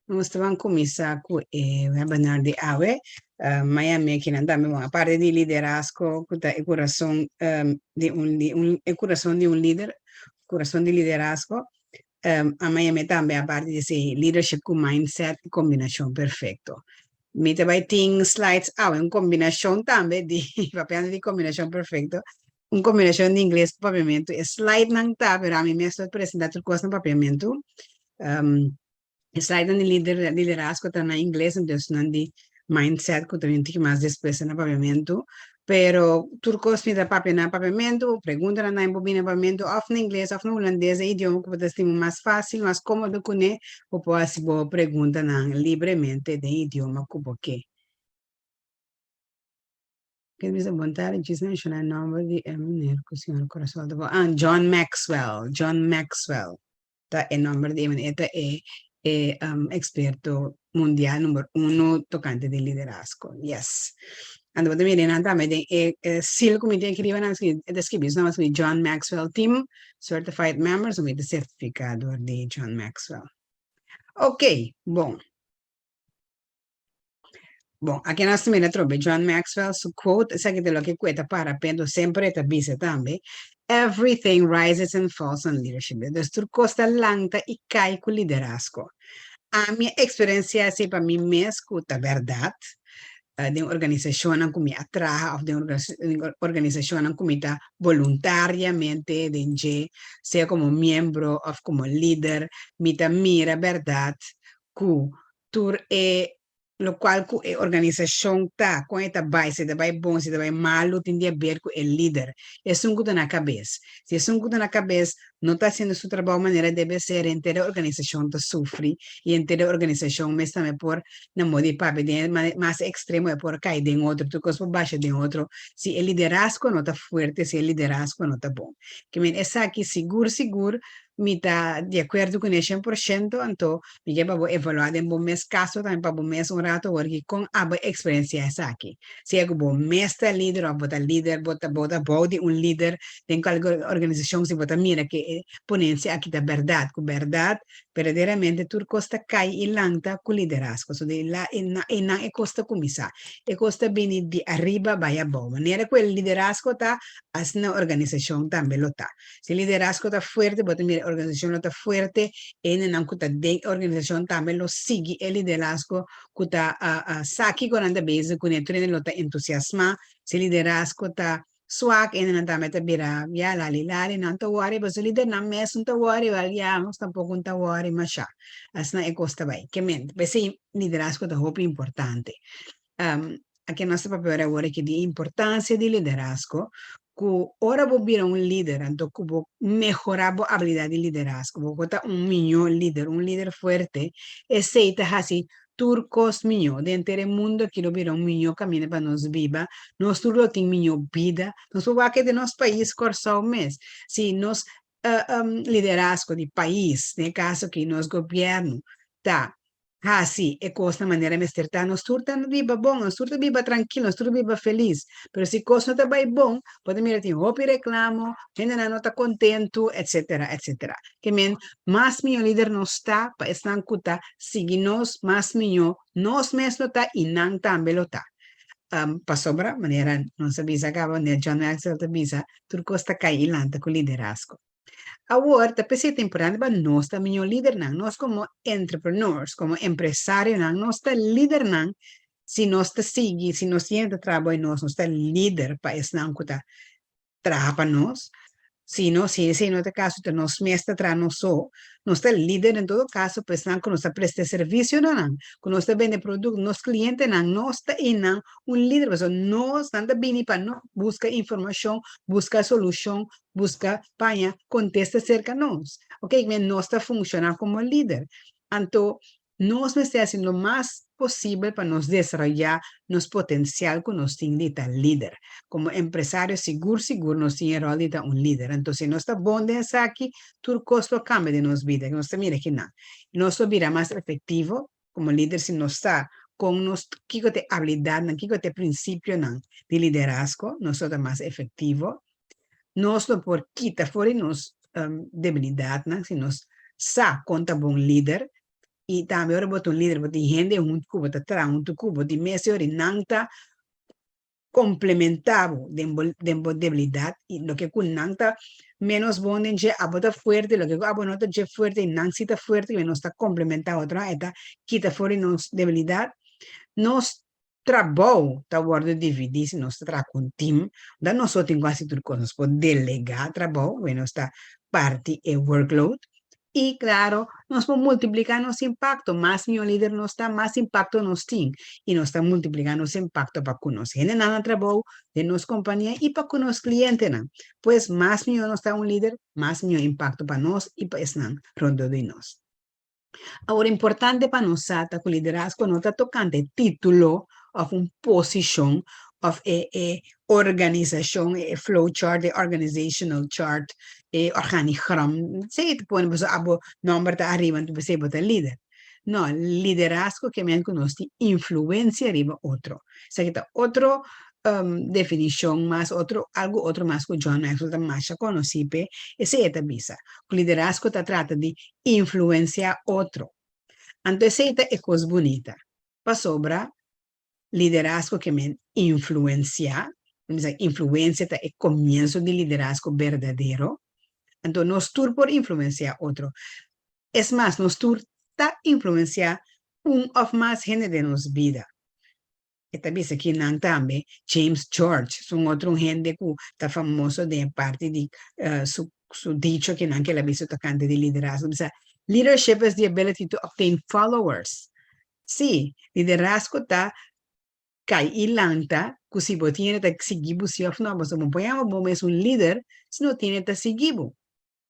Nos ta ban kuminsá ku e webinar di awe. Miami akinan tambe bon aparte di liderazgo ku ta e kurason di un di un e kurason di un lider, kurason di liderazgo. A Miami tambe aparte di esei leadership ku mindset e kombinashon perfekto. Mi ta bai tin slides awe un kombinashon tambe di papiando di kombinashon perfekto un kombinashon di ingles ku papiamentu. E slidenan ta pero ami mes lo presentá tur kos na papiamentu. E slidenan di lider liderazgo ta na ingles entonces nan di mindset ku ta bin un tiki mas despues ta na papiamentu. Pero tur kos mi ta papia na papiamentu, preguntanan nan por bini na papiamentu òf na ingles òf na hulandes, e idioma ku bo ta stima mas fásil, mas kómodo kuné, bo por hasi bo preguntanan libremente den idioma ku bo ke. Ke bisa bon tardi, djis menshoná e nòmber di e meneer ku señor Corazol ta ah, John Maxwell, John Maxwell ta e nòmber di e meneer, e ta e e eksperto mundial number uno tokante di liderazgo, yes. Anto bo ta mira nan tambe den e e sil ku mi tin aki riba nan e ta skibi su nòmber skibi John Maxwell Team Certified Member, so mi ta sertifiká dor di John Maxwell. Ok, bon. Bon, aki nos ta mira atrobe John Maxwell su quote, esaki ta loke ku e ta para p'e, semper e ta bisa tambe, Everything rises and falls on leadership. Dus tur kos ta lanta i kai ku liderazgo. Ami a eksperensiá esei pa mi mes ku ta bèrdat, den organisashonnan ku mi a traha òf den organisashonnan ku mi ta boluntariamente den dje, sea komo miembro òf komo lider, mi ta mira bèrdat ku tur e lokual ku e organisashon ta, kon e ta bai, si e ta bai bon, si e ta bai malu, tin di haber ku e lider, esun ku ta na kabes. Si esun ku ta na kabes no ta hasiendo su trabou manera debe ser, henter e organisashon ta sufri i henter e organisashon mes tambe por, na modo di papia, den e mas ekstremo e por kai den otro, tur kos por basha den otro si e liderazgo no ta fuerte, si e liderazgo no ta bon. Ke men esaki sigur sigur Mi ta di akuerdo ku ne 100%, anto mi ke pa bo evaluá den bo mes kaso tambe pa bo mes un rato awor ki kon abo eksperensiá esaki. Sea ku bo mes ta lider òf bo ta lider, bo ta bo ta bou di un lider den kualke organisashon si bo ta mira ke e ponensia aki ta bèrdat, ku bèrdat berdaderamente tur kos ta kai i lanta ku liderazgo. So di la einan e kos ta kuminsá. E kos ta bini di ariba bai abou. Manera ku e liderazgo ta, asina e organisashon tambe lo ta. Si liderazgo ta fuerte, bo ta mira e organisashon lo ta fuerte, e hendenan ku ta den e organisashon tambe lo sigui e liderazgo ku ta sa kiko nan ta bezig kuné, tur hende lo ta entusiasmá. Si liderazgo ta swak, e hendenan tambe ta bira ya lali lali, nan ta wòri, pasobra lidernan mes no ta wòri, wèl ya nos tampoko no ta wòri mashá. Asina e kos ta bai. Ke men, p'esei liderazgo ta hopi importante. Aki nos ta papia ora awor aki di importancia di liderazgo, cu ora bo bira un lider anto cu bo mehora bo habilidad di liderazgo, bo por ta un miño lider, un lider fuerte, esey ta haci tur cos miño. Den henter e mundo aki lo bira un miño caminda pa nos biba, nos tur lo tin miño bida, nos por wak den nos pais Corsou mes, si nos liderazgo di pais, den e caso aki nos gobierno ta Hasi e kosnan manera mester ta. Nos tur ta biba bon, nos tur ta biba trankil, nos tur ta biba felis. Pero si kos no ta bai bon, bo ta mira tin hopi reklamo, hendenan no ta kontentu, etsetera, etsetera. Ke men, mas mihó lider nos ta pa esnan ku ta sigui nos, mas mihó nos mes lo ta i nan tambe lo ta. Pasobra, manera nos a bisa kaba, manera John Maxwell ta bisa, tur kos ta kai i lanta ku liderazgo. Awor ta p'esei ta importante pa nos ta miño lidernan. Nos komo entrepreneurs, komo empresarionan, nos ta lidernan si nos ta sigui, si nos tin hende ta traha bou nos, nos ta lider pa esnan ku ta traha pa nos. Si no, si esei no ta e kaso, ta nos mes ta traha nos so. Nos ta lider en todo kaso pa esnan ku nos ta presta e servisio na nan, ku nos ta bende produkto, nos klientenan, nos ta einan un lider pasobra nos, nan ta bini pa nos buska informashon, buska solushon, buska paña kontesta serka nos. Ok, men nos ta funshoná komo lider. Anto nos mester hasi lo mas posibel pa nos desaroyá nos potensial ku nos tin di ta lider. Komo empresario sigur sigur nos tin e ròl di ta un lider. Anto si nos ta bon den esaki, tur kos lo kambia den nos bida. Nos ta mira kinan. Nos lo bira mas efektivo komo lider si nos sa kon nos kiko ta e abilidatnan, kiko ta e prinsipionan di liderazgo, nos lo ta mas efektivo. Nos lo por kita for di nos debilidatnan si nos sa kon ta bon lider. I tambe ora bo ta un lider, bo tin hende huntu ku bo, ta traha huntu ku bo, di mes ora nan ta komplementá bo den bo den bo debilidat i loke ku nan ta ménos bon den dje, abo ta fuerte, loke ku abo no ta dje fuerte i nan si ta fuerte, nos ta komplementá otro, e ta kita for di nos debilidat. Nos trabou ta wòrdu dividí si nos ta traha ku un tim, unda nos so tin ku hasi tur kos, nos por delegá trabou, wen nos ta parti e workload. I klaro, nos por multipliká nos impakto, mas mihó lider nos ta, mas impakto nos tin, i nos ta multipliká nos impakto pa ku nos hendenan na trabou, den nos kompania i pa ku nos klientenan. Pues, mas mihó nos ta un lider, mas mihó impakto pa nos i pa esnan rondó di nos. Awor, importante pa nos sa ta ku liderazgo no ta tokante título òf un posishon òf e e organisashon, e flowchart, e organizational chart, e organigram, esei ta pone pasobra abo nòmber ta ariba anto p'esei bo ta lider. No, liderazgo ke men ku nos tin influensia riba otro. Esaki ta otro definishon mas, otro algu otro mas ku John Maxwell ta masha konosí p'e, esei e ta bisa, ku liderazgo ta trata di influensiá otro. Anto esei ta e kos bunita, pasobra liderazgo ke men influensiá, mi bisa influensia ta e komienso di liderazgo berdadero, anto nos tur por influensiá otro. Es mas, nos tur ta influensiá un òf mas hende den nos bida. E ta bisa ki nan tambe James George, su un otro un hende ku ta famoso den e parti di su su dicho ki nan ke el a bisa tokante di liderazgo. Bisa, Leadership is the ability to obtain followers. Sí, liderazgo ta kai i lanta ku si bo tin hende ta sigui bo sí òf no. Pasobra bo por yama bo mes un lider si no tin hende ta sigui bo.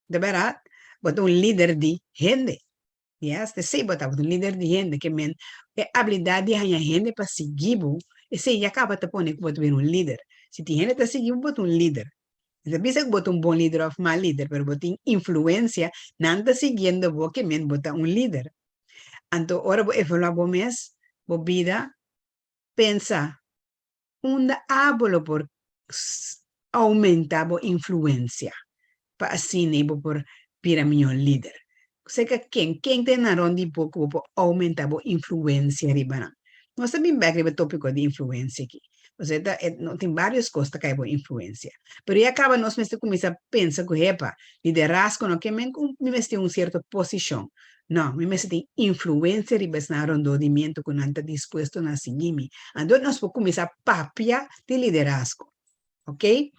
De bèrdat, bo ta un lider di hende. Yes, esei bo ta, bo ta un lider di hende, ke men e abilidat di haña hende pa sigui bo, esei ya kaba ta pone ku bo ta bira un lider. Si tin hende ta sigui bo, bo ta un lider. Mi ta bisa ku bo ta un bon lider òf mal lider, pero bo tin influensia, nan ta siguiendo bo, ke men bo ta un lider. Anto ora bo evaluá bo mes, bo bida, pensa, Unda abo lo por oumentá bo influensia pa asina bo por bira mihó lider? Serka ken? Ken ta e nan rònt di bo ku bo por oumentá bo influensia riba nan? Nos ta bin bèk riba e tópiko di influensia aki. Pasobra e ta e no tin vários kos ta kai bo influensia. Pero ya kaba nos mester kuminsá pensa ku hepa, liderazgo no ke men ku mi mester tin un sierto posishon. No, mi mester tin influensia riba esnan rondó di mi anto ku nan ta dispuesto na sigui mi. Anto nos por kuminsá papia di liderazgo. Oke?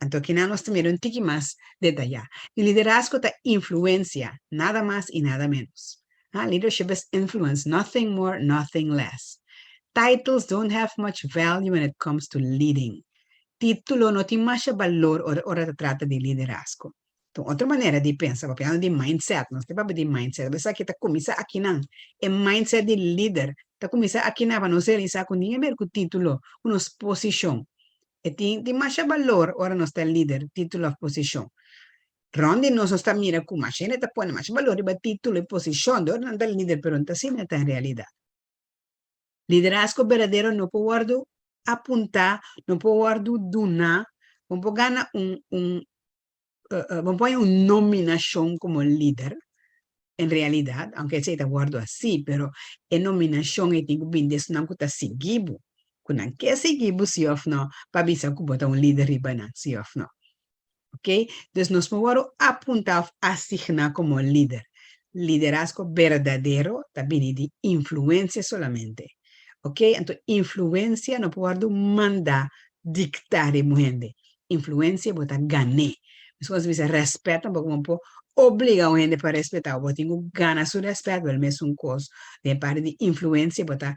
Anto akinan nos ta mira un tiki mas detayá. Liderazgo ta influensia, nada mas i nada ménos. Ha, leadership is influence, nothing more, nothing less. Titles don't have much value when it comes to leading. Título no tin masha balor ora ora ta trata di liderazgo. Ta un otro manera di pensa, papiando di mindset, nos ta papia di mindset, bo esaki ta kuminsá akinan, e mindset di lider ta kuminsá akinan pa nos realisá ku nin a ber ku título, ku nos posishon. E tin tin masha balor ora nos ta lider, título òf posishon. Rònt di nos nos ta mira ku masha hende ta pone masha balor riba título i posishon, dor nan ta lider, pero no ta asina ta en realidat. Liderazgo berdadero no por wòrdu apuntá, no por wòrdu duná, bo por gana un un bo por haña un nominashon komo lider, en realidat, aunke esei ta wòrdu hasí, pero e nominashon ei tin ku bini di esnan ku ta sigui bo, ku nan ke sigui bo si òf no, pa bisa ku bo ta un lider riba nan si òf no. Ok, dus nos por wòrdu apuntá òf asigná komo lider. Liderazgo berdadero ta bini di influensia solamente. Ok, anto influensia no por wòrdu mandá, diktá riba un hende. Influensia bo ta gan'é. Meskos bisa rèspèt tampoco bo por obliga un hende pa respetá bo. Bo tin ku gana su rèspèt, wèl mesun kos den e parti di influensia bo ta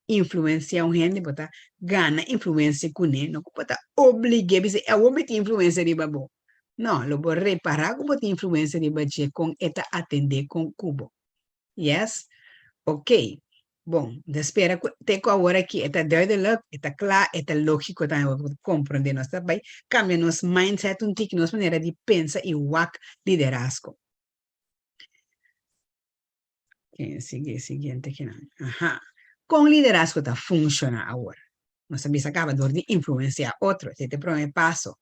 influensia un hende, bo ta gana influensia kuné, no ku bo ta oblig'é bisa e awor mi tin influensia riba bo. No, lo bo repará ku bo tin influensia riba dje kon e ta atendé kon ku bo. Yes? Ok. Bon, mi ta spera ku te ku awor aki e ta duidelijk, e ta kla, e ta lógiko tambe bo por komprondé. Nos ta bai kambia nos mindset un tiki, nos manera di pensa i wak liderazgo. Ken sigui siguiente kinan? Aha. Kon liderazgo ta funshoná awor? Nos a bisa kaba dor di influensiá otro. Esei ta e promé paso.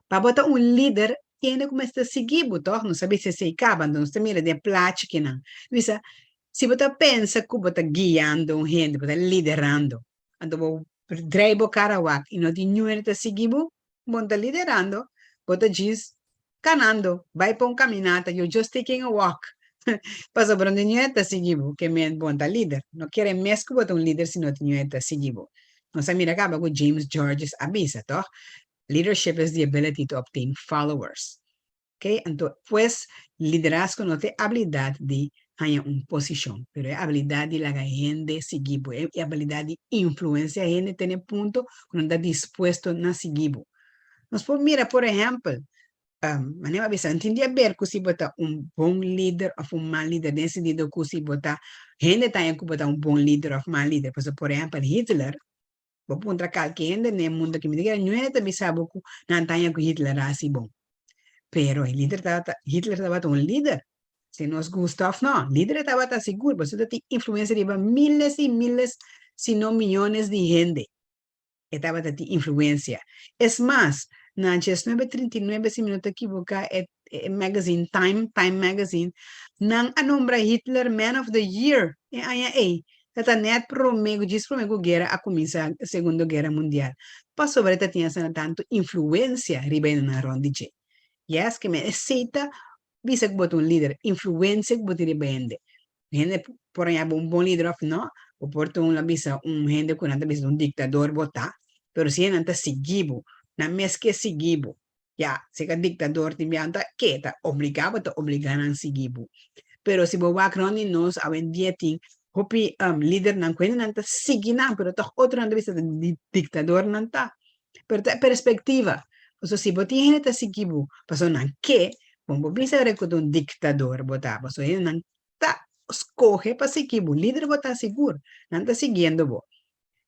Pa bo ta un lider, kende ku mester sigui bo, tòg? Nos a bisa esei kaba, anto nos ta mira den e plachi kinan. Bisa, Si bo ta pensa ku bo ta guiando un hende, bo ta liderando, anto bo drei bo kara wak i no tin niun hende ta sigui bo, bo no ta liderando, bo ta djis kanando, bai pa un kaminata, you're just taking a walk. Pasobra no tin niun hende ta sigui bo, ke men bo no ta lider. No kere mes ku bo ta un lider si no tin niun hende ta sigui bo. Nos a mira kaba ku James Georges a bisa, tòg? Leadership is the ability to obtain followers. Ok, anto pues liderazgo no ta e abilidad di haña un posicion, pero e abilidad di laga hende sigui bo, e abilidad di influencia hende te n'e punto cu nan ta dispuesto na sigui bo. Nos por mira por ehempel, manera bo a bisa, no tin di haber cu si bo ta un bon lider of un mal lider, den sentido cu si bo ta, hende ta haña cu bo ta un bon lider of mal lider, pasobra por ehempel Hitler, Bo puntra kalke hende den e mundo aki, mi ta kere niun hende ta bisa bo ku nan ta haña ku Hitler a hasi bon. Pero e lider tabata, Hitler tabata un lider, si nos gusta òf no, lider e tabata sigur, pasobra e tin influensia riba miles i miles, si no miyones di hende. E tabata tin influensia. Es mas, na diesnuebe trinta i nuebe, si mi no ta kiboká, e e magazine Time, Time Magazine, nan a nombra Hitler Man of the Year e aña ei. Ta ta nèt promé ku djis promé ku guera a kuminsá, Segundo Guera Mundial, pasobra e ta tin asina tantu influensia riba e nan rònt di dje. Yes, ke men esei ta bisa ku bo ta un lider, influensia ku bo tin riba hende. Hende por haña bo un bon lider òf nò, bo por ta un, bisa un hende ku nan ta bisa un diktador bo ta, pero si nan ta sigui bo, nan mes ke sigui bo, Ya, si ka diktador tin biaha ta ke ta obligá bo ta obligá nan sigui bo. Pero si bo wak rònt di nos awendia tin hopi lidernan ku hendenan ta sigui nan pero tòg otronan ta bisa ta diktadornan ta. Pero ta e perspektiva. Pasobra si bo tin hende ta sigui bo pasobra nan ke, bon bo bisa ora ku ta un diktador bo ta pasobra hendenan ta skohe pa sigui bo. Lider bo ta sigur, nan ta siguiendo bo.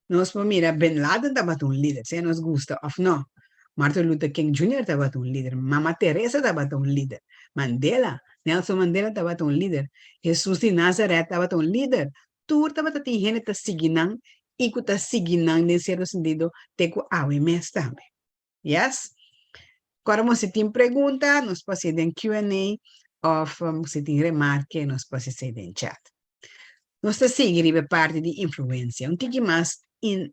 Nos por mira Bin Laden tabata un lider, sea nos gusta of no. Martin Luther King Junior tabata un lider, Mama Teresa tabata un lider, Mandela, Nelson Mandela tabata un lider, Jesus di Nazaret tabata un lider. Tur tabata tin hende ta sigui nan y cu ta sigui nan den cierto sentido te cu awe mes tambe. Yes? Kòrda mo si tin pregunta nos por hasi den Q&A òf si tin remarke nos por hasi den chat. Nos ta sigui riba e parti di influensia. Un tiki mas in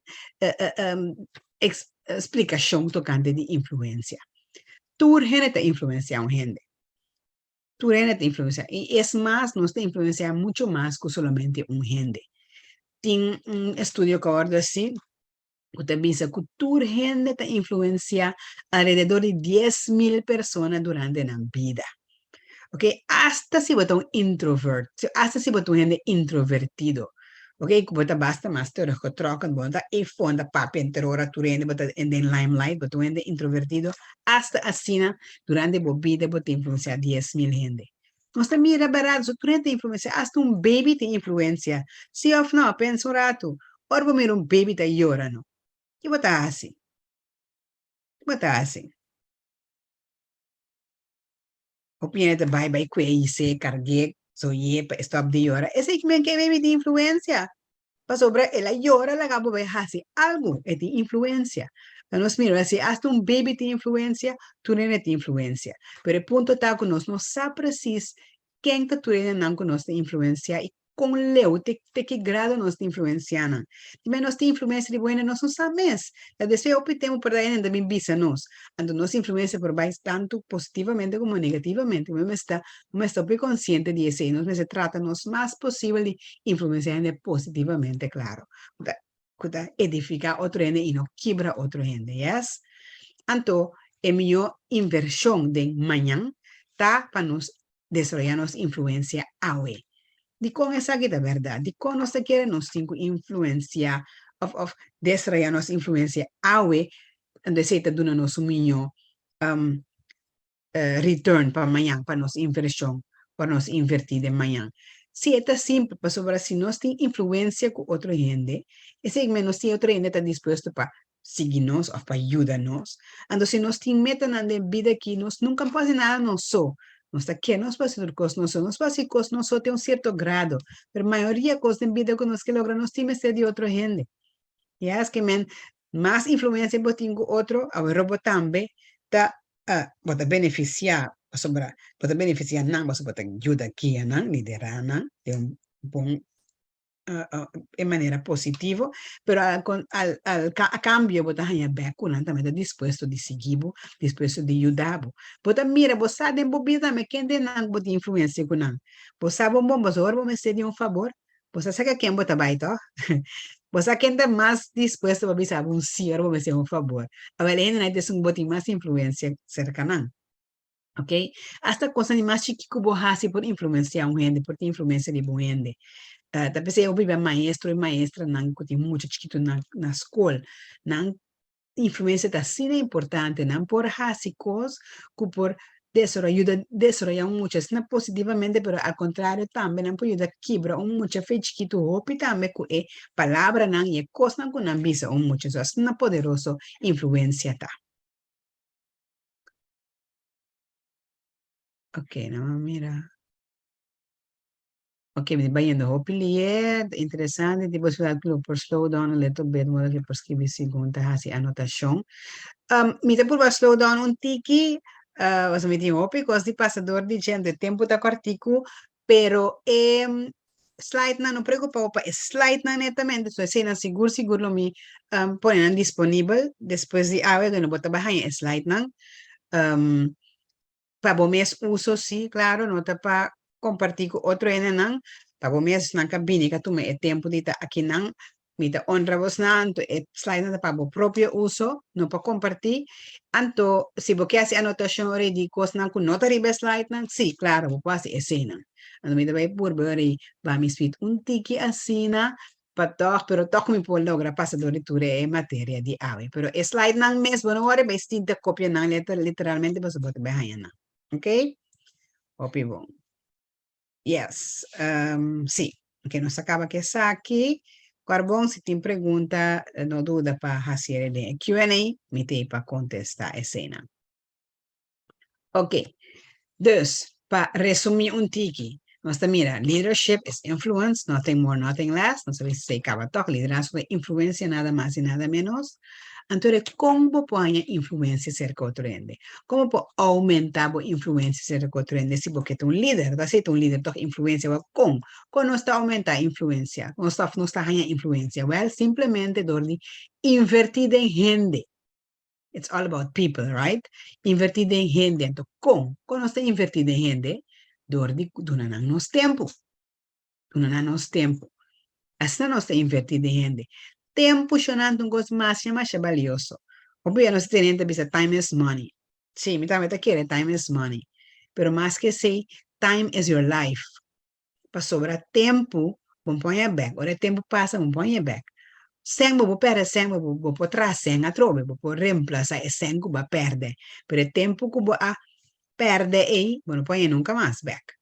splikashon tokante di influensia. Tur hende ta influensiá un hende. Tur hende ta influensiá. I es mas, nos ta influensiá muchu mas ku solamente un hende. Tin un estudio ku a wòrdu hasi ku ta bisa ku tur hende ta influensiá alrededor di 10,000 persona durante nan bida. Ok, asta si bo ta un introvert, asta si bo ta un hende introvertido, ok, ku bo ta basta mas teruggetrokken, bo no ta eifon ta papia henter ora tur hende, bo ta den limelight, bo ta un hende introvertido, asta asina durante bo bida bo ta influensiá 10,000 hende. Nos ta mira bèrdat, so tur hende ta influensiá, asta un baby tin influensia. Sí òf nò? Pensa un ratu. Ora bo mira un baby ta yora no, ki bo ta hasi? Ki bo ta hasi? Hopi hende ta bai bai kue is'é, karg'é, zoy'é pa e stòp di yora. Esei ki men ke e baby tin influensia. Pasobra el a yora laga bo bai hasi algu, e tin influensia. Ta nos mira si asta un baby tin influensia, tur hende tin influensia. Pero e punto ta ku nos no sa presis ken ta tur hendenan ku nos ta influensiá i kon leu, te te ki grado nos ta influensiá nan. Dibia nos tin influensia di bo hende nos no sa mes. Ta despues hopi tempu por ta hende ta bin bisa nos. Anto nos influensia por bai tantu positivamente komo negativamente. Bo mester Bo mester hopi konsiente di esei. Nos mester trata nos mas posibel di influensia hende positivamente, klaro. Ku ta ku ta edifiká otro hende i no kibra otro hende, yes? Anto, e mihó invershon den mañan ta pa nos desaroyá nos influensia awe. Dikon esaki ta bèrdat? Dikon nos ta kere nos tin ku influensiá òf òf desaroyá nos influensia awe? Anto esei ta duna nos un mihó return pa mañan, pa nos invershon, pa nos invertí den mañan. Sí, e ta simpel, pasobra si nos tin influensia ku otro hende, esei men nos tin otro hende ta dispuesto pa sigui nos òf pa yuda nos. Anto si nos tin metanan den bida aki, nos nunka por hasi nada nos so. Nos ta ke nos por hasi tur kos nos so. Nos por hasi kos nos so te un sierto grado, pero mayoria kos den bida ku nos ke logra nos tin mester di otro hende. Yes, ke men mas influensia bo tin ku otro, awor bo tambe ta bo ta benefisiá pasobra bo ta benefisiá nan pasobra bo ta yuda guia nan, liderá nan den un bon e manera positivo, pero al, al, al, a cambio bo ta haña bek ku nan tambe ta dispuesto di sigui bo, dispuesto di yuda bo. Bo ta mira, bo sa den bo bida tambe ken den nan bo tin influencia ku nan. Bo sa bon bon, pasobra ora bo mester di un fabor, bo sa sa ka ken bo ta bai tòg? Bo sa ken ta mas dispuesto pa bisa bo un sí ora bo mester un fabor. Awel e hendenan ta esun ku bo tin mas influencia serka nan. Ok, hasta kosnan di mas chikí ku bo hasi por influensiá un hende, por tin influensia riba un hende. Ta p'esei hopi bia maestro i maestranan ku tin mucha chikitu na na skol, nan influensia ta asina importante, nan por hasi kos ku por desaroyá yuda desaroyá un mucha asina positivamente, pero al kontrario tambe nan por yuda kibra un mucha fe chikitu hopi tambe ku e palabranan i e kosnan ku nan bisa un mucha. So asina poderoso influensia ta. Ok, nan a mira. Ok, mi ta bayendo hopi lier, ta interesante, tin posibilidad cu lo por slow down a little bit, modo cu por scribi segun ta haci anotacion. Mi ta purba slow down un tiki, pasobra mi tin hopi cos di pasa door di dje, anto e tempo ta cortico, pero e slidenan, no preocupa bo pa e slidenan netamente, so eseinan sigur sigur lo mi pone nan disponibel despues di awe, donde bo ta bai haña e slidenan. Pa bo mes uso sí, claro, no ta pa comparti cu otro hendenan, pa bo mes nan ka bini ka tuma e tempo di ta akinan, mi ta honra bosnan, anto e slidenan ta pa bo propio uso, no pa comparti, anto si bo ke hasi anotacion ora di cosnan cu no ta riba e slidenan, sí, claro, bo por hasi eseinan. Anto mi ta bai purba ora di ba mi speed un tiki asina, pa tòg, pero tòg mi por logra pasa dor di tur e materia di awe. Pero e slidenan mes bo no wòrdu bai sinta kopia nan literalmente pasobra bo ta bai haña nan. Ok? Hopi bon. Yes, sí. Ok, nos a kaba ku esaki. Kòrbon, si tin pregunta, no duda pa hasi den e Q and A, mi t'ei pa kontestá eseinan. Ok, dus, pa resumí un tiki, nos ta mira, leadership is influence, nothing more, nothing less, nos a bisa esei kaba tòg, liderazgo ta influensia nada mas i nada ménos. Anto de kon bo por haña influensia serka otro hende? Kon bo por oumentá bo influensia serka otro hende si bo ke ta un lider? Ta así ta un lider tòg influensia, wèl kon? Kon nos ta oumentá influensia? Nos ta nos ta haña influensia? Wèl, simplemente dor di invertí den hende. It's all about people, right? Invertí den hende. Anto kon? Kon nos ta invertí den hende? Dor di duna nan nos tempu. Duna nan nos tempu. Asina nos ta invertí den hende. Tempu shonando ta un kos masha masha balioso. Hopi bia nos ta tene hende ta bisa time is money. Sí, mi tambe ta kere time is money. Pero mas ke esei, time is your life. Pasobra tempu bo por haña bek. Ora e tempu pasa bo por haña bek. Sèn bo por pèrdè sèn, bo bo por traha sèn atrobe, bo por remplasá e sèn ku bo a pèrdè. Pero e tempu ku bo a pèrdè ei, bo no por haña nunka mas bek.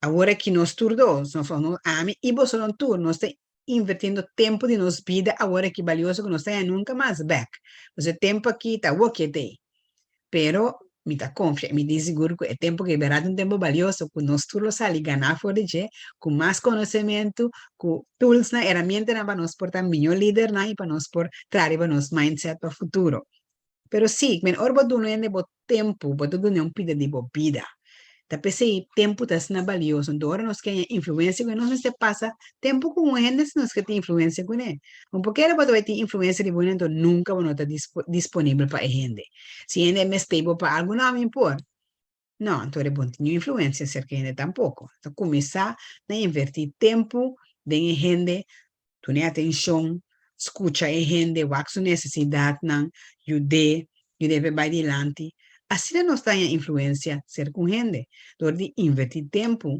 Awor aki nos tur dos, nos ami i bosonan tur, nos ta invertiendo tempu di nos bida awor aki balioso ku nos ta haña nunka mas bek. Pues e tempu aki ta awor ke t'ei. Pero mi ta konfia i mi tin sigur ku e tempu ke bèrdat un tempu balioso ku nos tur lo sali ganá for di dje ku mas konosementu, ku toolsnan, heramientanan pa nos por ta mihó lidernan i pa nos por traha riba nos mindset pa futuro. Pero sí, men ora bo duna hende bo tempu, bo ta dun'é un pida di bo bida. Ta p'esei tempu ta asina balioso. Anto ora nos ke haña influensia ku e, nos mester pasa tempu ku un hende si nos ke tin influensia kuné. Un pokera bo ta bai tin influensia riba un hende, anto nunka bo no ta disponibel pa e hende. Si e hende mester bo pa algu, no, mi por. No, anto ora bo no tin niun influensia aserka e hende tampoko. Ta kuminsá na invertí tempu den e hende, dun'é atenshon, skucha e hende, wak su nesesidatnan, yud'é, yud'é pa e bai dilanti. Asina nos ta haña influensia serka un hende, dor di invertí tempu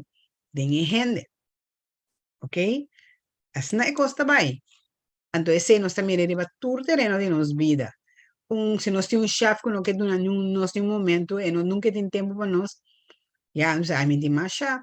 den e hende. Ok? Asina e kos ta bai. Anto esei nos ta mira riba tur tereno di nos bida. Un, si nos tin un shèf ku no ke duna niun nos niun momento, e no nunka tin tempu pa nos, ya nos a mi tin masha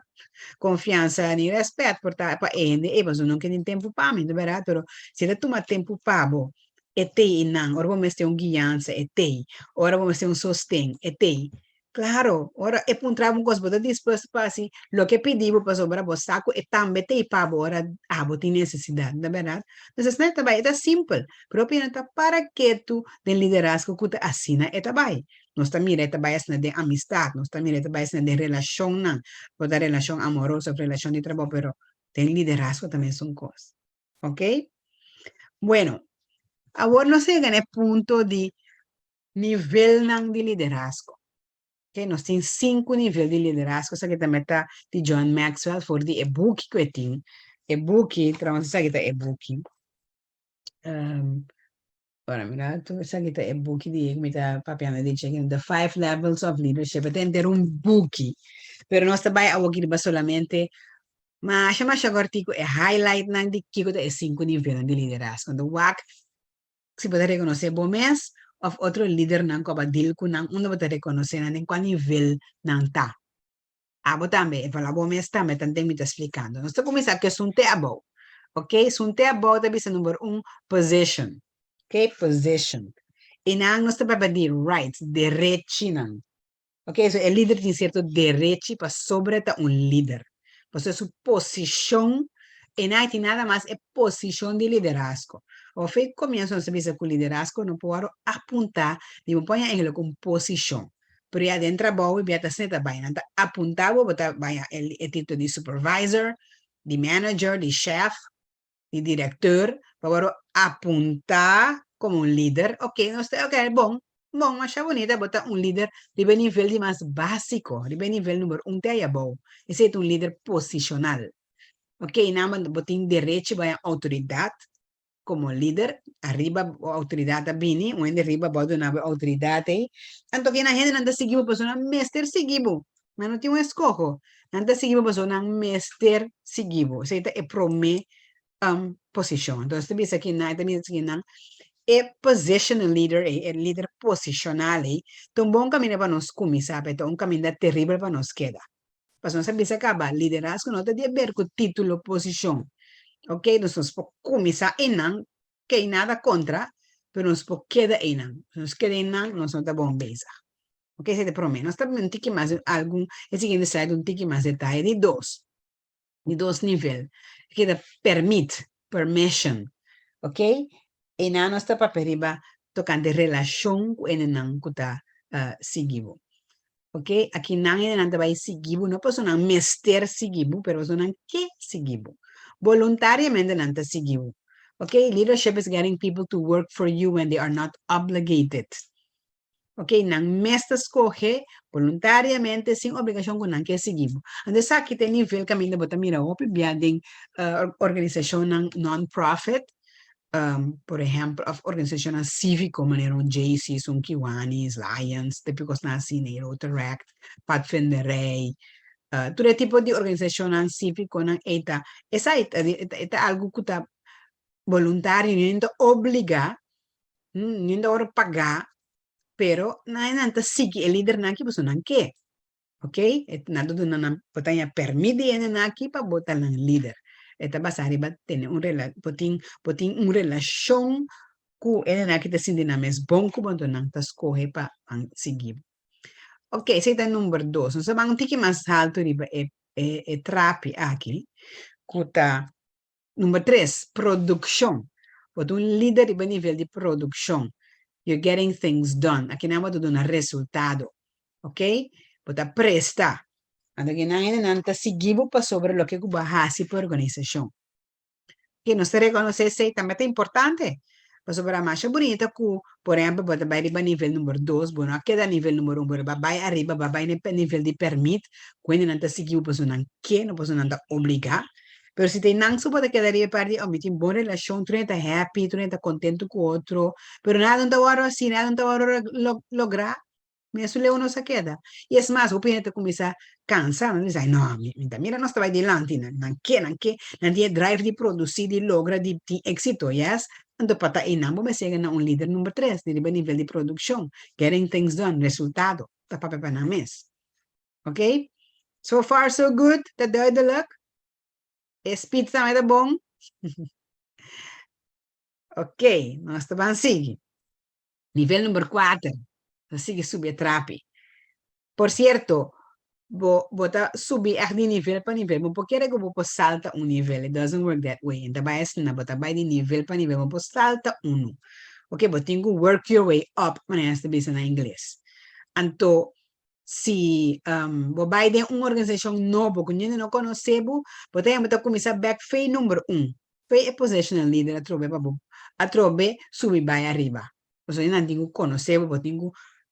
konfiansa ni rèspèt por ta pa e hende ei, pasobra no ke tin tempu pa mi, bèrdat? Pero si e ta tuma tempu pa bo, e t'ei nan. Ora bo mester un guiansa, e t'ei. Ora bo mester un sosten, e t'ei. Claro, ora e puntra bo un cos, bo ta dispuesto pa haci loke e pidi bo pasobra bo sa cu e tambe ta ei pa bo ora abo tin necesidad, no ta berdad? Entonces asina e ta bai, e ta simpel, pero hopi hende ta para ketu den liderazgo cu ta asina e ta bai. Nos ta mira e ta bai asina den amistad, nos ta mira e ta bai asina den relacionnan, por ta relacion amoroso of relacion di trabao, pero. Den liderazgo ta mesun kos. Ok? Bueno, awor nos a yega na e punto di nivelnan di liderazgo. Ok, nos tin sinku nivel di liderazgo, esaki tambe ta di John Maxwell for di e buki ku e tin. E buki, trouwens esaki ta e buki. Um, ora mira, tu esaki ta e buki di mi ta papiando di dje, The Five Levels of Leadership. E ta henter un buki. Pero nos ta bai awoki riba solamente masha masha kortiku e highlightnan di kiko ta e sinku nivelnan di liderazgo. Anto wak si bo ta rekonosé bo mes òf otro lidernan ku a deal ku nan, unda bo ta rekonosé nan, den kua nivel nan ta. Abo tambe, evaluá bo mes tambe tanten mi ta splikando. Nos ta kuminsá ku esun te abou. Ok, esun te abou ta bisa number un, position. Ok, position. I nan nos ta papia di rights, derechinan. Ok, so e lider tin sierto derechi pasobra e ta un lider. Pasobra su posishon, e nan tin nada mas e posishon di liderazgo. Of e komienso nos ta bisa ku liderazgo no por wòrdu apuntá ni bo por haña eigenlijk un posishon. Pero ya den trabou bia ta asina ta bai. Nan ta apuntá bo, bo ta baña e título di supervisor, di manager, di chef, di directeur, pa wòrdu apuntá komo un lider. Ok, nos ta ok, bon, bon, masha bunita, bo ta un lider riba e nivel di mas básiko, riba e nivel number un te ayabou. Esei ta un lider posishonal. Ok, nan bo tin derechi baña outoridat komo lider, ariba bo outoridat a bini, un hende riba bo a duna bo e outoridat ei, anto kina hendenan ta sigui bo pasobra nan mester sigui bo, nan no tin un eskoho, nan ta sigui bo pasobra nan mester sigui bo, esei ta e promé posishon. Entonces ta bisa kinan, e ta bisa kinan e positional leader ei, e lider posishonal ei, ta un bon kaminda pa nos kuminsá, pero ta un kaminda teribel pa nos keda. Pasobra nos a bisa kaba, liderazgo no ta di haber ku título, posishon. Ok, dus nos por kuminsá einan, kei nada kontra, pero nos por keda einan. Si nos keda einan, nos no ta bon bezig. Ok, esei ta e promé. Nos ta un tiki mas algun, e siguiente slide un tiki mas detaye. Di dos, di dos nivel, keda permit, permission. Ok, einan nos ta papia riba tokante relashon ku hendenan ku ta sigui bo. Ok, aki nan hendenan ta bai sigui bo, no pasobra nan mester sigui bo, pero pasobra nan ke sigui bo. Boluntariamente nan ta sigui bo. Ok, leadership is getting people to work for you when they are not obligated. Ok, nan mes ta skohe boluntariamente sin obligashon ku nan ke sigui bo. Anto esaki ta e nivel kaminda bo ta mira hopi bia den organisashonnan non-profit, por ehempel, of organisashonnan síviko manera un Jaycees, un Kiwanis, Lions, tipo kosnan asina, i Rotaract, Padvinderij, tur e tipo di organisashonnan sívikonan ei ta, esei ta e ta algu ku ta boluntario, niun ta obligá, niun ta wòrdu pagá, pero nan ta sigui e lidernan aki pasobra nan ke. Ok, e nan ta duna nan, bo ta haña pèrmit di hendenan aki pa bo ta nan lider. E ta basá riba tene un rela, bo tin, bo tin un relashon ku hendenan aki ta sinti nan mes bon ku bo, anto nan ta skohe pa nan sigui bo. Ok, esei ta number dos. Nos ta ban un tiki mas haltu riba e e e trapi aki, ku ta Number tres, produkshon. Bo ta un lider riba nivel di produkshon. You're getting things done. Akinan bo ta duna resultado. Ok? Bo ta presta. Anto kinan hendenan ta sigui bo pasobra loke ku bo a hasi pa organisashon. Ke nos ta rekonosé esei tambe ta importante. Pasobra masha bunita ku, por ehèmpel, bo ta bai riba nivel number dos, bo no a keda nivel number un, bo a bai ariba, bo a bai na e nivel di pèrmit, ku hendenan ta sigui bo pasobra nan ke, no pasobra nan ta obligá. Pero si ta einan su bo ta keda riba e parti di, oh, mi tin bon relashon, tur hende ta happy, tur hende ta kontentu ku otro, pero nada no ta wòrdu hasi, nada no ta wòrdu lográ, mesun leu nos a keda. I es mas, hopi hende ta kuminsá kansa, nan ta bisa, no, mi ta mira nos ta bai dilanti, nan nan ke, nan ke, nan tin e drive di produsí, di logra, di tin éksito, yes? Anto pa ta einan bo mester yega na un lider number tres, di riba nivel di produkshon, getting things done, resultado, ta papia pa nan mes. Ok? So far so good, ta duidelijk? E speed tambe ta bon? Ok, nos ta ban sigui. Nivel number kuater, ta sigui subi e trapi. Por cierto, bo, bo ta subi echt di nivel pa nivel. Bo por kere ku bo por salta un nivel. It doesn't work that way. E ta bai asina, bo ta bai di nivel pa nivel. Bo por salta unu. Ok, bo tin ku work your way up, manera nan ta bisa na ingles. Anto, Si bo bai den un organisashon nobo ku niun no konosé bo, bo ta yama ta kuminsá bèk fei number un. Fei e positional leader atrobe pa bo atrobe subi bai ariba. Pasobra nan tin ku konosé bo, bo tin ku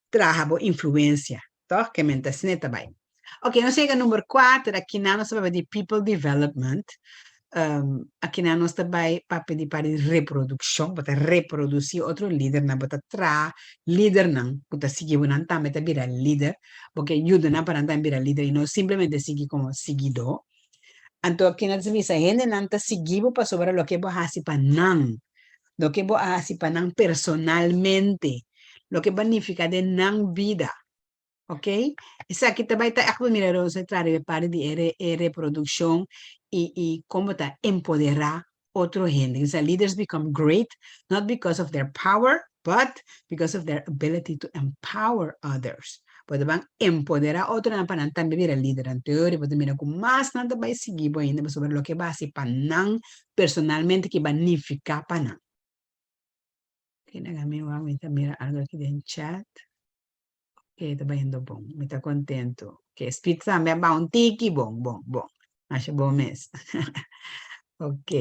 traha bo influensia. Tòg? Ke men ta asina e ta bai. Ok, nos yega number kuater, akinan nos ta papia di people development. Akinan nos ta bai papia di parti di reprodukshon, bo ta reprodusí otro lidernan, bo ta traha lidernan ku ta sigui bo, nan tambe ta bira lider, bo ke yuda nan pa nan tambe bira lider i no simplemente sigui komo siguidó. Anto akinan ta bisa hendenan ta sigui bo pasobra loke bo hasi pa nan, loke bo a hasi pa nan personalmente, loke bo a nifiká den nan bida. Ok, esaki ta bai ta ègt bo mira Rosa tra riba e parti di e e reprodukshon i i kon bo ta empoderá otro hende. Kisa leaders become great not because of their power but because of their ability to empower others. Bo ta ban empoderá otronan pa nan tambe bira lider. Anto bo ta mira ku mas nan ta bai sigui bo ainda pasobra loke bo hasi pa nan personalmente ke ba nifiká pa nan. Ok, laga mi wak mi ta mira algu aki den chat. Ok, ta bayendo bon. Mi ta contento. Ok, speed tambe a ba un tiki bon, bon, bon. Masha bon mes. Ok.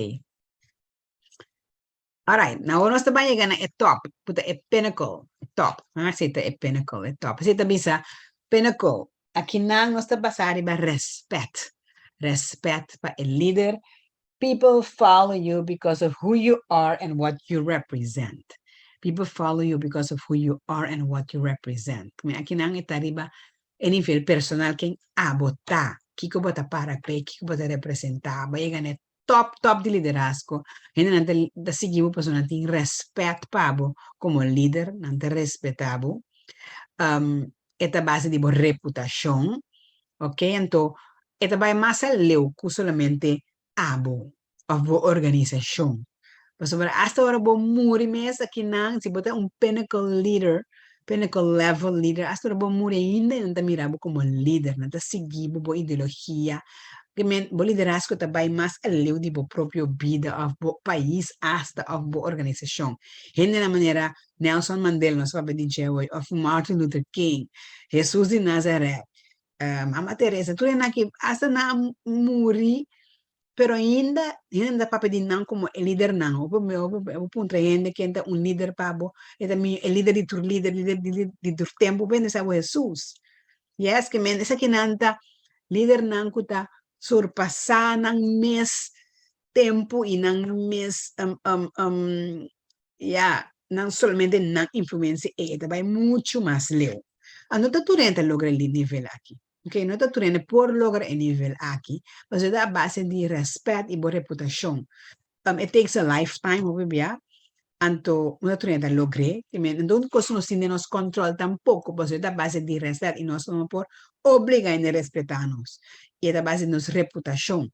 Alright, nou nos ta ban yega na e top, ku ta e pinnacle, e top. Ah, si ta e pinnacle, e top. Si ta bisa pinnacle. Akinan nos ta basa riba respet. Respet pa e lider. People follow you because of who you are and what you represent. People follow you because of who you are and what you represent. Mi akinan e ta riba e nivel personal ken abo ta, kiko bo ta para p'e, kiko bo ta representá. Bo yega na e top top di liderazgo, hendenan ta ta sigui bo pasobra nan tin rèspèt pa bo komo lider, nan ta respetá bo. E ta base di bo reputashon, ok. Anto e ta bai mas aleu ku solamente abo òf bo organisashon. Pasobra asta ora bo muri mes akinan, si bo ta un pinnacle leader, pinnacle level leader, asta ora bo muri ainda nan ta mira bo komo lider, nan ta sigui bo, bo ideologia. Ke men bo liderazgo ta bai mas aleu di bo propio bida òf bo pais asta òf bo organisashon. Hendenan manera Nelson Mandela, nos papia di dje awor, òf Martin Luther King, Hesus di Nazaret, Mama Teresa, tur esnan ki asta nan a muri, pero ainda hende ta papia di nan komo e lidernan. Bo bo puntra hende ken ta un lider pa bo, e ta mi e lider di tur lider, lider di tur tempu, bo hende sa bo Hesus. Yes, ke men esakinan ta lidernan ku ta surpasá nan mes tempu i nan mes Ya, nan solamente nan influencia ei, e ta bai muchu mas leu. A no ta tur hende ta logra e nivel aki. Ok, no ta tur hende por logra e nivel aki, pasobra ta a base di rèspèt i bo reputashon. It takes a lifetime hopi bia, anto no ta tur hende ta logr'é. No ta un kos ku nos tin den nos kòntròl tampoko, pasobra ta a base di rèspèt i nos no por obligá hende respetá nos. I e ta a base di nos reputashon.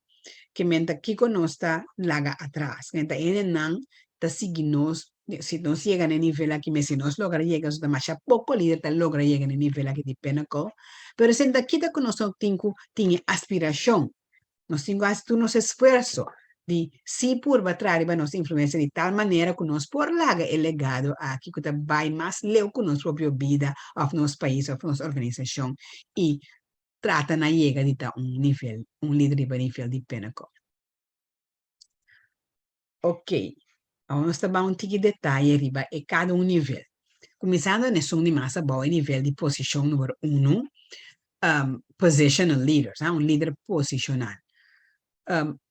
Ke men ta kiko nos ta laga atras. Men ta hendenan ta sigui nos, si nos yega na e nivel aki mes, si nos logra yega, so ta masha poko lider ta logra yega na e nivel aki di Pinnacle, pero esei no ta kita ku nos no tin ku tin e aspirashon, nos tin ku hasi tur nos esfuerso di si purba traha riba nos influensia di tal manera ku nos por laga e legado aki ku ta bai mas leu ku nos propio bida òf nos pais òf nos organisashon i trata na yega di ta un nivel, un lider riba nivel di Pinnacle. Ok, awor nos ta bai un tiki detaye riba e kada un nivel. Kuminsando na esun di mas abou, e nivel di posishon numero unu, positional leaders, un lider posishonal.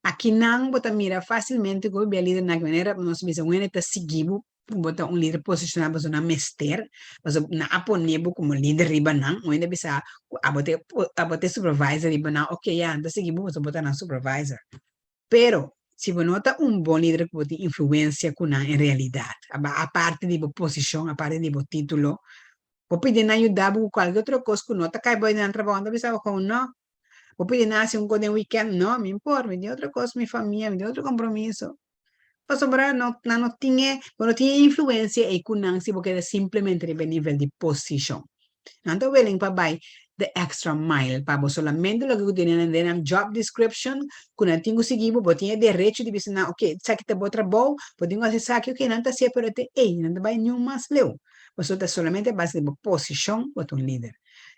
Akinan bo ta mira fásilmente ku hopi bia lidernan aki manera nos bisa un hende ta sigui bo, bo ta un lider posishonal pasobra nan mester, pasobra nan a pone bo komo lider riba nan, un hende a bisa ku abo ta abo ta e supervisor riba nan, ok ya, nan ta sigui bo pasobra bo ta nan supervisor. Pero, si bo no ta un bon lider ku bo tin influensia ku nan en realidat, aparte di bo posishon, aparte di bo título, bo pidi nan yuda bo ku kualke otro kos ku no ta kai bo den nan trabou, nan ta bisa bo kon no. Bo pidi nan hasi un kos den wikènt, no, mi por, mi tin otro kos, mi famia, mi tin otro kompromiso. Pasobra no, nan no tin e, bo no tin e influensia ei ku nan si bo keda simplemente riba e nivel di posishon. Nan ta willing pa bai the extra mile pa bo solamente loke ku tene den nan job description ku nan tin ku sigui bo, bo tin e derecho di bisa nan ok esaki ta bo trabou, bo tin ku hasi esaki, ok nan ta hasié pero te ei, nan ta bai niun mas leu. Pasobra ta solamente a base di bo posishon bo ta un lider.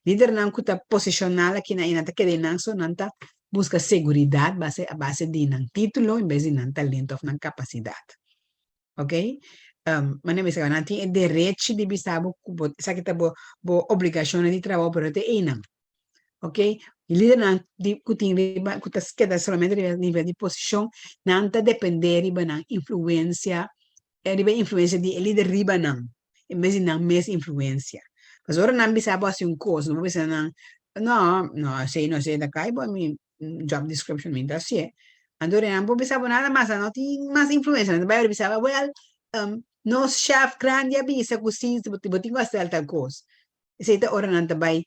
Lidernan ku ta posishonal aki na i nan ta keda einan so nan ta buska seguridat base a base di nan título en bes di nan talento òf nan kapasidat. Ok. Manera mi bisa nan tin e derechi di bisa bo ku bo esaki ta bo bo obligashonnan di trabou pero te einan. Ok. E lidernan di ku tin riba ku ta keda solamente riba nivel di posishon nan ta dependé riba nan influensia riba e influensia di e lider riba nan en bes di nan mes influensia. Pasobra ora nan bisa bo hasi un kos no bo bisa nan no no esei no esei ta kai bo mi job description mi ta hasié. Anto ora nan por bisa bo nada mas nan no tin mas influensia nan ta bai bisa bo well nos chef grandi a bisa ku si bo tin ku hasi tal tal kos. Esei ta ora nan ta bai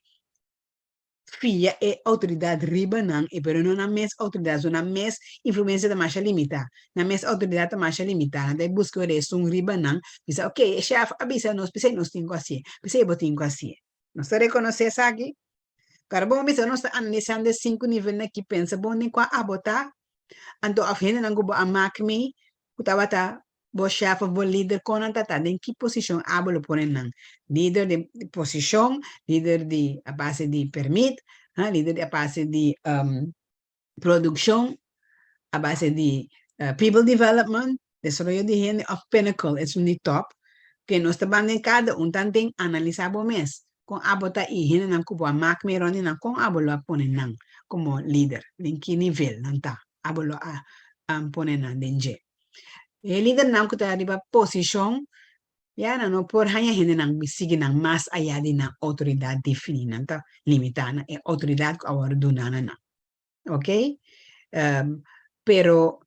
fia e outoridat riba nan e pero no nan mes outoridat so nan mes influensia ta masha limitá nan mes outoridat ta masha limitá nan ta buska ora esun riba nan bisa ok e chef a bisa nos p'esei nos tin ku hasié p'esei bo tin ku hasié nos ta rekonosé esaki kara bo bisa nos ta analisando e sinku nivelnan aki pensa bon den kua abo ta anto òf hendenan ku bo a mak mi ku tabata bo chef of bo lider kon nan ta ta den ki posishon abo lo pone nan lider di posishon lider di a base di permit ha lider di a base di produkshon a base di people development desaroyo di hende of pinnacle esun di top ke nos ta ban den kada un tan den analisa bo mes kon abo ta i hendenan ku bo a mak mee rond di nan kon abo lo a pone nan komo lider den ki nivel nan ta abo lo a pone nan den dje. E lidernan ku ta riba posishon ya nan no por haña hendenan ku sigui nan mas ayá di nan outoridat definí. Nan ta limitá na e outoridat ku a wòrdu duná na nan. Oke? Pero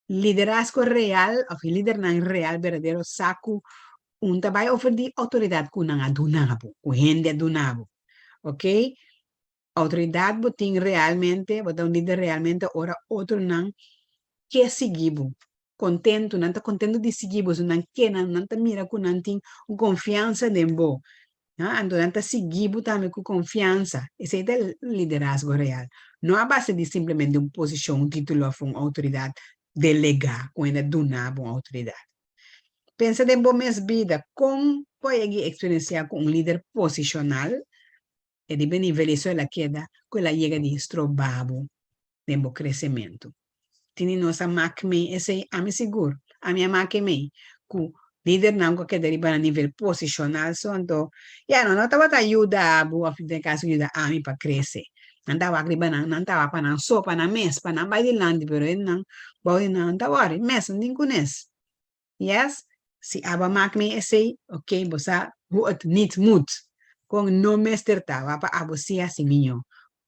liderazgo real òf e lidernan real berdadero sa ku un ta bai over di outoridat ku nan a duna bo, ku hende a duna bo. Oke? Outoridat bo tin realmente, bo ta un lider realmente ora otronan ke sigui bo, kontentu, nan ta kontentu di sigui bo, so nan ke, nan nan ta mira ku nan tin un konfiansa den bo, ha, anto nan ta sigui bo tambe ku konfiansa, esei ta liderazgo real, no a base di simplemente un posishon, un titulo òf un outoridat delegá ku hende a duna bo un outoridat. Pensa den bo mes bida, kon bo a yega eksperensiá ku un lider posishonal E riba e nivel ei so el a keda ku el a yega di stroba bo den bo kresementu. Tin di nos a mak mei esei? Ami sigur, ami a make mei ku lidernan ku a keda riba nan nivel posishonal so anto ya nan no tabata yuda bo òf den kaso yuda ami pa krese. Nan ta wak riba nan, nan ta wak pa nan so, pa nan mes, pa nan bai dilanti pero hendenan bou di nan no ta wòri mes, no tin kunes. Yes, si abo a mak mi esey, ok, bo sa hoe het niet moet, kon no mester ta, wak pa abo si hasi miño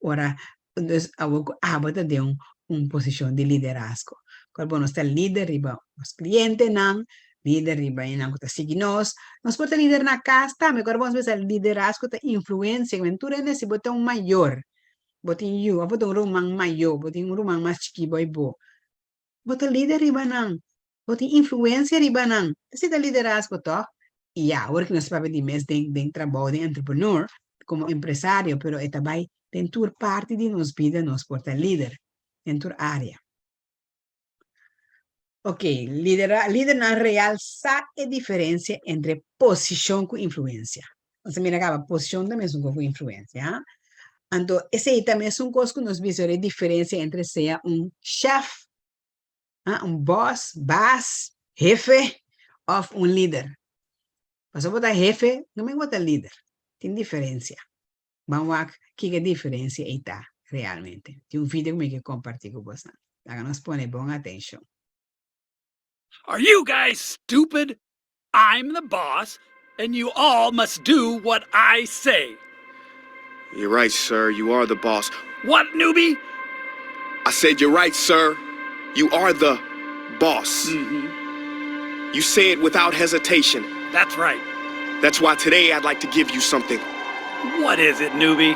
ora, dus awor ku abo ta den un posishon di liderazgo. Kor bo nos ta lider riba nos klientenan, lider riba esnan ku ta sigui nos, nos por ta lider na kas tambe, kor bo nos bisa liderazgo ta influensia, men tur hende si bo ta un mayor, bo tin yu, òf bo ta un ruman mayor, bo tin un ruman mas chikí bo i bo, Bo ta lider riba nan. Bo tin influensia riba nan. Esei ta liderazgo, tòg? I ya, awor ki nos ta papia di mes den den trabou den entrepreneur, komo empresario, pero e ta bai den tur parti di nos bida nos por ta lider, den tur área. Ok, lidera lidernan real sa e diferensia entre posishon ku influensia. Nos a mira kaba posishon ta mesun kos ku influensia, ha? Anto esei ta mesun kos ku nos bisa e diferensia entre sea un shèf, ha, un bòs, baas, hefe òf un lider. Pasobra bo ta hefe no men bo ta lider. Tin diferensia. Ban wak kiko e diferensia ei ta realmente. Tin un video ku mi ke kompartí ku bosnan. Laga nos pone bon atenshon. Are you guys stupid? I'm the boss and you all must do what I say. You're right, sir. You are the boss. What, newbie? I said you're right, sir. You are the boss. Mm-hmm. You say it without hesitation. That's right. That's why today I'd like to give you something. What is it, newbie?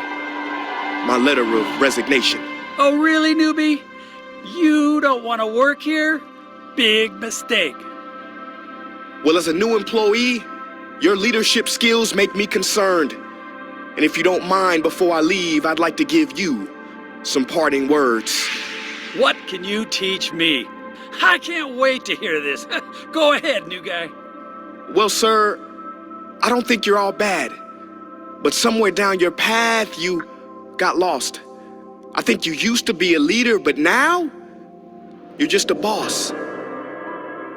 My letter of resignation. Oh, really, newbie? You don't want to work here? Big mistake. Well, as a new employee, your leadership skills make me concerned. And if you don't mind, before I leave, I'd like to give you some parting words. What can you teach me? I can't wait to hear this. Go ahead, new guy. Well, sir, I don't think you're all bad. But somewhere down your path, you got lost. I think you used to be a leader, but now you're just a boss.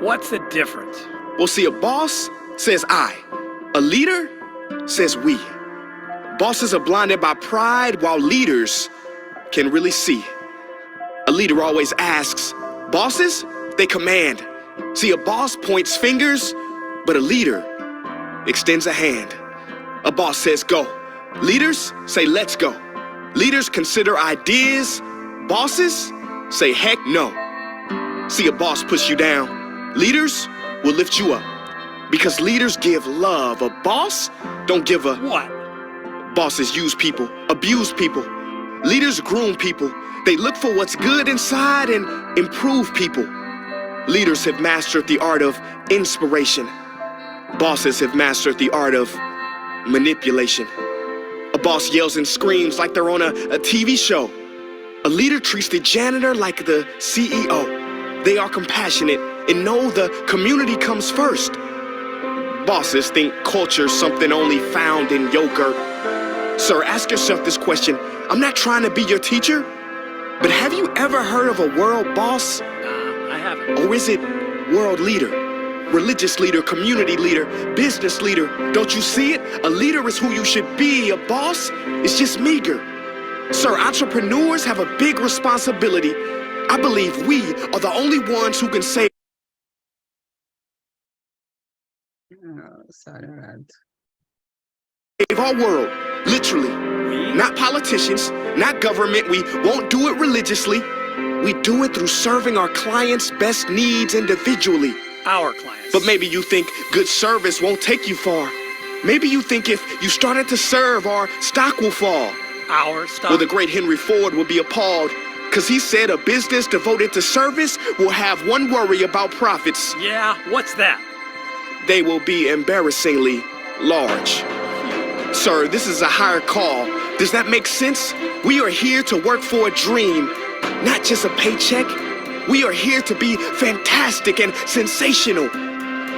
What's the difference? Well, see, a boss says I, a leader says we. Bosses are blinded by pride while leaders can really see. A leader always asks. Bosses, they command. See, a boss points fingers, but a leader extends a hand. A boss says go. Leaders say let's go. Leaders consider ideas. Bosses say heck no. See, a boss push you down. Leaders will lift you up. Because leaders give love. A boss don't give a What? Bosses use people, abuse people. Leaders groom people. They look for what's good inside and improve people. Leaders have mastered the art of inspiration. Bosses have mastered the art of manipulation. A boss yells and screams like they're on a, a TV show. A leader treats the janitor like the CEO. They are compassionate and know the community comes first. Bosses think culture's something only found in yogurt. Sir, ask yourself this question. I'm not trying to be your teacher, but have you ever heard of a world boss? Nah, I haven't. Or is it world leader? Religious leader, community leader, business leader. Don't you see it? A leader is who you should be. A boss is just meager. Sir, entrepreneurs have a big responsibility. I believe we are the only ones who can save Oh, sorry, Rad. our world. Literally. We? Not politicians, not government. We won't do it religiously. We do it through serving our clients' best needs individually. Our clients. But maybe you think good service won't take you far. Maybe you think if you started to serve, our stock will fall. Our stock. Well, the great Henry Ford will be appalled because he said a business devoted to service will have one worry about profits. Yeah, what's that? They will be embarrassingly large. Sir, this is a higher call. Does that make sense? We are here to work for a dream, not just a paycheck. We are here to be fantastic and sensational,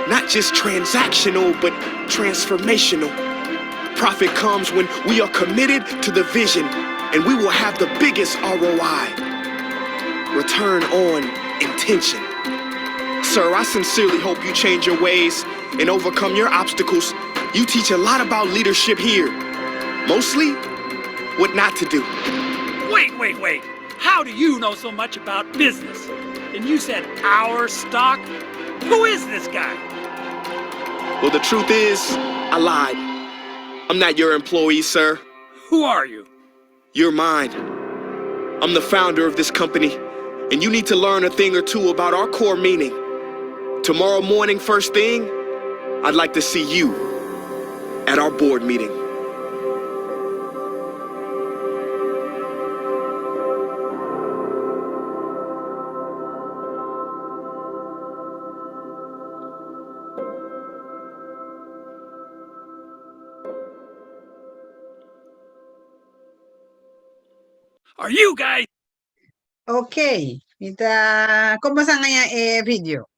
not just transactional, but transformational. Profit comes when we are committed to the vision and we will have the biggest ROI return on intention. Sir, I sincerely hope you change your ways and overcome your obstacles. You teach a lot about leadership here. Mostly, what not to do. Wait, wait, wait. How do you know so much about business? And you said our stock? Who is this guy? Well, the truth is, I lied. I'm not your employee, sir. Who are you? You're mine. I'm the founder of this company, and you need to learn a thing or two about our core meaning. Tomorrow morning, first thing, I'd like to see you at our board meeting. Are you guys Ok, mi ta kon boso a haña e video?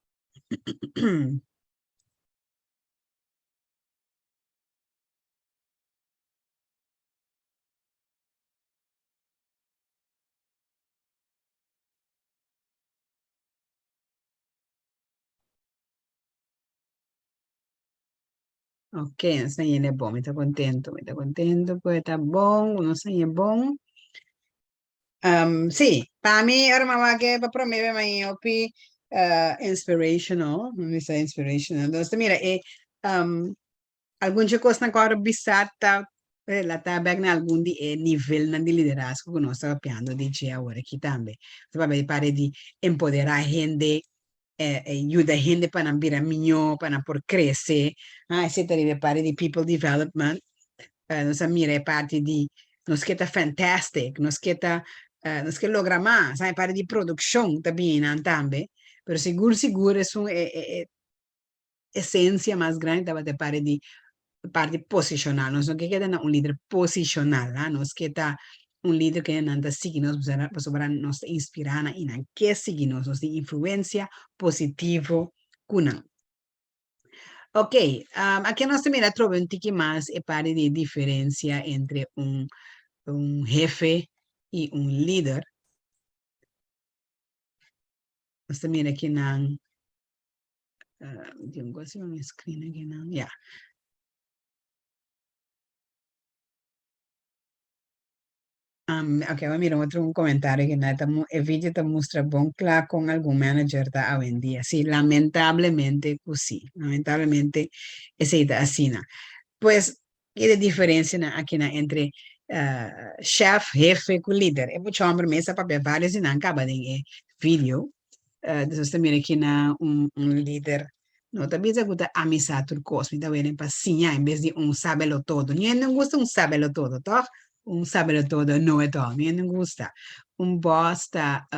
Ok, nos a yende bon, mi ta contento, mi ta contento ku e ta bon, ku nos a yende bon. Um, sí, pa mi, ora mi a wak e pa promé bes mi a yende hopi uh, inspirational, mi bisa inspirational. Nos ta mira e um, Algun dje kosnan ku ora bisa ta relatá bèk na algun di e nivelnan di liderazgo ku nos ta papiando di dje awor aki tambe. Nos ta papia di parti di empoderá hende, yuda hende pa nan bira mihó, pa nan por krese, esei ta riba e parti di people development. Nos a mira e parti di nos ke ta fantastic, nos ke ta nos ke logra mas, e parti di produkshon ta bini nan tambe, pero sigur sigur esun e esencia mas grandi tabata e parti di parti posicional. Nos no ke keda na un lider posicional, ha? Nos ke ta un lider ku nan ta sigui nos pasobra nos ta inspira nan i nan ke sigui nos, nos tin influencia positivo ku nan. Ok, aki nos ta mira atrobe un tiki mas e parti di diferencia entre un un hefe y un lider. Nos ta mira kinan, tin un cos riba mi screen akinan, ya. Ok, bo mira otro un comentario aki na ta e video ta mustra bon cla con algun manager ta awendia. Si, lamentablemente cu si. Lamentablemente esey ta asina. Pues, ki ta e diferencianan akinan entre chef, hefe cu lider? E mucha homber mes a papia varios di nan caba den e video. Dus nos ta mira aki na un lider no ta bisa ku ta ami sa tur kos, mi ta wene pa siña en bes di un sábelo todo. Ni hende no gusta un sábelo todo, tòg? Un sábelo todo know it all, ni hende no gusta. Un bòs ta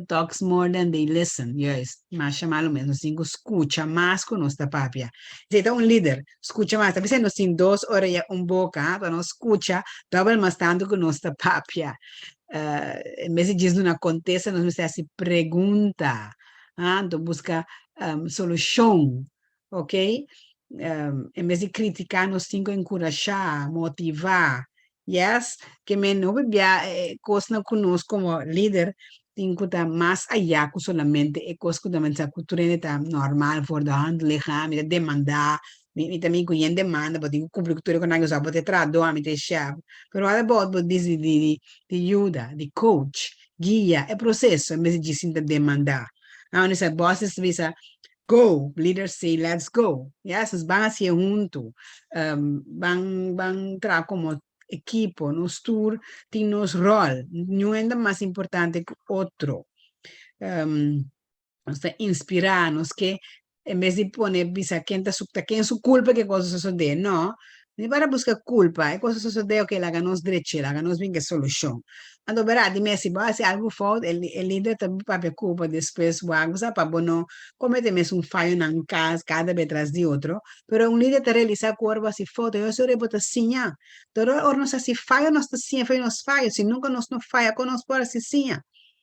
talks more than they listen, juist, masha malu mes, nos tin ku skucha mas ku nos ta papia. Esei ta un lider, skucha mas, ta bisa nos tin dos orea un boka, pa nos skucha dòbel mas tantu ku nos ta papia. En bes di djis duna kontesta nos mester hasi pregunta, anto buska solushon, ok. En bes di kritiká nos tin ku enkurashá, motivá, Yes, ke men hopi bia e kosnan ku nos komo lider tin ku ta mas ayá ku solamente e kos ku ta mensa ku tur hende ta normal voor de hand liggen, mi ta demandá, mi mi ta mi ku yen demanda, bo tin ku kumpli ku tur e konan ku sa bo ta e trahadó, ami ta e shèf. Pero what about bo disi di di di yuda, di coach, guia e proseso en bes di djis sinta demandá. Awor sa bosses ta bisa Go, leaders say let's go. Yes, nos ban hacié hunto. Ban ban traha como equipo. Nos tur tin nos rol. Niun hende mas importante cu otro. Nos ta inspira, nos ke en bes di pone bisa ken ta su ta ken su culpa ke cos a sosode. No, ni para busca culpa. E cos a sosode, ok, laga nos dreche, laga nos bin ke solucion. Anto bera di mes si bo hasi algu fout e e lider ta papia ku bo despues wak bo sa pa bo no komete mesun fayonan kas kada be tras di otro pero un lider ta realisa ku ora bo hasi fout e ora bo ta siña pero ora nos hasi fayo nos ta siña for di nos fayo si nunka nos no faya kon nos por hasi siña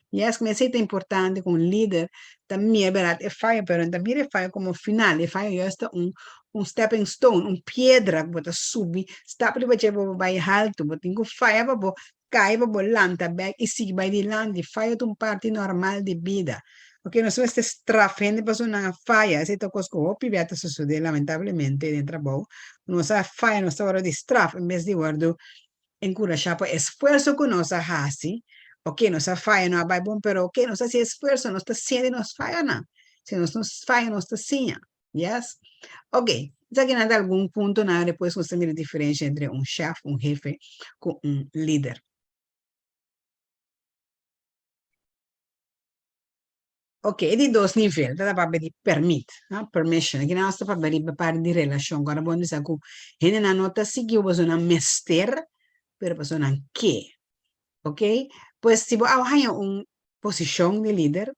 yes esei ta importante ku un lider ta mira berdad e fayo pero no ta mira e fayo komo final e fayo juist ta un un stepping stone un piedra ku bo ta subi stap riba dje pa bo bai haltu bo tin ku faya pa bo Kai pa bo lanta bek i sigui bai dilanti. Faya ta un parti normal di bida. Ok, nos mester straf hende pasobra nan a faya. Esei ta kos ku hopi bia ta sosodé lamentablemente den trabou. Nos a faya, nos ta wòrdu di straf en bes di wòrdu enkurashá pa esfuerso ku nos a hasi. Ok, nos a faya, no a bai bon, pero ok, nos a hasi esfuerso, nos ta siña di nos fayonan. Si nos no faya, nos ta siña. Yes? Ok, esaki nan ta algun puntonan despues nos ta mira diferencia entre un chef, un hefe cu un lider. Ok, e di dos nivel ta papia di permit, ha, permission. Aki nan nos ta papia riba parti di relacion. Cu ora bo bisa cu hendenan no ta sigui bo pasobra nan mester, pero pasobra nan ke. Ok, pues si bo a haña un posicion di lider,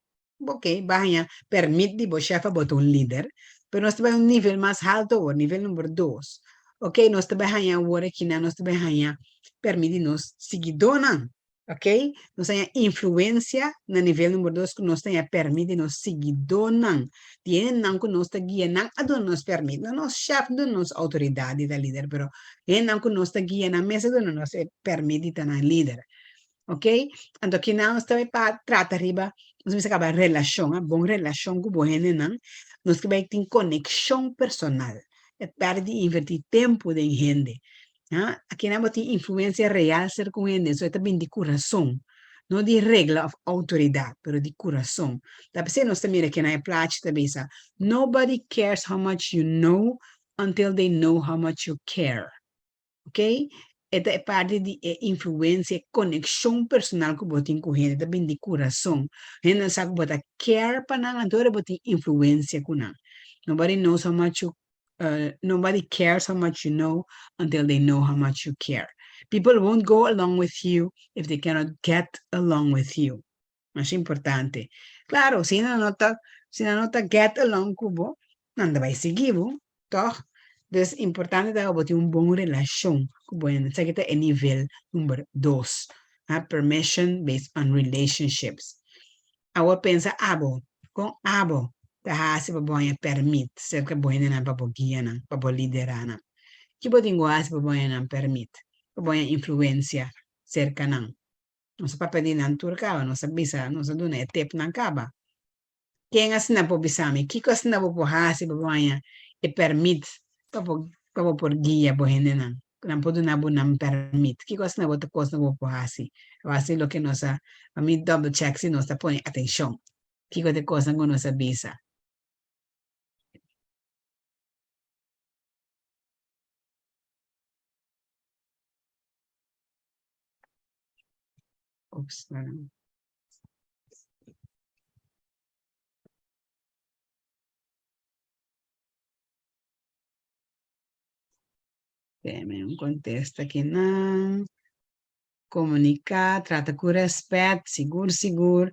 Ok, bo a haña permit di bo shef pa bo ta un lider, pero nos ta bai un nivel mas halto awor, nivel number dos. Ok, nos ta bai haña awor akinan, nos ta bai haña permit di nos siguidónan. Ok, nos haña influensia na nivel number dos ku nos ta haña permit di nos siguidónan, di hendenan ku nos ta guia, nan a duna nos permit, no nos shef duna nos outoridat di ta lider, pero hendenan ku nos ta guia nan mes a duna nos e permit di ta nan lider. Ok, anto kinan nos ta bai pa trata riba, nos mester kaba relashon, a bon relashon ku bo hendenan, nos ke bai tin konekshon personal, e pèrdè di invertí tempu den hende, ha, akinan bo tin influensia real serka un hende, so e ta bini di kurason, no di regla òf outoridat, pero di kurason. Ta p'esei nos ta mira kinan e plachi ta bisa, Nobody cares how much you know until they know how much you care. Ok, e ta e parti di e influencia, e conexion personal cu bo tin cu hende, ta bini di curason. Hendenan sa cu bo ta care pa nan, anto ora bo tin influencia cu nan. Nobody knows how much you, nobody cares how much you know until they know how much you care. People won't go along with you if they cannot get along with you. Masha importante. Claro, si nan no ta, si nan no ta get along cu bo, nan ta bay sigui bo, toch? Dus importante ta cu bo tin un bon relacion cu bo hende. Esaki ta e nivel number dos. Ha, permission based on relationships. Awor pensa abo, kon abo ta hasi pa bo haña pèrmit serka bo hendenan pa bo guianan, pa bo lideranan? Ki bo tin ku hasi pa bo haña nan pèrmit, pa bo haña influensia serka nan? Nos a papia di nan tur kaba, nos a bisa, nos a duna e tepnan kaba. Ken asina por bisa mi? Kiko asina bo por hasi pa bo haña e pèrmit pa bo pa bo por guia bo hendenan? Ku nan por duna bo nan pèrmit. Kiko asina bo ta kosnan ku bo por hasi? A base di loke nos a pa mi double check si nos ta pone atenshon. Kiko ta e kosnan ku nos a bisa? Oeps, pardon. Deme un contesta aki nan. Comunica, trata cu respet, sigur sigur.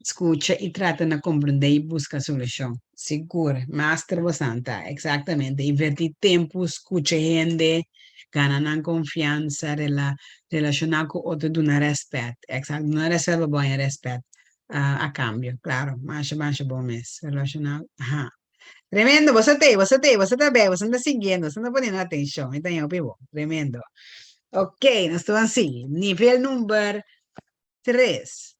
Scucha y trata na comprende y busca solucion. Sigur, master bosan ta, exactamente. Inverti tempo, scucha hende, gana nan confiansa, rela, relaciona cu otro, duna respet. Exacto, duna respet pa bo haña respet a cambio. Claro, masha masha bon mes. Relaciona, aha. Tremendo, boso ta ei, boso ta ei, boso ta bei, boso ta siguiendo, boso ta poniendo atencion. Mi ta haña hopi bon. Tremendo. Ok, nos ta ban sigui. Nivel number tres.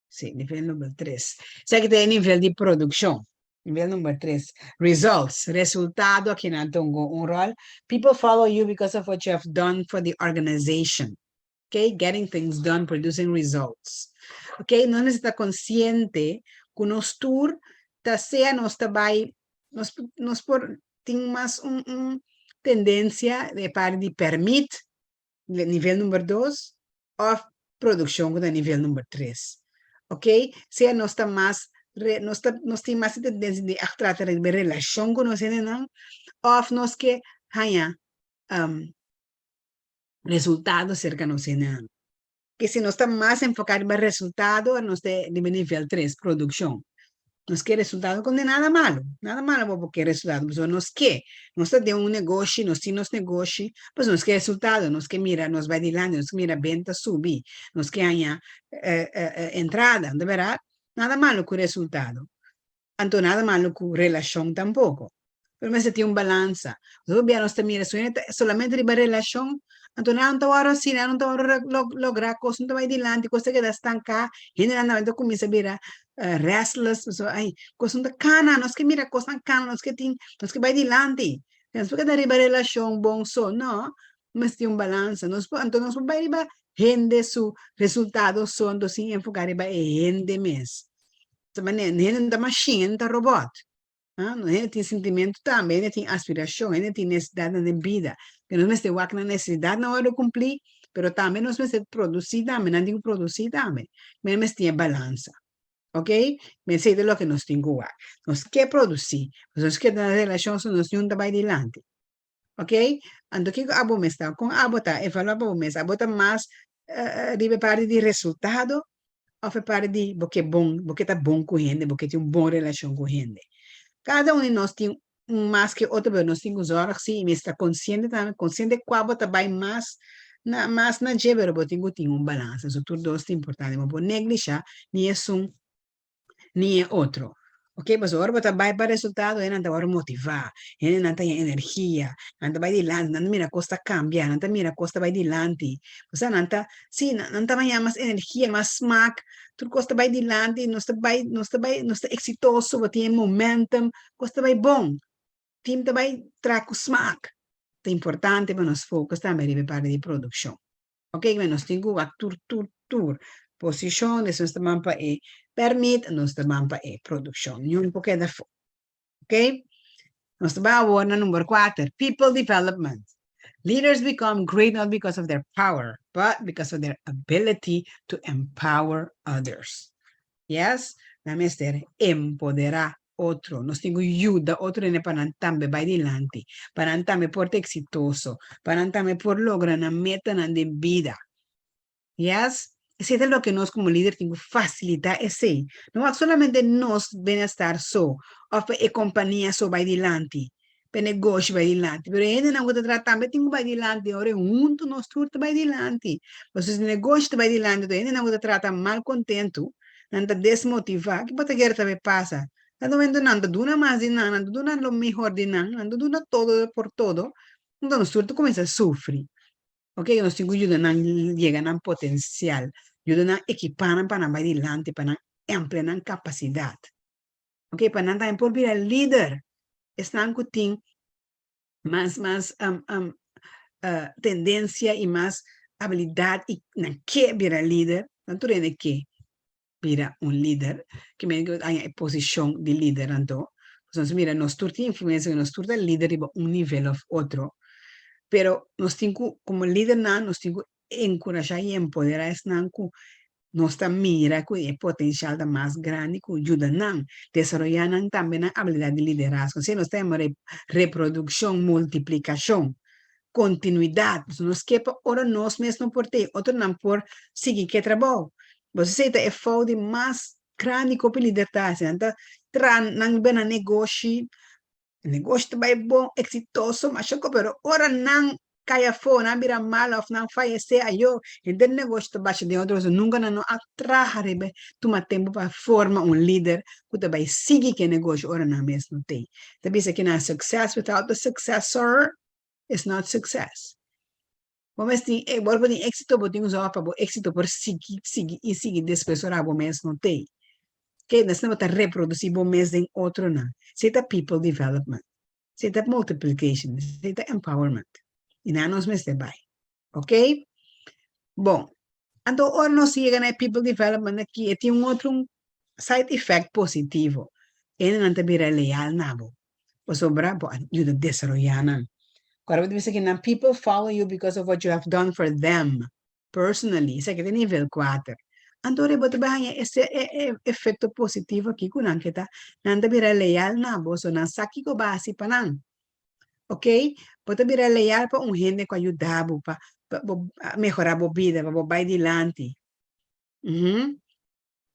Sí, nivel number tres. Esaki ta e nivel di produccion. Nivel number tres. Results, resultado, aki nan ta un un rol. People follow you because of what you have done for the organization. Okay, getting things done, producing results. Okay, nos mester ta consciente cu nos tur ta sea nos ta bay, nos, nos por tin mas un, un tendencia de parti di permit, nivel number dos, of produccion cu ta nivel number tres. Ok, sea nos ta mas, re, nos ta, nos tin mas e tendencia di echt trata riba e relacion cu nos hendenan, of nos ke haña um, resultado cerca nos hendenan. Ke si nos ta mas enfoca riba resultado, nos ta riba nivel tres, produccion. Nos ke resultado con de nada malo, nada malo bo por ke resultado, pasobra nos ke, nos ta den un negoshi, nos tin nos negoshi, pues nos ke resultado, nos ke mira nos bai dilanti, nos ke mira benta subi, nos ke haña entrada, no ta berdad? Nada malo cu resultado. Anto nada malo cu relacion tampoco. Pero mester tin un balansa. Hopi bia nos ta mira su hende ta solamente riba relacion, anto nan no ta wòrdu asina, nan no ta wòrdu logra cos, no ta bai dilanti, cos ta keda stanca, hendenan tambe ta cuminsa bira restless, pasobra ay cos no ta cana, nos ke mira cosnan cana, nos ke tin, nos ke bai dilanti. Nos por keda riba relacion bon so, no, mester tin un balansa. Nos por, anto nos por bai riba hende su resultado so, anto sin enfoca riba e hende mes. Ta manera, hende no ta machine, hende no ta robot. Ah, no, hende tin sintimentu tambe, hende tin aspirashon, hende tin nesesidatnan den bida. Ke nos mester wak nan nesesidatnan wòrdu kumplí, pero tambe nos mester produsí tambe, nan tin ku produsí tambe. Men mester tin e balansa. Ok? Men esei ta loke nos tin ku wak. Nos ke produsí, nos ke ta na relashon so nos niun ta bai dilanti. Ok? Anto kiko abo mes ta? Kon abo ta? Evaluá pa bo mes. Abo ta mas riba e parti di resultado òf e parti di bo ke bon, bo ke ta bon ku hende, bo ke tin un bon relashon ku hende? Kada un di nos tin un mas ke otro, pero nos tin ku zòrg si i mester ta konsiente tambe, konsiente kua bo ta bai mas na mas na dje, pero bo tin ku tin un balansa. So tur dos ta importante. Bo por neglishá ni esun ni e otro. Ok, pasobra ora bo ta bai pa resultado, hendenan ta wòrdu motivá, hendenan ta haña energia, nan ta bai dilanti, nan ta mira kos ta kambia, nan ta mira kos ta bai dilanti. Osea nan ta, sí, nan ta haña mas energia, mas smak, tur kos ta bai dilanti, nos ta bai, nos ta bai, nos ta eksitoso, bo tin e momentum, kos ta bai bon, team ta bai traha ku smak. Ta importante pa nos focus tambe riba e parti di produkshon. Ok, men nos tin ku wak tur tur tur posishon, des nos ta ban pa e permit, nos ta ban pa e produkshon. Niun por keda afó. Ok, nos ta ban awor na number kuater, people development. Leaders become great not because of their power, but because of their ability to empower others. Yes, nan mester empoderá otro. Nos tin ku yuda otro hende pa nan tambe bai dilanti, pa nan tambe por ta eksitoso, pa nan tambe por logra nan metanan den bida. Yes, esei ta loke nos komo lider tin ku fasilitá esei. No wak solamente nos bienestar so òf pa e kompania so bai dilanti. Pa e negoshi bai dilanti. Pero e hendenan ku ta traha tambe tin ku bai dilanti. Ora e huntu nos tur ta bai dilanti. Pasobra si negoshi ta bai dilanti tur e hendenan ku ta traha ta mal kontentu, nan ta desmotivá. Ki bo ta kere ta bai pasa? Na momento nan ta duna mas di nan, nan ta duna lo mihor di nan, nan ta duna todo por todo, enton nos tur ta kuminsá sufri. Ok, nos tin ku yuda nan yega nan potensial, yuda nan ekipá nan pa nan bai dilanti, pa nan amplia nan kapasidat. Ok, pa nan tambe por bira lider, esnan ku tin mas mas tendensia i mas abilidat i nan ke bira lider, nan tur hende ke bira un lider, ke men ku haña e posishon di lider anto, pasobra nos mira nos tur tin influensia, nos tur ta lider riba un nivel òf otro, pero nos tin ku komo lidernan nos tin ku enkurashá i empoderá esnan ku nos ta mira ku e potensial ta mas grandi ku yuda nan desaroyá nan tambe nan abilidat di liderazgo. Esei nos ta yama reprodukshon, multiplikashon, kontinuidat. Pasobra nos ke pa ora nos mes no por tei, otronan por sigui ku e trabou. Bo esei ta e fout di mas grandi ku hopi lider ta hasi. Nan ta traha nan bena negoshi, Negoshi ta bai bon, eksitoso, masha ko, pero ora nan kai afó, nan bira mal òf nan fayesé, ayo, henter negoshi ta basha den otro, pasobra nunka nan no a traha riba e, tuma tempu pa forma un lider ku ta bai sigui ku e negoshi ora nan mes no t'ei. Ta bisa kinan success without the successor is not success. Bo mes tin, bo por tin éxito, bo tin un zorg pa bo éxito por sigui, sigui i sigui despues ora bo mes no t'ei. Ke asina bo ta reproduci bo mes den otronan. Esei ta people development. Esei ta multiplication. Esei ta empowerment. I nan nos mester bai. Ok? Bon. Anto ora nos yega na e people development aki, e tin un otro side effect positivo. Hendenan ta bira leal na bo. Pasobra bo a yuda desaroyá nan. Kòrda bo ta bisa ki nan people follow you because of what you have done for them personally. Esaki ta nivel kuater. Anto ora bo ta bai haña ese e efekto positivo aki ku nan ke ta, nan ta bira leal na bo, so nan sa kiko bo a hasi pa nan. Ok, bo ta bira leal pa un hende ku a yuda bo pa bo mehorá bo bida, pa bo bai dilanti.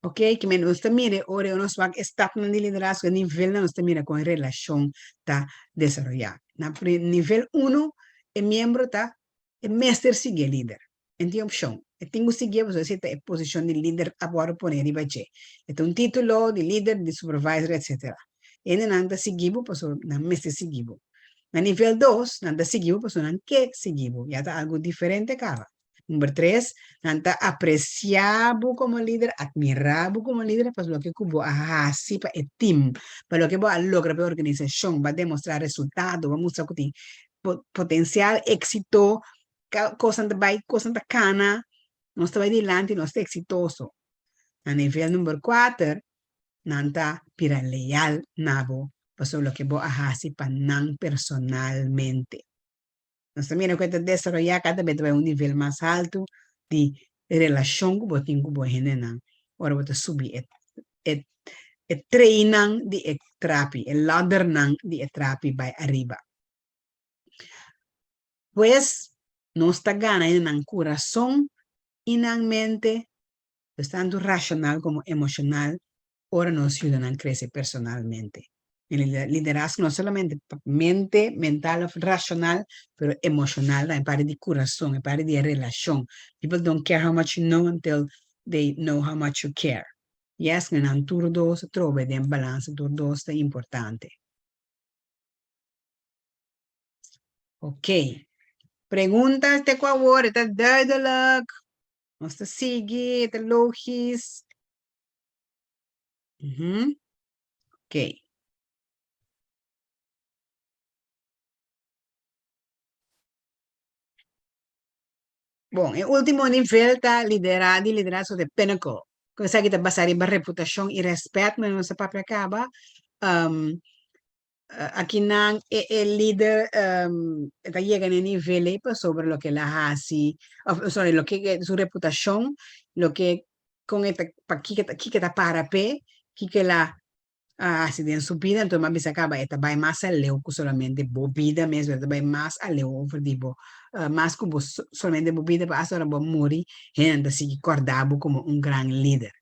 Ok, ki men nos ta mira e ora nos wak e stapnan di liderazgo, e nivelnan nos ta mira kon e relashon ta desaroyá. Na nivel uno, e miembro ta e mester sigui e lider. E no tin opshon. E tin ku siguié pasobra esei ta e posishon di lider a wòrdu poné riba dje. E ta un título di lider, di supervisor, etsetera. Hendenan ta sigui bo pasobra nan mester sigui bo. Na nivel dos, nan ta sigui bo pasobra nan ke sigui bo. Ya ta algu diferente kaba. Number tres, nan ta apresiá bo komo lider, atmirá bo komo lider pa loke ku bo a hasi pa e tim, pa loke bo a logra pa e organisashon, bo a demostrá resultado, bo a mustra ku tin potensial, éksito, kosnan ta bai, kosnan ta kana, nos ta bai dilanti, nos ta eksitoso. Na nivel number kuater, nan ta bira leal na bo pasobra loke bo a hasi pa nan personalmente. Nos ta mira ku e ta desaroyá kada bes ta bai un nivel mas haltu di relashon ku bo tin ku bo hendenan ora bo ta subi e e e treinan di e trapi, e laddernan di e trapi bai ariba. Pues, nos ta gana hendenan kurason i nan mente, pues tantu rashonal komo emoshonal, ora nos yuda nan crece personalmente. E liderazgo no solamente pa mente, mental of racional, pero emocional tambe, parti di curason, e parti di e relacion. People don't care how much you know until they know how much you care. Yes, nan tur dos a trobe den balansa, tur dos ta importante. Ok. Pregunta te cu awor, e ta duidelijk? Nos ta sigui, e ta logisch? Mhm. Ok. Bon, e último nivel ta lidera, di liderazgo de pinnacle. Ku esaki ta basá riba reputashon i rèspèt, manera nos a papia kaba. Um, akinan e e lider um, e ta yega na e nivel ei pasobra loke el a hasi, òf sorry, loke su reputashon, loke kon e ta, pa kiko ta, kiko e ta para p'e, kiko el a hasi den su bida, enton mi a bisa kaba e ta bai mas aleu ku solamente bo bida mes, e ta bai mas aleu over di bo, mas ku bo solamente bo bida, pa asta ora bo a muri, hende ta sigui kòrda bo komo un gran lider.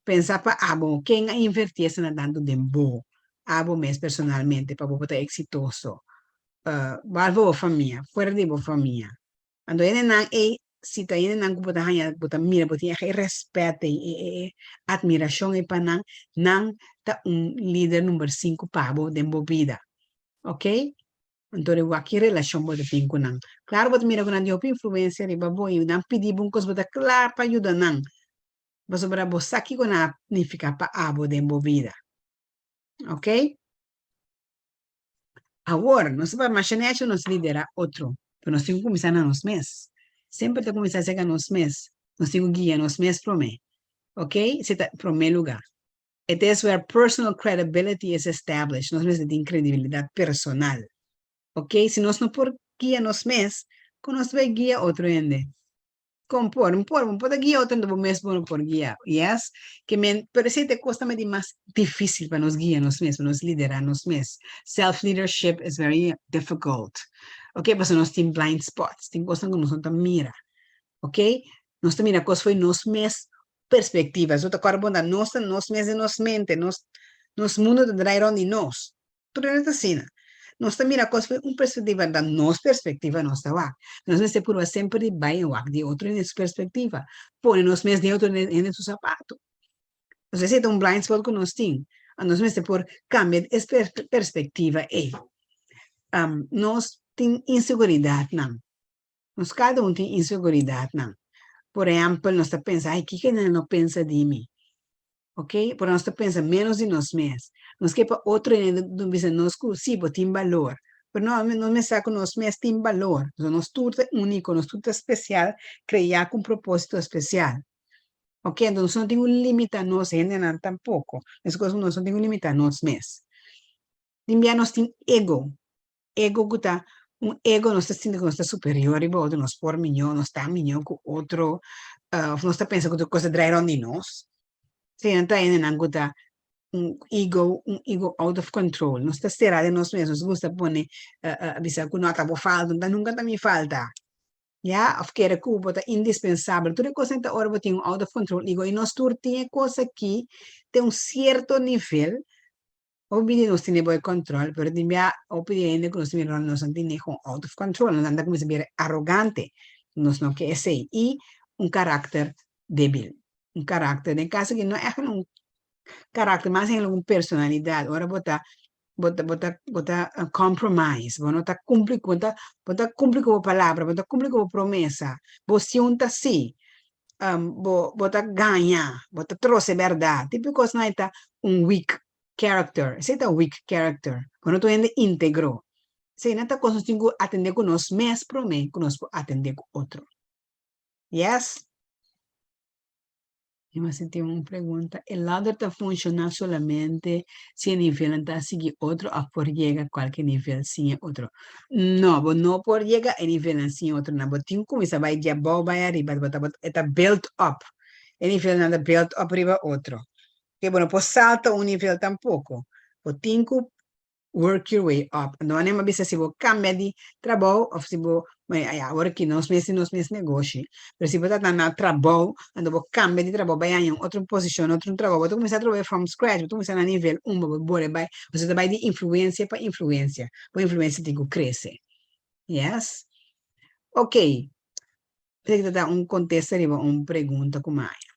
Pensa pa abo, ken a invertí asina tantu den bo? Abo mes personalmente pa bo por ta eksitoso. Behalve bo famia, fuera di bo famia. Anto hendenan ei, si ta hendenan ku bo ta haña, bo ta mira, bo tin e rèspèt ei, e e atmirashon ei pa nan, nan ta un lider number sinku pa bo den bo bida. Oke? Anto di wak ki relashon bo ta tin ku nan. Klaro bo ta mira ku nan tin hopi influensia riba bo i nan pidi bo un kos bo ta kla pa yuda nan, pasobra bo sa kiko nan a nifiká pa abo den bo bida. Oke? Awor, nos ta papia masha nechi nos lidera otro, pero nos tin ku kuminsá na nos mes. Semper ta kuminsá serka nos mes. Nos tin ku guia nos mes promé. Ok? Esei ta promé lugá. It is where personal credibility is established. Nos mester tin credibilidad personal. Ok? Si nos no por guia nos mes, kon nos ta bai guia otro hende? Kon por? Bo por, bo por ta guia otro hende, bo mes bo no por guia. Yes? Ke men, pero esei ta e kos tambe di mas dificil pa nos guia nos mes, pa nos lidera nos mes. Self leadership is very difficult. Ok? Pasobra nos tin blind spots, tin kosnan ku nos no ta mira. Ok? Nos ta mira kos fo'i nos mes perspectiva. Eso ta kòrda bon ta nos ta nos mes den nos mente, nos nos mundo ta draai rond di nos. Pero no ta asina. Nos ta mira kos un perspectiva, ta nos perspectiva nos ta wak. Nos mester purba semper di bai en wak di otro hende su perspectiva. Pone nos mes den otro hende su sapato. Nos esei ta un blind spot ku nos tin. Nos mester por cambia es perspectiva ei. Nos tin inseguridadnan. Nos kada un tin inseguridatnan. Por ehèmpel, nos ta pensa, Ai, kiko nan lo pensa di mi? Oke, pero nos ta pensa ménos di nos mes. Nos ke pa otro hende bisa nos ku sí, bo tin balor. Pero no, nos mester sa ku nos mes tin balor. Pasobra nos tur ta úniko, nos tur ta spesial, kreá ku un propósito spesial. Oke, enton nos no tin ku limitá nos hendenan tampoko. Meskos ku nos no tin ku limitá nos mes. Tin bia nos tin ego. Ego ku ta un ego nos ta sinti ku nos ta superior riba otro, nos por miñó, nos ta miñó ku otro, of nos ta pensa ku tur kos ta drai rònt di nos. Sí, nan ta hendenan ku ta un ego, un ego out of control. Nos ta será den nos mes, nos gusta pone bisa ku no ta bo falta, no ta nunka ta mi falta. Ya, of kere ku bo ta indispensabel. Tur e kosnan ta ora bo tin un out of control ego i nos tur tin e kos aki te un sierto nivel. Hopi di nos tene bo e control, pero tin bia hopi di hende ku nos ta mira rònt nos no tene kon out of control, nos anda kuminsá bira arogante, nos no ke esei, i un karakter debil, un karakter, den kaso aki no ègt un karakter, mas bien un personalidat, ora bo ta bo ta bo ta bo ta compromise, bo no ta kumpli ku bo ta bo ta kumpli ku bo palabra, bo ta kumpli ku bo promesa, bo si un ta si, bo bo ta gaña, bo ta trose bèrdat, tipo kosnan ei ta un weak character, esei ta weak character, bo no ta un hende integro. Esei nan ta kos nos tin ku atendé ku nos mes promé ku nos por atendé ku otro. Yes? Mi mester tin un pregunta, e ladder ta funshoná solamente si e nivelnan ta sigui otro òf por yega kualke nivel sin e otro? No, bo no por yega e nivelnan sin e otronan, bo tin ku kuminsá bai di abou bai ariba, bo ta e ta build up, e nivelnan ta build up riba otro. Ke bo no por salta un nivel tampoco. Bo tin ku work your way up. Anto wanneer mi a bisa si bo cambia di trabou of si bo, bueno ya awor aki nos mes tin nos mes negoshi, pero si bo ta na trabou anto bo cambia di trabou bai haña un otro posicion, otro trabou, bo ta cuminsa atrobe from scratch, bo ta cuminsa na nivel un, bo bole bai, bo ta bai di influencia pa influencia, bo influencia tin ku crece. Yes? Ok. Esaki ta da un kontesta riba un pregunta ku mi haña.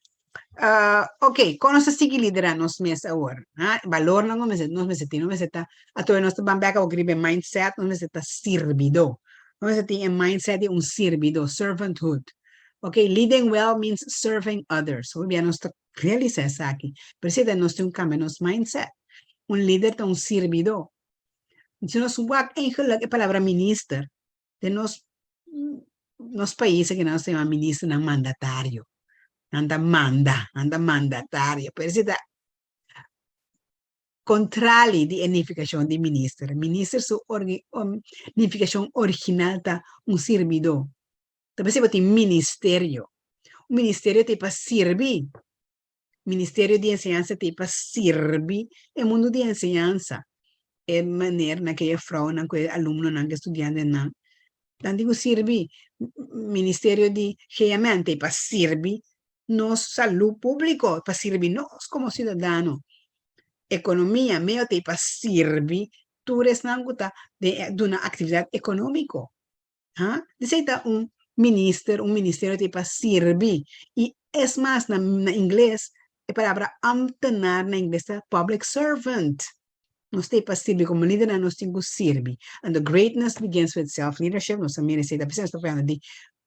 Ok, kon nos ta sigui liderá nos mes awor? Ha? Balornan ku nos mester tin, nos mester ta, atrobe nos ta ban bèk awor riba e mindset, nos mester ta sirbidó. Nos mester tin e mindset di un sirbidó, servanthood. Ok, leading well means serving others. Hopi bia nos ta realisá esaki, pero esei ta nos tin ku kambia nos mindset. Un lider ta un sirbidó. Si nos wak eigenlijk e palabra minister, Den nos nos pais aki nan ta yama ministernan mandatario. Nan ta manda, nan ta mandatario. Pero esei ta kontrali di e nifikashon di minister. Minister su nifikashon original ta un sirbidó. Ta p'esei bo tin ministerio. Un ministerio ta ei pa sirbi. Ministerio di Enseñansa ta ei pa sirbi e mundu di enseñansa. E manernan ku e jefrounan ku e alumnonan ku e studiantenan nan tin ku sirbi. Ministerio di GMN ta ei pa sirbi nos salú públiko, pa sirbi nos komo siudadano. Ekonomia, medio ta ei pa sirbi tur esnan ku ta den duna aktividat ekonómiko. Ha? Esei ta un minister, un ministerio ta ei pa sirbi. I es mas, na na ingles, e palabra ambtenaar na ingles ta public servant. Nos ta ei pa sirbi, komo lidernan nos tin ku sirbi. Anto greatness begins with self leadership, nos a mira esei ta p'esei nos ta papiando di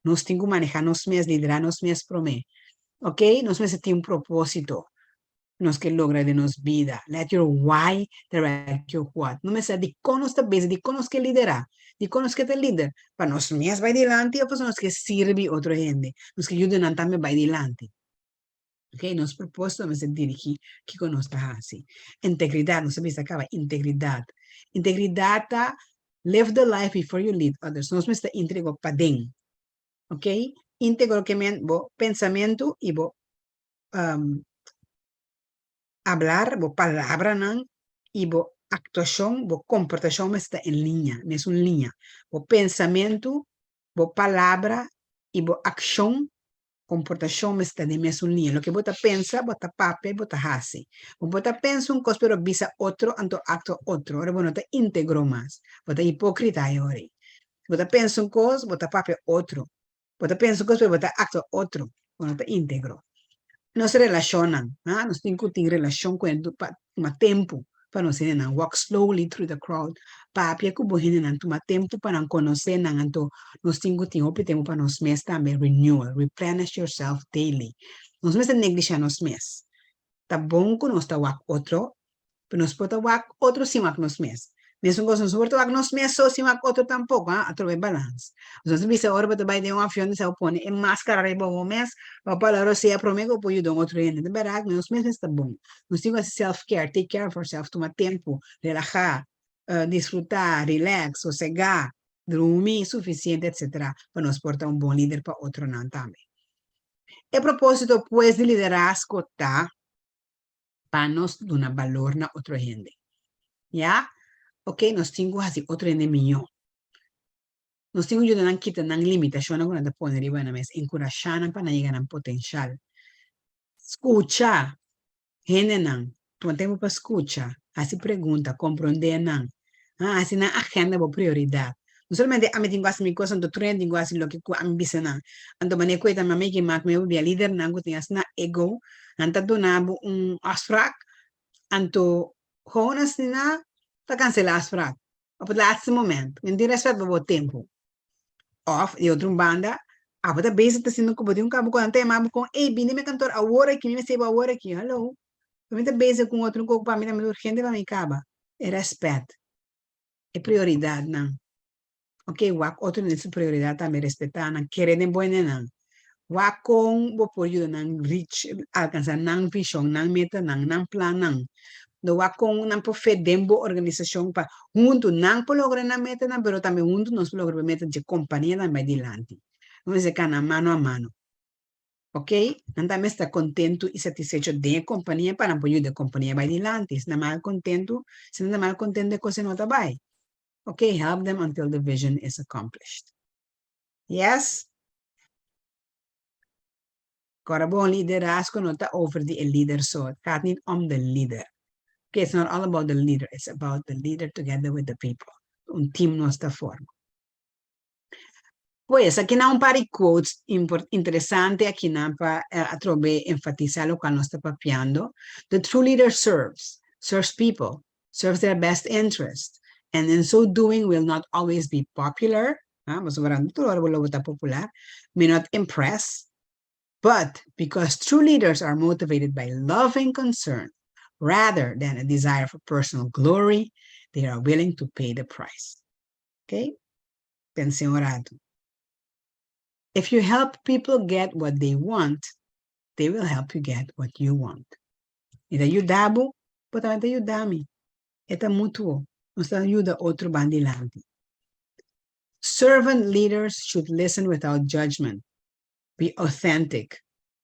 nos tin ku maneha nos mes, lidera nos mes promé. Ok, nos mester tin un propósito. nos ke logra den nos bida. Let your why direct your what. No mester dikon nos ta bezig, dikon nos ke liderá, dikon nos ke ta lider, pa nos mes bai dilanti òf pasobra nos ke sirbi otro hende, nos ke yuda nan tambe bai dilanti. Ok, nos propósito mester dirigí kiko nos ta hasi. Integridat, nos a bisa kaba, integridat. Integridat ta live the life before you lead others. Nos mester íntegro paden. Ok, íntegro ke men bo pensamentu i bo hablar, bo palabranan i bo aktuashon, bo komportashon mester ta en liña, mesun liña. Bo pensamentu, bo palabra i bo akshon, komportashon mester ta den mesun liña. Loke bo ta pensa, bo ta papia i bo ta hasi. Bo por ta pensa un kos pero bisa otro anto aktua otro, ora bo no ta íntegro mas, bo ta hipókrita e ora ei. Bo ta pensa un kos, bo ta papia otro. Bo ta pensa un kos pero bo ta aktua otro, bo no ta íntegro. Nos relashonnan, ha, nos tin ku tin relashon ku hende pa tuma tempu pa nos hendenan, walk slowly through the crowd, papia ku bo hendenan, tuma tempu pa nan konosé nan, anto nos tin ku tin hopi tempu pa nos mes tambe, renewal, replenish yourself daily. Nos mester neglishá nos mes. Ta bon ku nos ta wak otro, pero nos por ta wak otro sin wak nos mes. Mesun kos, nos no por ta wak nos mes so sin wak otro tampoko, ha, atrobe balans. Nos ta bisa ora bo ta bai den un avion ta pone e maskara riba bo mes pa bo pala rosea prome ku bo por yuda un otro hende. Ta bèrdat, nos mes mester ta bon. Nos tin ku hasi self care, take care of ourself, tuma tempu, relahá, disfrutá, relax, sosegá, drumi sufisiente etcetera pa nos por ta un bon lider pa otronan tambe. E propósito pues di liderazgo ta pa nos duna balor na otro hende. Ya? Ok, nos tin ku hasi otro hende mihó. Nos tin ku yuda nan kita nan limitashonnan ku nan ta pone riba nan mes, enkurashá nan pa nan yega nan potenshal. Skucha hendenan, tuma tempu pa skucha, hasi pregunta, komprondé nan, hasi nan agenda bo prioridat. No solamente ami tin ku hasi mi kos, anto tur hende tin ku hasi loke ku ami bisa nan. Anto manera ku e ta mami ki mak mi bia lidernan ku tin asina ego, nan ta duna bo un afsprak, anto gewoon asina ta kansela afsprak op het laatste moment. Men tin respet pa bo tempu. Of di otro un banda, abo ta bezig ta sinti ku bo tin un kabo ku nan ta yama bo kon, ey bini mi kantor awor aki, mi mester bo awor aki. Hallo, mi ta bezig ku un otro kos ku pa mi ta urgente pa mi kaba. E respet. E prioridadnan. Ok, wak otro hende su prioridad tambe, respetá nan, kere den bo hendenan. Wak kon bo por yuda nan reach, alkansá nan vishon, nan metanan, nan plannan. No wak kon nan por fit den bo organisashon pa huntu nan por logra nan metanan, pero tambe huntu nos por logra bo meta dje kompania tambe bai dilanti. Nos mester kana mano a mano. Ok, nan tambe sta kontentu i satisfecho den e kompania pa nan por yuda e kompania bai dilanti. Si nan mal kontentu, si nan ta mal kontentu e kos ei no ta bai. Ok, help them until the vision is accomplished. Yes? Kòrda bon, liderazgo no ta over di e lider so. Het gaat niet om de lider. Ok, it's not all about the leader, it's about the leader together with the people. Un team nos ta forma. Pues, akinan un par di quotes interesante akinan pa atrobe enfatisa locual nos ta papiando. The true leader serves, serves people, serves their best interest, and in so doing will not always be popular, ah, pasobra no tur ora bo lo bo ta popular, may not impress, but because true leaders are motivated by loving concern rather than a desire for personal glory, they are willing to pay the price. Okay? Pensa un ratu. If you help people get what they want, they will help you get what you want. Mi ta yuda bo, bo tambe ta yuda mi. E ta mutuo. Nos ta yuda otro ban dilanti. Servant leaders should listen without judgment, be authentic,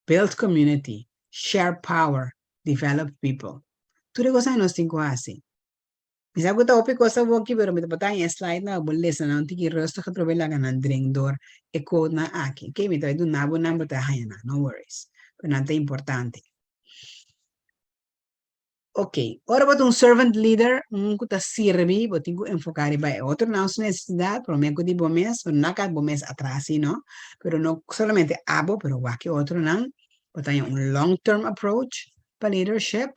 build community, share power, develop people. Tur e kosnan nos tin ku hasi. Mi sa ku ta hopi kos awoki pero mi ta por ta haña e slide nan bo lesa nan un tiki rustig atrobe laga nan drink dor e quote nan aki ok mi ta bai duna bo nan bo ta haña nan no worries pero nan ta importante. Ok, ora bo ta un servant leader, un ku ta sirbi, bo tin ku enfoká riba e otronan su nesesidat promé ku di bo mes, bo no laga bo mes atras si no, pero no solamente abo, pero wak e otronan, bo ta haña un long term approach pa leadership,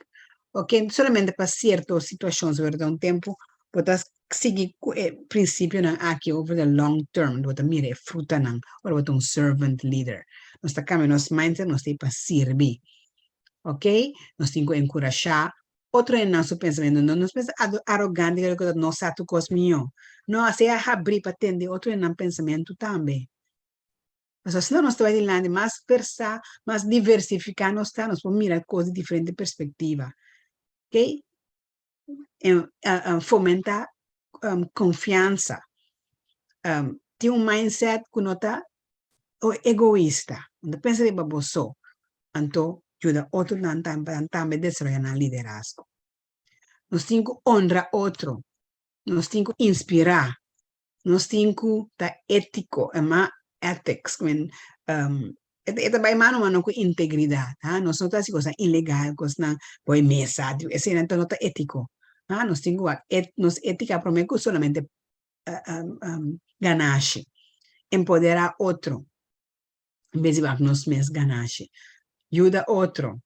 ok, no solamente pa sierto situashon, pero ta un tempu bo ta sigui ku e prinsipionan aki over the long term, bo ta mira e frutanan ora bo ta un servant leader. Nos ta kambia nos mindset, nos ta ei pa sirbi. Ok, nos tin ku enkurashá otro hende nan su pensamentu. No nos mester arogante kere ku ta nos sa tur kos mihó. No, asei a habrí pa tende otro hende nan pensamentu tambe. Pasobra asina nos ta bai dilanti, mas versá, mas diversifiká nos ta, nos por mira kos di diferente perspektiva. Ok, fomentá konfiansa. Tin un mindset ku no ta egoista, no ta pensa riba bo so, anto yuda otronan tambe pa nan tambe desaroyá nan liderazgo. Nos tin ku honra otro, nos tin ku inspirá, Nos tin ku ta étiko, e ma ethics, ku men e ta bai mano mano ku integridat, ha, nos no ta hasi kosnan ilegal, kosnan bo e mesa, eseinan no ta étiko, ha, nos tin ku wak nos étika promé ku solamente ganashi, empoderá otro en bes di wak nos mes ganashi, yuda otro.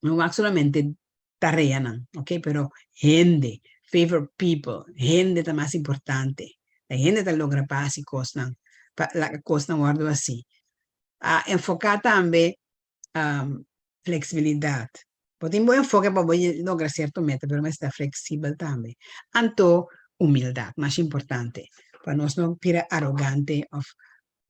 No wak solamente tareanan, ok, pero hende, favor people, hende ta mas importante. Ta hende ta logra pa hasi kosnan, pa laga kosnan wòrdu hasi. A enfoká tambe fleksibilidat. Bo tin bo enfoke pa bo logra sierto meta, pero mester ta fleksibel tambe. Anto humildat, mas importante, pa nos no bira arogante òf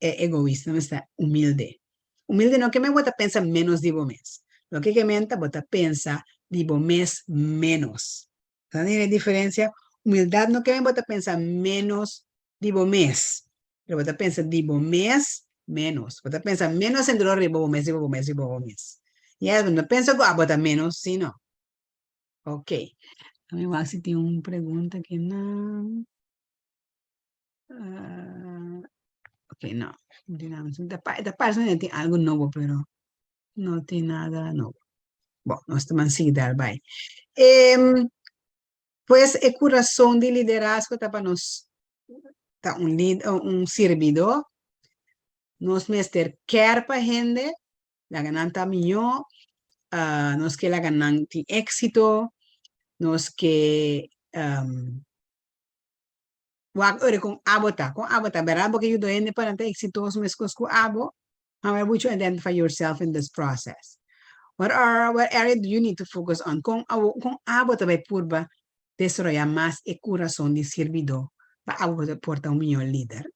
egoista, nos mester ta humilde. Humilde no ke men bo ta pensa ménos di bo mes. Loke ke men ta bo ta pensa di bo mes ménos. Ta mira e diferensia? Humildat no ke men bo ta pensa ménos di bo mes, pero bo ta pensa di bo mes ménos. Bo ta pensa ménos sentro riba bo mes, riba bo mes, riba bo mes. Yes, bo no pensa ku abo ta ménos, si no. Ok. Mi wak si tin un pregunta akinan. Ok, no. No tin nada. Ta pa, ta parse manera tin algo nobo, pero no tin nada nobo. Bon, nos ta man sigui dar bai. Em, pues e kurason di liderazgo ta pa nos ta un lid, un sirbidó. Nos mester kèr pa hende, laga nan ta mihó, ah, nos ke laga nan tin éksito, nos ke Wak ora kon abo ta. Kon abo ta? Berdad bo ke yuda hende pa nan ta eksitoso meskos ku abo? How would you identify yourself in this process? What are what area do you need to focus on? Kon abo kon abo ta bai purba desaroyá mas e kurason di sirbidó pa abo por ta un mihó lider?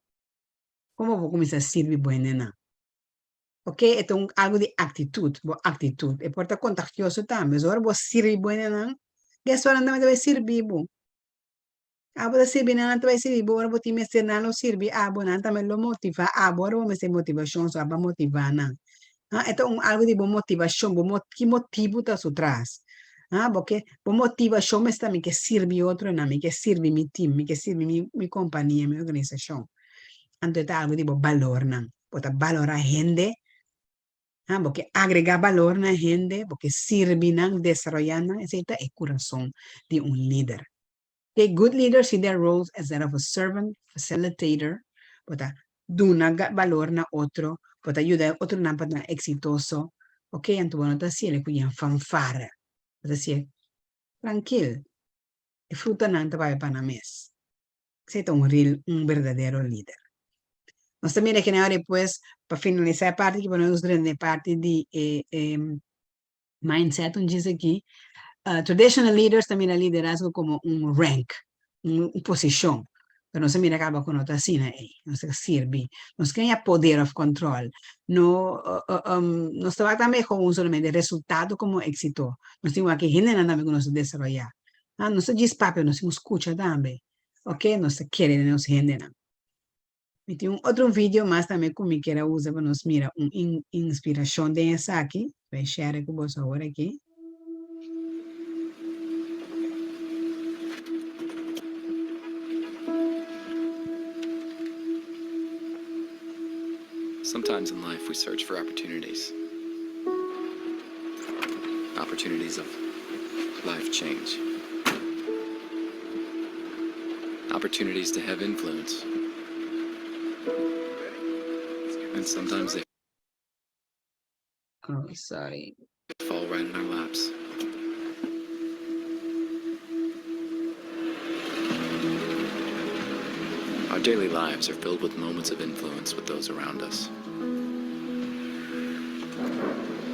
Kon bo por kuminsá sirbi bo hendenan? Ok, e ta un algu di aktitut, bo aktitut. E por ta kontagioso tambe. So ora bo sirbi bo hendenan, guess what? Nan tambe ta bai sirbi bo. Abo ta sirbi nan, nan ta bai sirbi bo, ora bo tin mester nan lo sirbi abo, nan tambe lo motiva abo ora bo mester motivashon, so abo a motiva nan. Ha, e ta un algu di bo motivashon, bo mo ki motibu ta su tras. Ha, bo ke bo motivashon mester ta mi ke sirbi otronan, mi ke sirbi mi tim, mi ke sirbi mi mi kompania, mi organisashon. Anto e ta algu di bo balornan. Bo ta balora hende, Ha, bo ke agregá balor na hende, bo ke sirbi nan, desaroyá nan, esei ta e kurason di un lider. A good leader see their roles as that of a servant, facilitator, bo ta duna balor na otro, bo ta yuda e otronan pa ta eksitoso, ok, anto bo no ta hasiel ku yen fanfare, bo ta hasiel trankil, e frutanan ta bai pa nan mes. Esei ta un real, un berdadero lider. Nos ta mira kinan ora pues pa finalisá e parti aki pa nos drenta e parti di e e mindset un djis aki. Traditional leaders ta mira liderazgo komo un rank, un posishon. Pero nos a mira kaba ku no ta asina ei. Nos ta sirbi. Nos ke haña poder òf kòntròl. No nos ta wak tambe kon solamente resultado komo éksito. Nos tin wak e hendenan tambe ku nos ta desaroyá. Nos ta djis papia, nos tin ku skucha tambe. Ok, nos ta kere den nos hendenan. Mi tin un otro video mas tambe ku mi kier a usa pa nos mira un inspirashon den esaki. Bai share ku boso awor aki. Sometimes in life we search for opportunities. Opportunities of. Life change. Opportunities to have influence. And sometimes they Oh, sorry. fall right in our laps. Our daily lives are filled with moments of influence with those around us.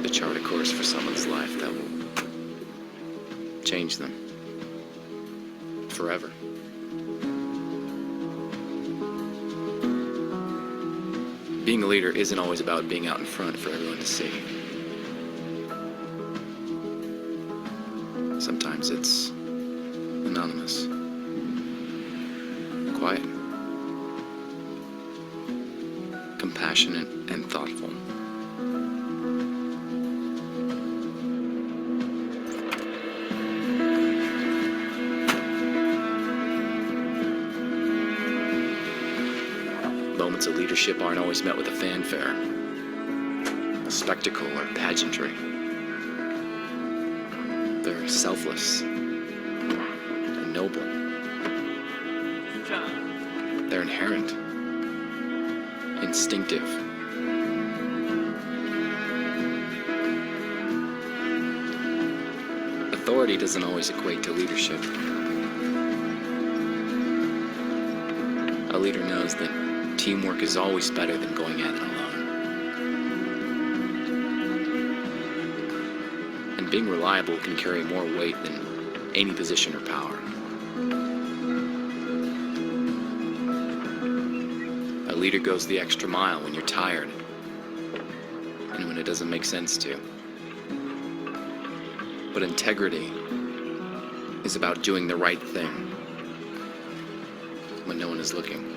To chart a course for someone's life that will change them forever. Being a leader isn't always about being out in front for everyone to see. Sometimes it's anonymous, quiet, compassionate, and thoughtful. Moments of leadership aren't always met with a fanfare, a spectacle, or pageantry. They're selfless and noble. They're inherent, instinctive. Authority doesn't always equate to leadership. A leader knows that teamwork is always better than going at it alone. And being reliable can carry more weight than any position or power. A leader goes the extra mile when you're tired and when it doesn't make sense to. But integrity is about doing the right thing when no one is looking.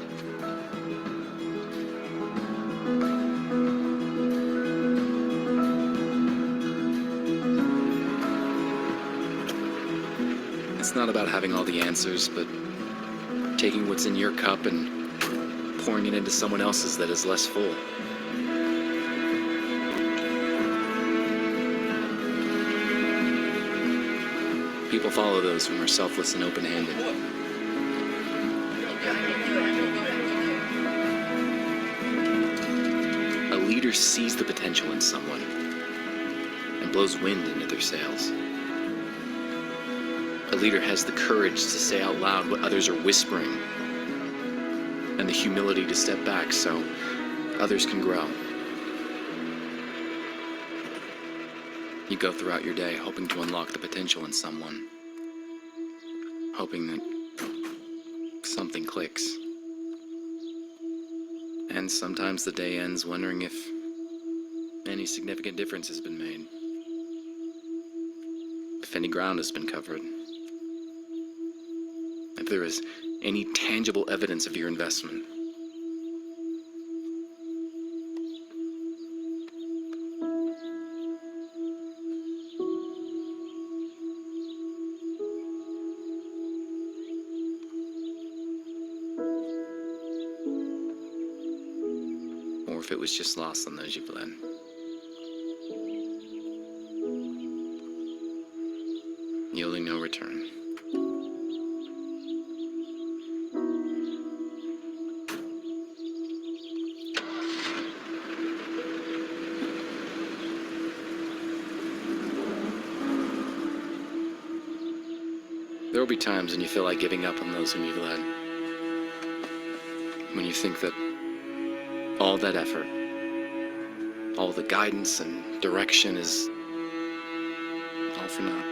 It's not about having all the answers, but taking what's in your cup and pouring it into someone else's that is less full. People follow those who are selfless and open handed. A leader sees the potential in someone and blows wind into their sails. A leader has the courage to say out loud what others are whispering and the humility to step back so others can grow. You go throughout your day hoping to unlock the potential in someone, hoping that something clicks. And sometimes the day ends wondering if any significant difference has been made, if any ground has been covered, if there is any tangible evidence of your investment. Or if it was just lost on those you've led. Yielding no return. There will be times when you feel like giving up on those whom you've led. When you think that all that effort, all the guidance and direction is all for naught.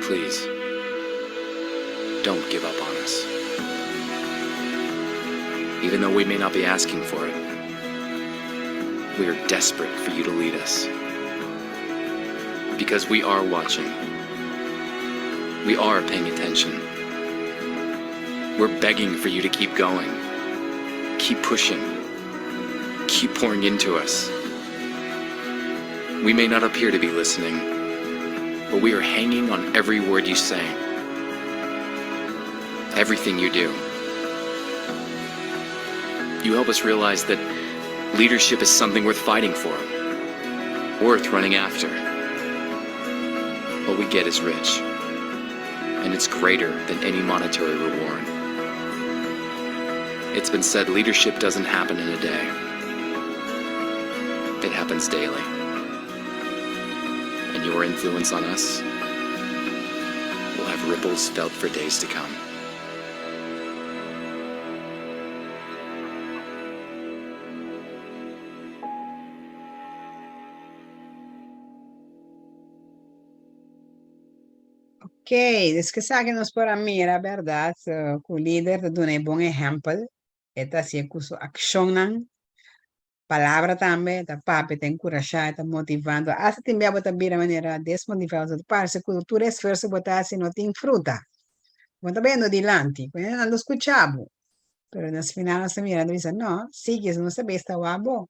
Please, don't give up on us. Even though we may not be asking for it, we are desperate for you to lead us. Because we are watching. We are paying attention. We're begging for you to keep going. Keep pushing. Keep pouring into us. We may not appear to be listening, but we are hanging on every word you say. Everything you do. You help us realize that leadership is something worth fighting for, worth running after. What we get is rich, and it's greater than any monetary reward. It's been said leadership doesn't happen in a day. It happens daily. And your influence on us will have ripples felt for days to come. Ok, dus ku esaki nos por a mira, bèrdat, ku lider ta duna e bon ehèmpel, e ta hasié ku su akshonnan, palabra tambe, ta papia, ta enkurashá, e ta motivá. Anto asta tin bia bo ta bira manera desmotivá, pasobra ta parse ku tur esfuerso ku bo ta hasi no tin fruta. Bo ta bayendo dilanti, ku hende nan ta skucha bo, pero na final nos ta mira, nan ta bisa, no, sigui, nos ta bes ta wak bo.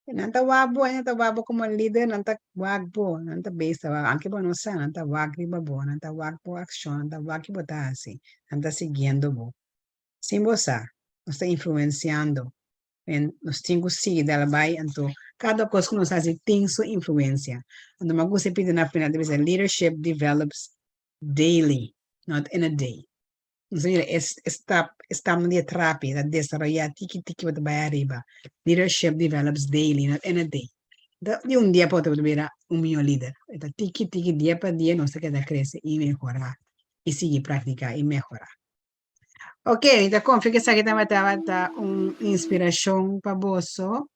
Nan ta wak bo, nan ta wak bo komo lider, nan ta wak bo, nan ta bes ta wak, anke bo no sa, nan ta wak riba bo, nan ta wak bo akshon, nan ta wak ki bo ta hasi, nan ta siguiendo bo. Sin bo sa, nos ta influensiando, en nos tin ku sigui dal bai, anto kada kos ku nos hasi tin su influensia. Anto mi a gusta e pidi na final ta bisa leadership develops daily, not in a day. Nos ta mira e stap, e stapnan di e trapi ta desaroyá tiki tiki bo ta bai ariba. Leadership develops daily, not in a day. Ta di un dia pa otro bo ta bira un mihó lider. E ta tiki tiki dia pa dia nos ta keda krese i mehorá i sigui praktiká i mehorá. Ok, mi ta konfia ku esaki tabata tabata un inspirashon pa boso.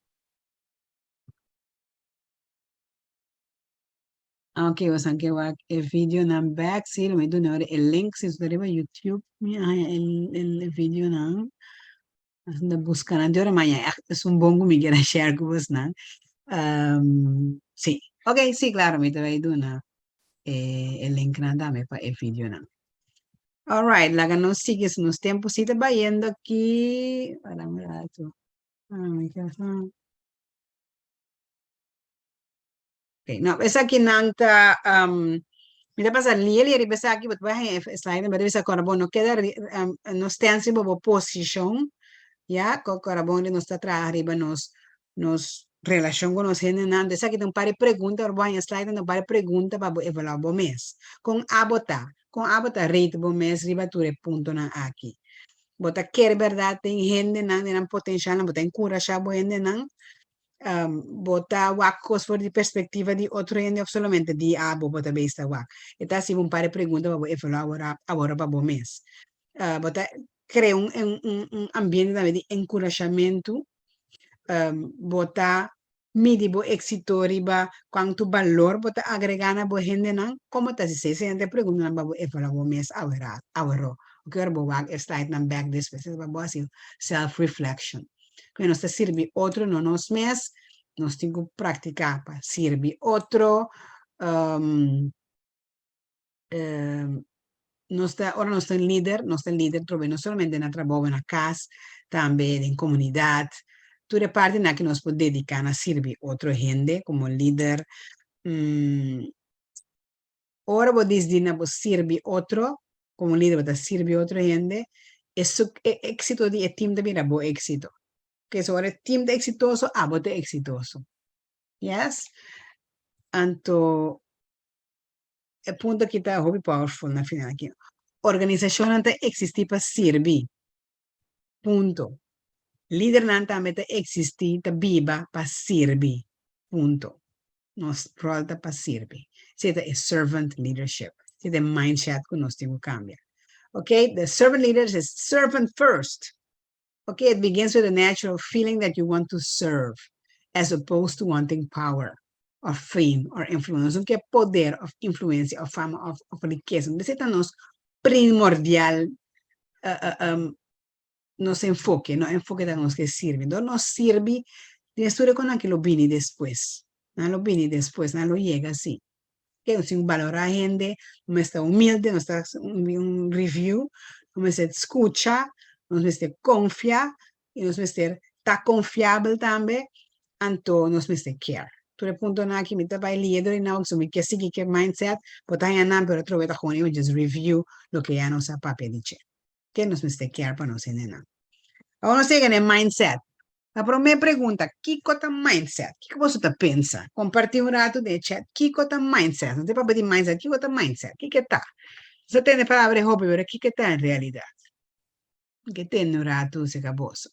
Ok, boso ke wak e videonan bek. Sí, lo mi duna ora e link. Si ta riba YouTube, mi a haña e e videonan. Nos ta buska nan te ora maña. Ègt esun bon ku mi kier a share ku bosnan. Sí, ok, sí, klaro, mi ta bai duna e e linknan tambe pa e videonan. Alright, laga nos sigui, nos tempu sí ta bayendo aki. Para un ratu. Ah, mi kier sa. Ok, no, esakinan ta, um, mi ta pasa lia lia riba esaki, bo ta bai haña e slide, bo ta bisa kòrda bo no keda ri, um, no stens riba bo posishon, ya, kòrda bon nos ta traha riba nos, nos relashon ku nos hendenan. Esaki ta un par di pregunta, ora bo haña slide ta un par di pregunta pa bo evaluá bo mes. Kon abo ta? Kon abo ta rate bo mes riba tur e puntonan aki? Bo ta kere bèrdat den hendenan, den nan potenshalnan, bo ta enkurashá bo hendenan? Bo ta wak kos for di perspektiva di otro hende òf solamente di abo bo ta bes ta wak? E ta hasi bo un par di pregunta pa bo evaluá awor awor pa bo mes. Bo ta krea un un ambiente tambe di enkurashamentu. Bo ta midi bo éksito riba kuantu balor bo ta agregá na bo hendenan? Komo ta hasi esei? Esei ta e preguntanan pa bo evaluá bo mes awor aworó. Oke ora bo wak e slidenan bèk despues pa bo hasi self reflection. Ku nos ta sirbi otro, no nos mes. Nos tin ku praktiká pa sirbi otro. Nos ta, ora nos ta lider, nos ta lider trobe no solamente na trabou, na kas, tambe den komunidat. Tur e partinan ku nos por dediká na sirbi otro hende komo lider. Ora bo disdi na bo sirbi otro, komo lider bo ta sirbi otro hende, e suk e éksito di e tim ta bira bo éksito. Oke, so ora e tim ta eksitoso, abo ta eksitoso. Yes? Anto e punto aki ta hopi powerful na final aki. Organisashonnan ta eksistí pa sirbi. Punto. Lidernan tambe ta eksistí, ta biba pa sirbi. Punto. Nos ròl ta pa sirbi. Esei ta e servant leadership. Esei ta e mindset ku nos tin ku kambia. Ok, the servant leaders is servant first. Ok, it begins with a natural feeling that you want to serve as opposed to wanting power or fame or influence. Nos no ke poder of influencia of fama of of rikesa. Esei ta nos primordial nos enfoke, nos enfoke ta nos ke sirbi. Dor nos sirbi, den tur e konan ke lo bini despues. Nan lo bini despues, nan lo yega si. Ke nos tin ku balorá hende, nos mester ta humilde, nos ta hasi un review, nos mester skucha, nos mester konfia i nos mester ta konfiabel tambe, anto nos mester care. Tur e puntonan aki mi ta bai lia dor di nan pasobra mi ke sigui ku e mindset, bo ta haña nan pero atrobe ta gewoon just review loke ya nos a papia di dje. Ke nos mester kier pa nos hendenan? Awor nos yega na e mindset. Ta promé pregunta, kiko ta mindset? Kiko boso ta pensa? Kompartí un ratu den e chat, kiko ta mindset? Nos ta papia di mindset, kiko ta mindset? Kiko e ta? Nos a tende e palabra e hopi, pero kiko e ta en realidat? Mi ke tende un ratu serka boso.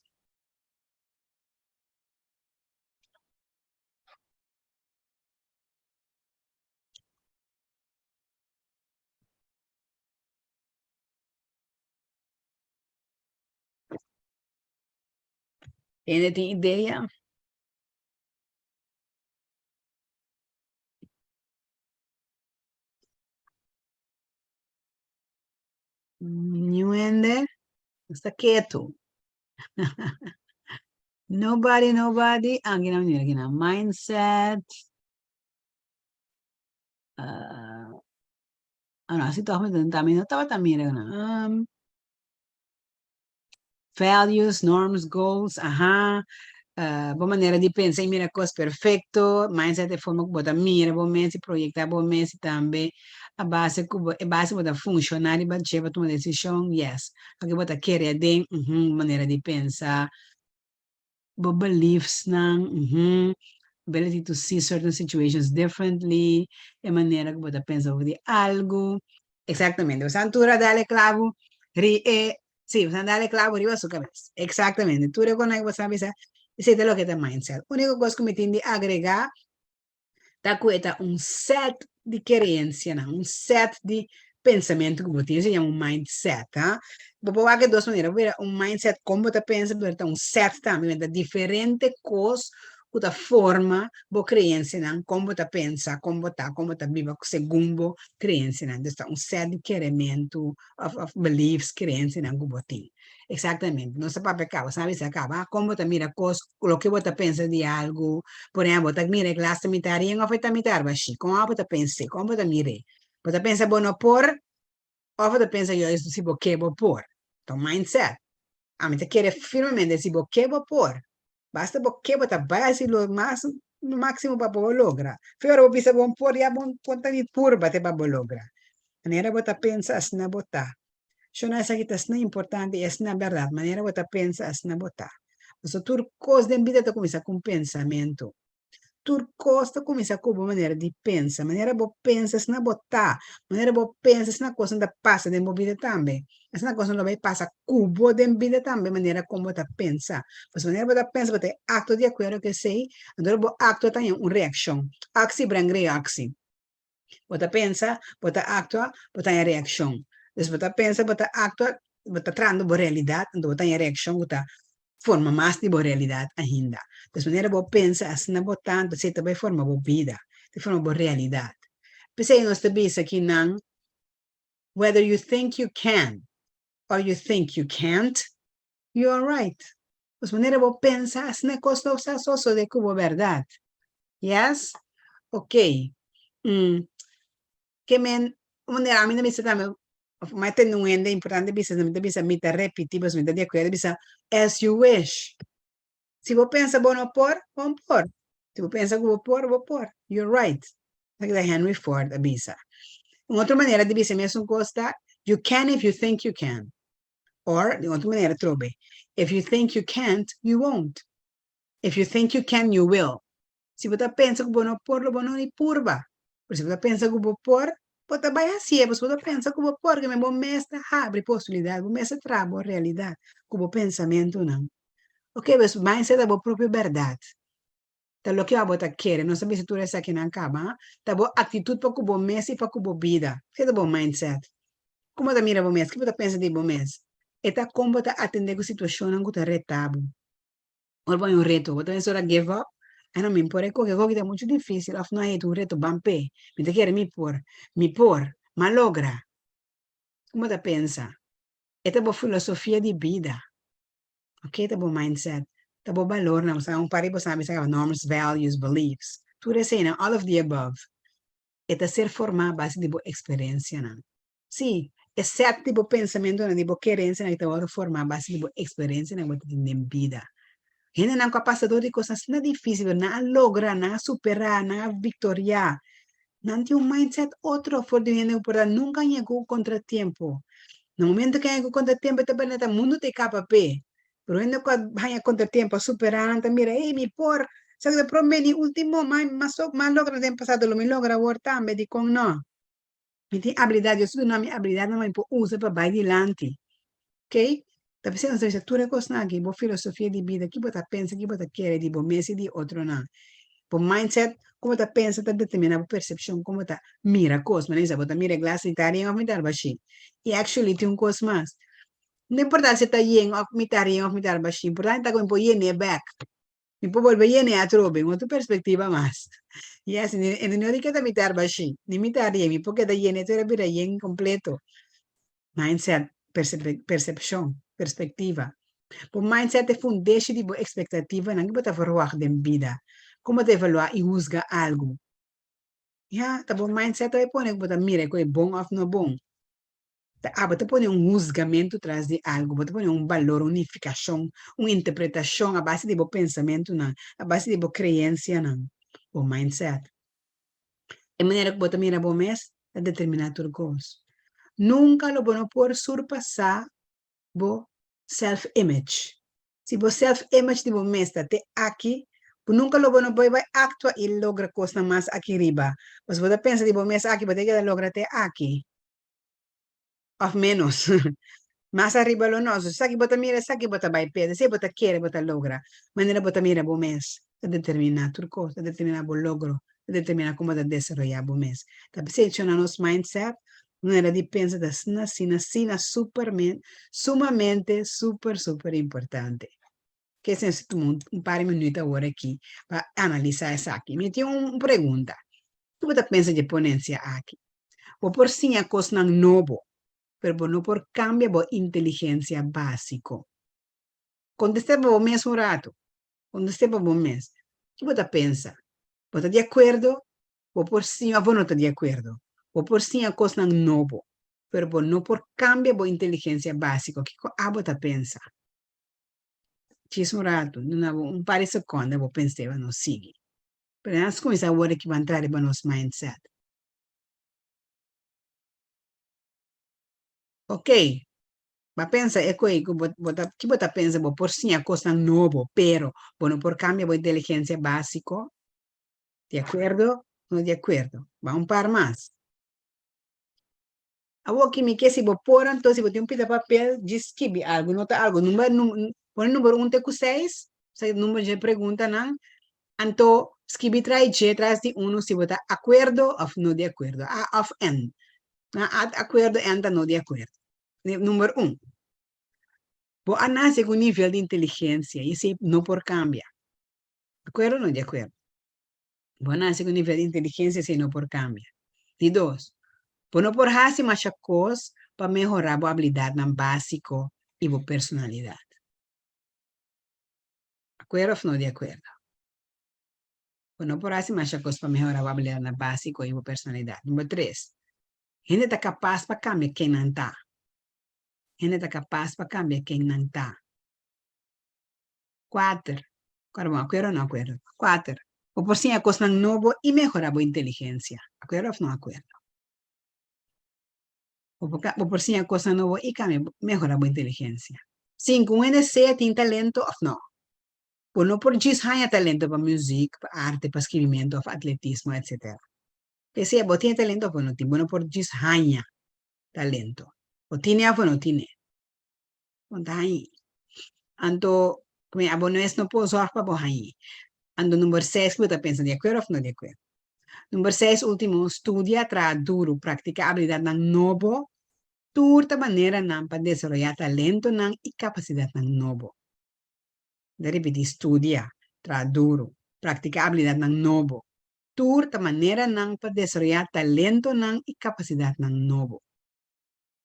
Hende tin idea? Niun hende? Nos ta ketu. Nobody, nobody. Aki nan mira, aki nan. Mindset. Uh, ah, no, así toch mi también no tabata mira. Um, values, norms, goals, aha. Uh, bo manera di pensa y mira cos perfecto, mindset e forma cu bo ta mira bo mes y proyecta bo mes y tambe a base cu bo, e base bo ta funciona riba dje pa tuma decision, yes. Loke bo ta kere aden, uhum, bo manera di pensa, bo beliefs nan, uhum, ability to see certain situations differently, e manera cu bo ta pensa over di algo. Exactamente, bo san tur a dal e clavo ri e, si, bo san dal e clavo riba su cabes. Exactamente, tur e cosnan cu bo sa bisa, esey ta loke ta mindset. Unico cos cu mi tin di agrega ta cu e ta un set di creencianan, un set di pensamentu cu bo tin, esey yama un mindset, ha. Bo por wak e dos manera, bo por mira un mindset con bo ta pensa, pero ta un set tambe, ta diferente cos cu ta forma bo creencianan, con bo ta pensa, con bo ta, con bo ta biba segun bo creencianan. Dus ta un set di kerementu of of beliefs, creencianan cu bo tin. Exactamente. Nos ta papia caba, sa bisa caba, con bo ta mira cos, loke bo ta pensa di algo. Por ehempel, bo ta mira e glas ta mitar yen of e ta mitar bashi. Con bo ta pens'e? Con bo ta mir'e? Bo ta pensa bo no por of bo ta pensa juist si bo ke bo por? Ta un mindset. Ami ta kere firmemente si bo ke bo por. Basta bo ke bo ta bai hasi lo mas maximo pa bo logra. Fe ora bo bisa bo por ya bo no ta ni purba te pa bo logra. Manera bo ta pensa asina bo ta. Shona esaki ta asina importante y asina berdad. Manera bo ta pensa asina bo ta. Pasobra tur kos den bida ta kuminsa ku un pensamentu. Tur kos ta kuminsá ku bo manera di pensa. Manera bo pensa asina bo ta. Manera bo pensa asina kosnan ta pasa den bo bida tambe. Asina kosnan lo bai pasa ku bo den bida tambe manera kon bo ta pensa. Pasobra manera bo ta pensa bo ta e aktua di akuerdo ku esei, anto bo aktua ta haña un reakshon. Aksi brengt reaksi. Bo ta pensa, bo ta aktua, bo ta haña reakshon. Dus bo ta pensa, bo ta aktua, bo ta trahando bo realidat, anto bo ta haña reakshon ku ta forma mas di bo realidat ainda. Dus manera bo pensa, asina bo ta, anto esei ta bai forma bo bida, ta forma bo realidat. P'esei nos ta bisa kinan, whether you think you can or you think you can't, you are right. Pues manera bo pensa, asina e kos lo sa sosode ku bo bèrdat. Yes? Ok. Mm. Ke men, un manera ami ta bisa tambe, of mi a tende un hende importante bisa, mi ta bisa, mi ta repiti, pasobra mi ta di akuerdo, bisa, as you wish. Si bo pensa bo no por, bo no por. Si bo pensa ku bo por, bo por. You're right. Esaki ta Henry Ford a bisa. Un otro manera di bisa e mesun kos ta, you can if you think you can. Or, di otro manera trobe, if you think you can't, you won't. If you think you can, you will. Si bo ta pensa ku bo no por, lo bo no ni purba. Pero si bo ta pensa ku bo por, bo ta bai hasié. Pasobra bo ta pensa ku bo por, kimen bo mes ta habri posibilidat, bo mes ta traha bo realidat ku bo pensamentunan. Oke, pues mindset ta bo propio bèrdat. Ta loke abo ta kere. Nos a bisa tur esakinan kaba. Ta bo aktitut pa ku bo mes i pa ku bo bida. Esei ta bo mindset. Kon bo ta mira bo mes? Ki bo ta pensa di bo mes? E ta kon bo ta atendé ku situashonnan ku ta reta bo. Ora bo haña un reto, bo ta pensa ora give up? Ai no, mi por e koke, e koke ta muchu difísil òf no ai ta un reto, ban p'e. Mi ta kere mi por. Mi por. M'a logra. Kon bo ta pensa? E ta bo filosofia di bida. Ok, ta bo mindset, ta bo balornan, bo sa un par di boso a bisa caba, norms, values, beliefs, tur eseinan, all of the above, e ta ser formá a base di bo eksperensianan. Sí, e sèt di bo pensamentunan, di bo kerensianan ta wòrdu formá a base di bo eksperensianan ku bo ta tin den bida. Hendenan ku a pasa dor di kosnan asina difísil, pero nan a logra, nan a superá, nan a viktoriá. Nan tin un mindset otro for di un hende ku por ta nunka a yega ku un kontratiempo. Na momento ku haña ku kontratempu ta bira ta mundu ta e kapa p'e. Pero hende ku a haña kontratempu a superá nan ta mira, ey mi por, esaki ta promé ni último, ma m'a logra den pasado lo mi logra awor tambe, dikon no? Mi tin abilidat, Dios a duna mi abilidatnan pa mi por usa pa bai dilanti. Oké? Ta p'esei nos ta bisa tur e kosnan aki, bo filosofia di bida, ki bo ta pensa, ki bo ta kere di bo mes i di otronan. Bo mindset, kon bo ta pensa ta determiná bo persepshon, kon bo ta mira kos. Manera bisa bo ta mira e glas mitar yen òf mitar bashí. I actually tin un kos mas, no importa si ta yen òf mitar yen òf mitar bashí, importante ta ku mi por yen'é bèk. Mi por bolbe yene atrobe, un otro perspectiva mas. Yes, e no di keda mitar bashi, ni mitar yen, mi por keda yene tur a bira yen completo. Mindset, percepcion, perspectiva. Bo mindset ta e fundeshi di bo expectativanan ki bo ta verwacht den bida. Con bo ta evalua y huzga algo. Ya, ta bo mindset ta e pone cu bo ta mira cu e bon of no bon. Ta abo ta pone un huzgamentu tras di algu, bo ta pone un balor, un nifikashon, un interpretashon a base di bo pensamentunan, a base di bo kreensianan, bo mindset. E manera ku bo ta mira bo mes ta determiná tur kos. Nunka lo bo no por surpasá bo self image. Si bo self image di bo mes ta te aki, bo nunka lo bo no por bai aktua i logra kosnan mas aki riba. Pasobra bo ta pensa di bo mes aki, bo ta keda logra te aki. Of menos. Mas ariba lo no. So esaki bo ta mira, esaki bo ta bai p'e. Esei bo ta kere, bo ta logra. Manera bo ta mira bo mes ta determiná tur kos, ta determiná bo logro, ta determiná kon bo ta desaroyá bo mes. Ta p'esei shona nos mindset, manera di pensa ta asina, asina, asina supermen, sumamente super, super importante. Ke si nos tuma un par di minuut awor aki pa analisá esaki. Mi tin un pregunta. Ki bo ta pensa dje ponensia aki? Bo por siña kosnan nobo, pero bo no por kambia bo inteligensia básiko. Kontest'é pa bo mes un ratu. Kontest'é pa bo mes. Ki bo ta pensa? Bo ta di akuerdo? Bo por siña òf bo no ta di akuerdo? Bo por siña kosnan nobo, pero bo no por kambia bo inteligensia básiko. Kiko abo ta pensa? Djis un ratu, duna bo un par di sekonda bo pens'é pa nos sigui. Pero nos kuminsá wòrdu ki ban traha riba nos mindset. Okey, ba pensa e koe ku bo bo ta ki bo ta pensa bo por siña kosnan nobo, pero bo no por kambia bo inteligensia básiko? Di akuerdo? No di akuerdo. Ban un par mas. Awor ki mi ke si bo por anto si bo tin un pita papel djis skibi algu nota algu number pone number un te ku seis sa number dje preguntanan anto skibi trai dje tras di unu si bo ta akuerdo of no di akuerdo a of n na a ta akuerdo n ta no di akuerdo number un bo a nase ku un nivel di inteligensia i esei no por kambia akuerdo o no di akuerdo. Bo a nase ku nivel di inteligensia esei no por kambia. Di dos, bo no por hasi masha kos pa mehorá bo abilidatnan básiko i bo personalidat. Akuerdo òf no di akuerdo? Bo no por hasi masha kos pa mehorá bo abilidatnan básiko i bo personalidat. Number tres, hende ta kapas pa kambia ken nan ta. Hende ta kapas pa kambia ken nan ta. Kuater, Kuater bon, akuerdo o no akuerdo? Kuater, Bo por siña kosnan nobo i mehorá bo inteligensia. Akuerdo òf no akuerdo? Bo por bo por siña kosnan nobo i kambia mehorá bo inteligensia. Sinku, Un hende sea tin talento òf no. Bo no por djis haña talento pa muzik, pa arte, pa skibimentu òf atletismo, etsetera. P'esei bo tin e talento òf bo no tin. Bo no por djis haña talento. Bo tine òf bo no tine. Bo ta hañi. Anto, mi abo no es no por zorg pa bo hañi. Anto number seis ku bo ta pensa di akuerdo òf no di akuerdo? Number seis ultimo, studia, traha duru, praktiká abilidatnan nobo, tur ta maneranan pa desaroyá talentonan i kapasidatnan nobo. Mi ta ripití, studia, traha duru, praktiká abilidatnan nobo, tur ta maneranan pa desaroyá talentonan i kapasidatnan nobo.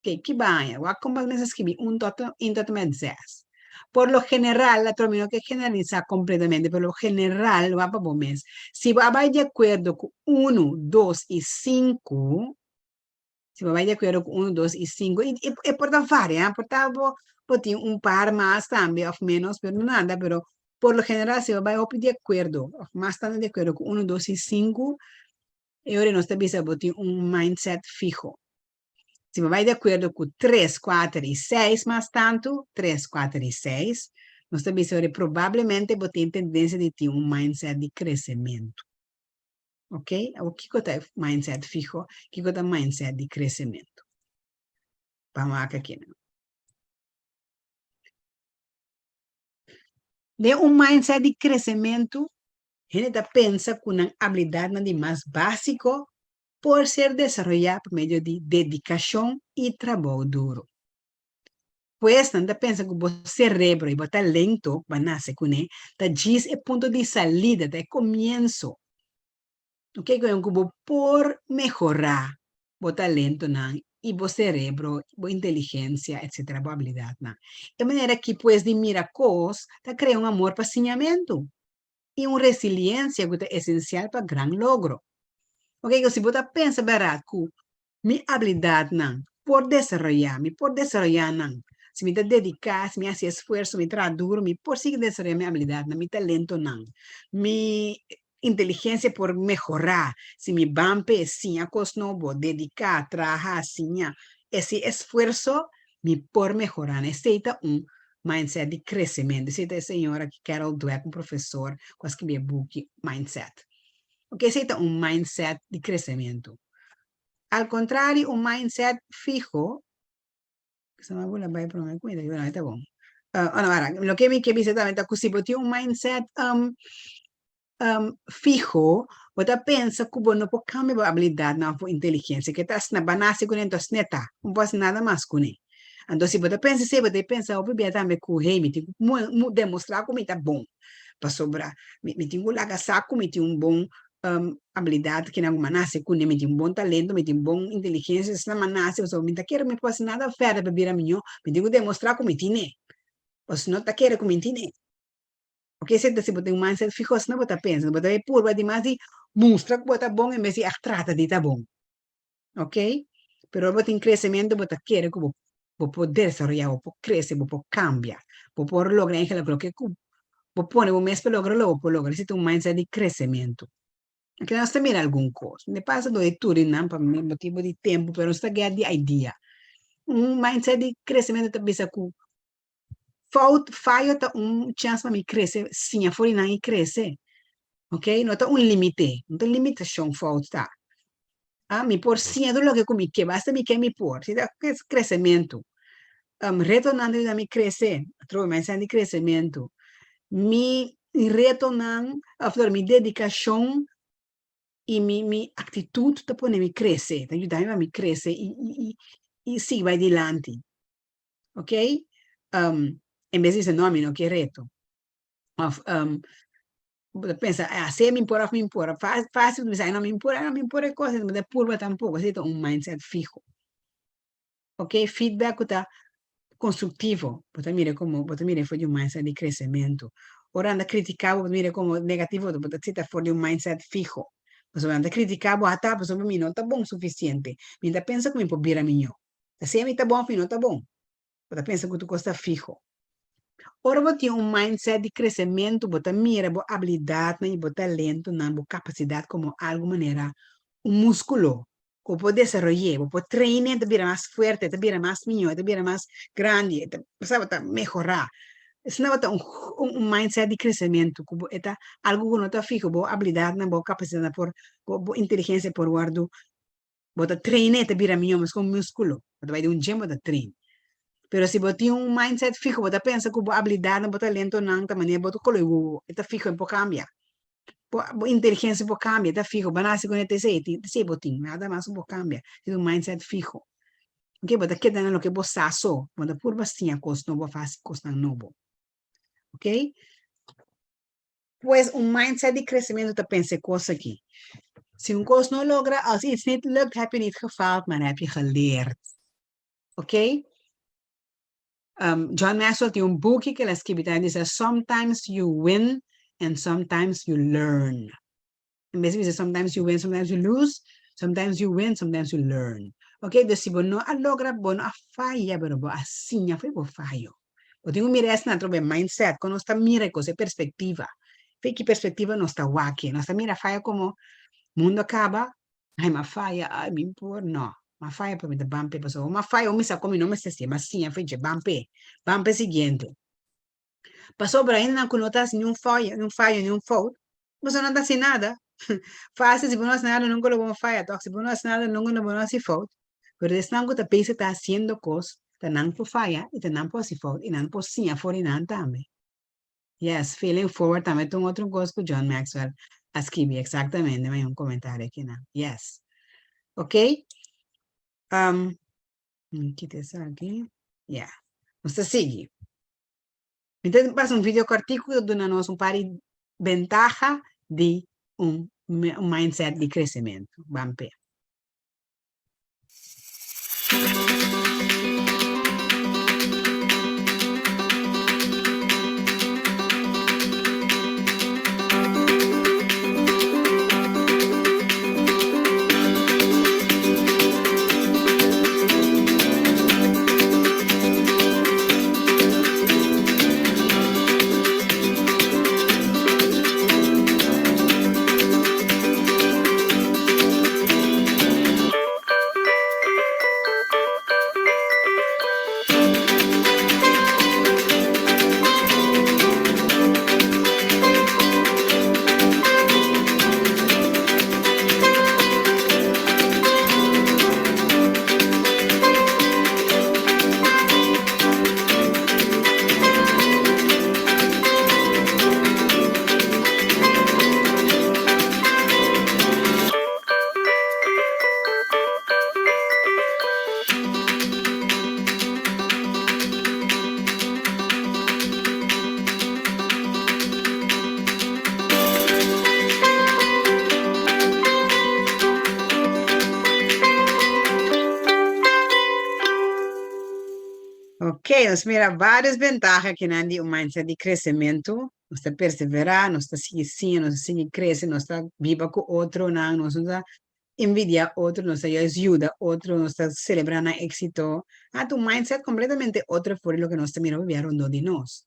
Ke ki baña? Wak kon bas mester skibi un tot un tot met zes. Por lo general, la tromi no ke generalisá kompletamente, pero lo general wak pa bo mes. Si bo a bai di akuerdo ku unu, dos i sinku, si bo a bai di akuerdo ku unu, dos i sinku, i e por ta varia, por ta bo bo tin un par mas tambe òf ménos, pero no nada, pero por lo general si bo bai hopi di akuerdo òf mas tantu di akuerdo ku unu, dos i sinku, e ora nos ta bisa bo tin un mindset fiho. Si bo bai di akuerdo ku tres, kuater i seis mas tantu, tres, kuater i seis, nos ta bisa ora probablemente bo tin tendensia di tin un mindset di kresementu. Ok, awor kiko ta e mindset fiho? Kiko ta mindset di kresementu? Ban wak aki nan. Den un mindset di kresementu, hende ta pensa ku nan abilidatnan di mas básiko por ser desaroyá pa medio di dedikashon i trabou duru. Pues nan ta pensa ku bo serebro i bo talento ku bo a nase kuné ta djis e punto di salida, ta e komienso. Oke, ku bo por mehorá bo talentonan i bo serebro, bo inteligensia, etsetera, bo abilidatnan. E manera aki pues di mira kos ta krea un amor pa siñamentu i un resiliensia ku ta esensial pa gran logro. Oke, si bo ta pensa bèrdat ku mi abilidatnan por desaroyá, mi por desaroyá nan, si mi ta dediká, si mi hasi esfuerso, mi traha duru, mi por sigui desaroyá mi abilidatnan, mi talentonan, mi inteligensia por mehorá, si mi ban p'e siña kos nobo, dediká, traha, siña, hasi esfuerso, mi por mehorá nan. Esei ta un mindset di kresementu. Esei ta e señora aki, Carol Dweck, un profesor ku a skibi e buki Mindset. Oke, esei ta un mindset di kresementu. Al kontrario, un mindset fiho, Sa bula bai prome ku mi ta bueno, ta bon. Oh no, ara, loke mi ke bisa tambe ta ku si bo tin un mindset um, um, fiho, bo ta pensa ku bo no por kambia bo abilidatnan òf bo inteligensia, ke ta asina, bo a nase kuné, entos asina e ta, bo no por hasi nada mas kuné. Anto si bo ta pensa esei, bo ta pensa hopi bia tambe ku, hey, mi tin ku demostrá ku mi ta bon, pasobra mi mi tin ku laga sa ku mi tin un bon abilidad kinan ku mi a nase kuné, mi tin un bon talento, mi tin bon inteligensia, esnan mi a nase, pasobra mi ta kere mi por hasi nada verder pa bira mihó, mi tin ku demostrá ku mi tine, pasobra si no ta kere ku mi tine. Oke, esei ta si bo tin un mindset fiho, asina bo ta pensa, bo ta bay purba dimas di mustra ku bo ta bon en bes di ègt trata di ta bon. Ok, pero ora bo tin kresementu bo ta kere ku bo bo por desaroyá, bo por krese, bo por kambia, bo por logra eigenlijk loke ku bo pone bo mes pa logra lo bo por logra. Esei ta un mindset di kresementu. Aki nos ta mira algun kos. Mi pasa dor di tur di nan pa motibu di tempu, pero nos ta get di idea. Un mindset di kresementu ta bisa ku fout, fayo ta un chèns pa mi krese, siña for di nan i krese. Ok, no ta un limite, no ta un limitashon fout ta. Ah, mi por siña tur loke ku mi ke, basta mi ke mi por. Si ta kresementu. Retonan ta yuda mi krese, atrobe mindset di kresementu. Mi retonan, òf mi dedikashon i mi mi aktitut ta pone mi krese, ta yuda mi pa mi krese i i i sigui bai dilanti. Ok, en bes di bisa no mi no ke reto of bo ta pensa ah si mi por of mi por facil bo ta bisa ay no mi por no mi por e cosa bo ta purba tampoco esei ta un mindset fiho ok feedback ku ta constructivo bo ta mira como bo ta mira for di un mindset di crecemento ora nan ta critica bo bo ta mira como negativo bo ta sita for di un mindset fiho pasobra nan ta critica bo ata pasobra mi no ta bon suficiente mi ta pensa ku mi por bira miño Ta sea mi ta bon of mi no ta bon. Bo ta pensa ku tur kos ta fiho. Ora bo tin un mindset di kresementu, bo ta mira bo abilidatnan i bo talentonan, bo kapasidat komo algu manera un múskulo ku bo por desaroy'é, bo por train'é, e ta bira mas fuerte, e ta bira mas mihó, e ta bira mas grandi, e ta, bo sa, bo ta mehorá. Esei bo ta un un mindset di kresementu ku bo e ta algu ku no ta fiho, bo abilidatnan, bo kapasidatnan por, bo bo inteligensia por wòrdu Bo ta traina e ta bira mihó meskos un múskulo. Bo ta bai den un gym bo ta train. Pero si bo tin un mindset fiho, bo ta pensa ku bo abilidatnan, bo talentonan ta manera bo ta kolo e wowo, e ta fiho, e por kambia. Bo bo inteligensia por kambia, e ta fiho. Bo a nase kuné ta esei, ta esei bo tin, nada mas bo por kambia. Tin un mindset fiho. Oke, bo ta keda na loke bo sa so, bo no ta purba siña kos nobo òf hasi kosnan nobo. Oke. Pues un mindset di crecimiento ta pensa e cos aki. Si un cos no logra, als iets niet lukt, heb je niet gefaald, maar heb je geleerd. Ok? Um, John Maxwell tin un buki cu el a skibi ta dice, Sometimes you win and sometimes you learn. En bes di bisa sometimes you win, sometimes you lose, sometimes you win, sometimes you learn. Ok, dus si bo no a logra, bo no a faya, pero bo a siña for di bo fayo. Bo tin ku mira esnan atrobe mindset, kon nos ta mira e kos, e perspektiva. Fe ki perspektiva nos ta wak. Nos ta mira faya komo mundo a kaba, ai mi a faya, ai mi por, no. M'a faya pero mi ta ban p'e pasobra ora m'a faya ora mi sa kon mi no mester hasié, m'a siña for dje, ban p'e, ban p'e siguiente. Pasobra hendenan ku no ta hasi niun faya, niun fayo, niun fout, boso no ta hasi nada. Fásil, si bo no hasi nada nunka lo bo no faya tòg, si bo no hasi nada nunka lo bo no hasi fout. Pero esnan ku ta pensa ta hasiendo kos, ta nan por faya i ta nan por hasi fout i nan por siña for di nan tambe. Yes, failing forward tambe ta un otro kos ku John Maxwell a skibi, eksaktamente, mi a haña un komentario akinan. Yes. Ok. Um, mi kita esaki. Ya. Nos ta sigui. Mi ta pasa un video kòrtiku ku ta duna nos un par di bentaha di un mindset di kresementu. Ban p'e. Ok, nos mira varios bentaha kinan di un mindset di kresementu. Nos ta perseverá, nos ta sigui siña, nos ta sigui krese, nos ta biba ku otronan, nos no ta envidiá otro, nos ta juist yuda otro, nos ta selebrá nan éksito. Ah, ta un mindset kompletamente otro for di loke nos ta mira hopi rondó di nos.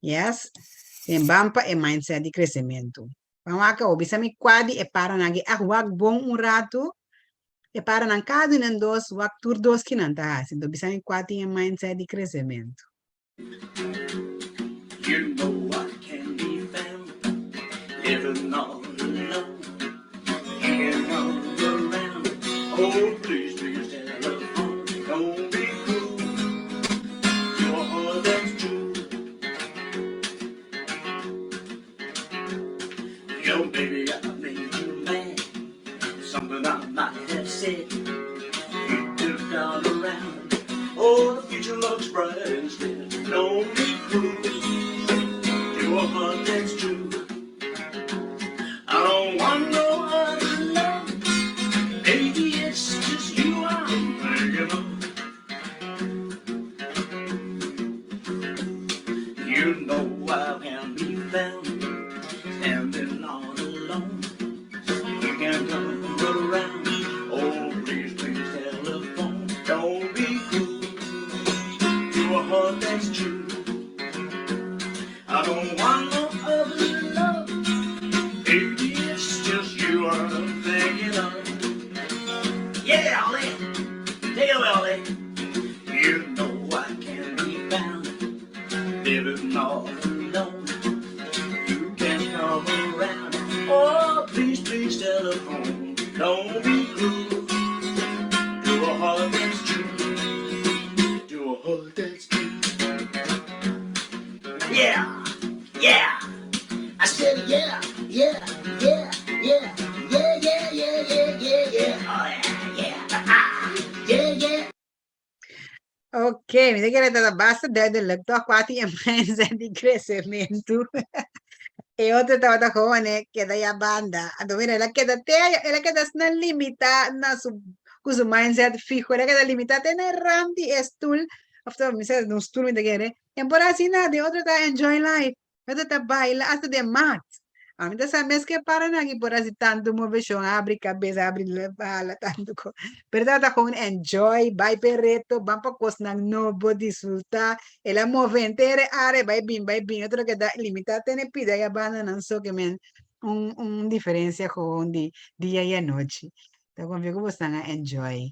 Yes? Den ban pa e mindset di kresementu. Ban wak awor, bisa mi kua di e paranan aki a wak bon un ratu, e paranan kada un nan dos wak tur dos kinan ta hasi. Enton bisa mi kua tin e mindset di kresementu. You know I can be found living all alone Hanging all around Oh please please telephone Don't be cruel To a heart that's true Yo baby I made you mad Something I might have said You took all around Oh the future looks bright instead Don't be cruel To a heart that's true I don't want no other love Baby it's just you I'm thinking of You know I can be found Standing all alone You can come around Oh please please telephone Don't be cruel To a heart that's true I don't want no other love Baby it's just you I'm thinking of Yeah Ollie Take it away Ollie You know I can be found Living all alone You can come around Oh please please telephone Don't be cruel To a heart that's true To a heart that's true Yeah yeah I said yeah yeah yeah yeah yeah yeah yeah yeah yeah yeah oh yeah yeah ah, yeah yeah Ok, mi ta kere ta basta duidelijk toch kua tin e mindset di kresementu. E otro tabata gewoon keda ya banda. Anto mira, el a keda te aya, el a keda asina limitá na su ku su mindset fiho, el a keda limitá te na e rand di e stul, of ta mi sa un stul mi ta kere, en por asina den otro ta enjoy life. Otro ta baila hasta den mat. Ami ta sa mes ke paranan aki por hasi tantu moveshon, habri kabes, habri bala, tantu kos. Pero tabata gewoon enjoy, bai p'e reto, ban pa kosnan nobo, disfrutá. El a move henter e área, bai bin, bai bin. Otro keda limitá tene pida i a bandanan so ke men un un diferensia gewoon di dia i anochi. Ta konfia ku bosnan a enjoy.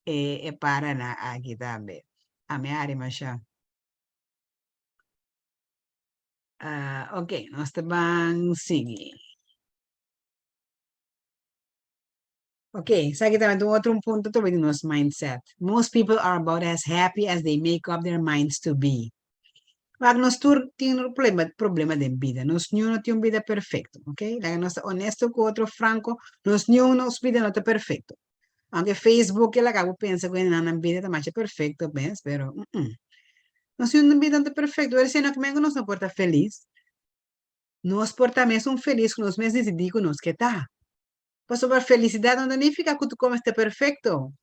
e e paranan aki tambe. Ami a hari masha. Ah, ok, nos ta ban sigui. Ok, esaki tambe ta un otro un punto tambe di nos mindset. Most people are about as happy as they make up their minds to be. Wak, nos tur tin problema, problema den bida. Nos niun no tin un bida perfecto, ok? Laga nos ta honesto ku otro, franco, nos niun nos bida no ta perfecto. Aunke Facebook e laga bo pensa ku nan nan bida ta masha perfecto mes, pero mm mm. Nos niun bida no ta perfecto, pero esei no ke men ku nos no por ta felis. Nos por ta mes un felis ku nos mes disidí ku nos ke ta. Pasobra felisidat no ta nifiká ku tur kos mester perfekto.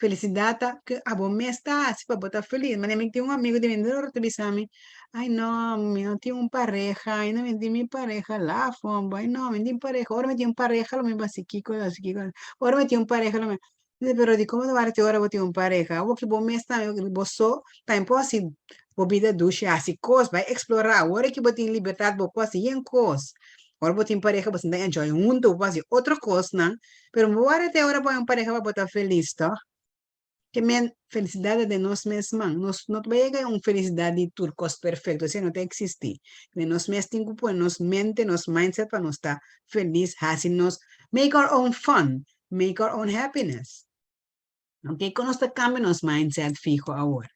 Felisidat ta ku abo mes ta hasi pa bo ta felis. Manera mi tin un amigu di mi dor ta bisa mi, Ai no, mi no tin un pareha, ai no mi tin mi pareha laf homber, ai no mi no tin pareha, ora mi tin un pareha lo mi hasi kiko, lo hasi kiko, ora mi tin un pareha lo mi. Pero dikon bo ta wak te ora bo tin un pareha? Awor ki bo mes tambe bo so tambe por hasi bo bida dushi, hasi kos, bai eksplorá. Awor ki bo tin libertat bo por hasi yen kos. Ora bo tin pareha bo sinta enjoy huntu, bo por hasi otro kosnan, pero bo wak te ora bo hay un pareha pa bo ta felis tòg? Ke men felisidat ta den nos mes man. Nos no ta bai yega un felisidat di tur kos perfekto, esei no ta eksistí. Den nos mes tin ku pone nos mente, nos mindset pa nos ta felis, hasi nos, make our own fun, Make our own happiness. Ok, kon nos ta kambia nos mindset fiho awor?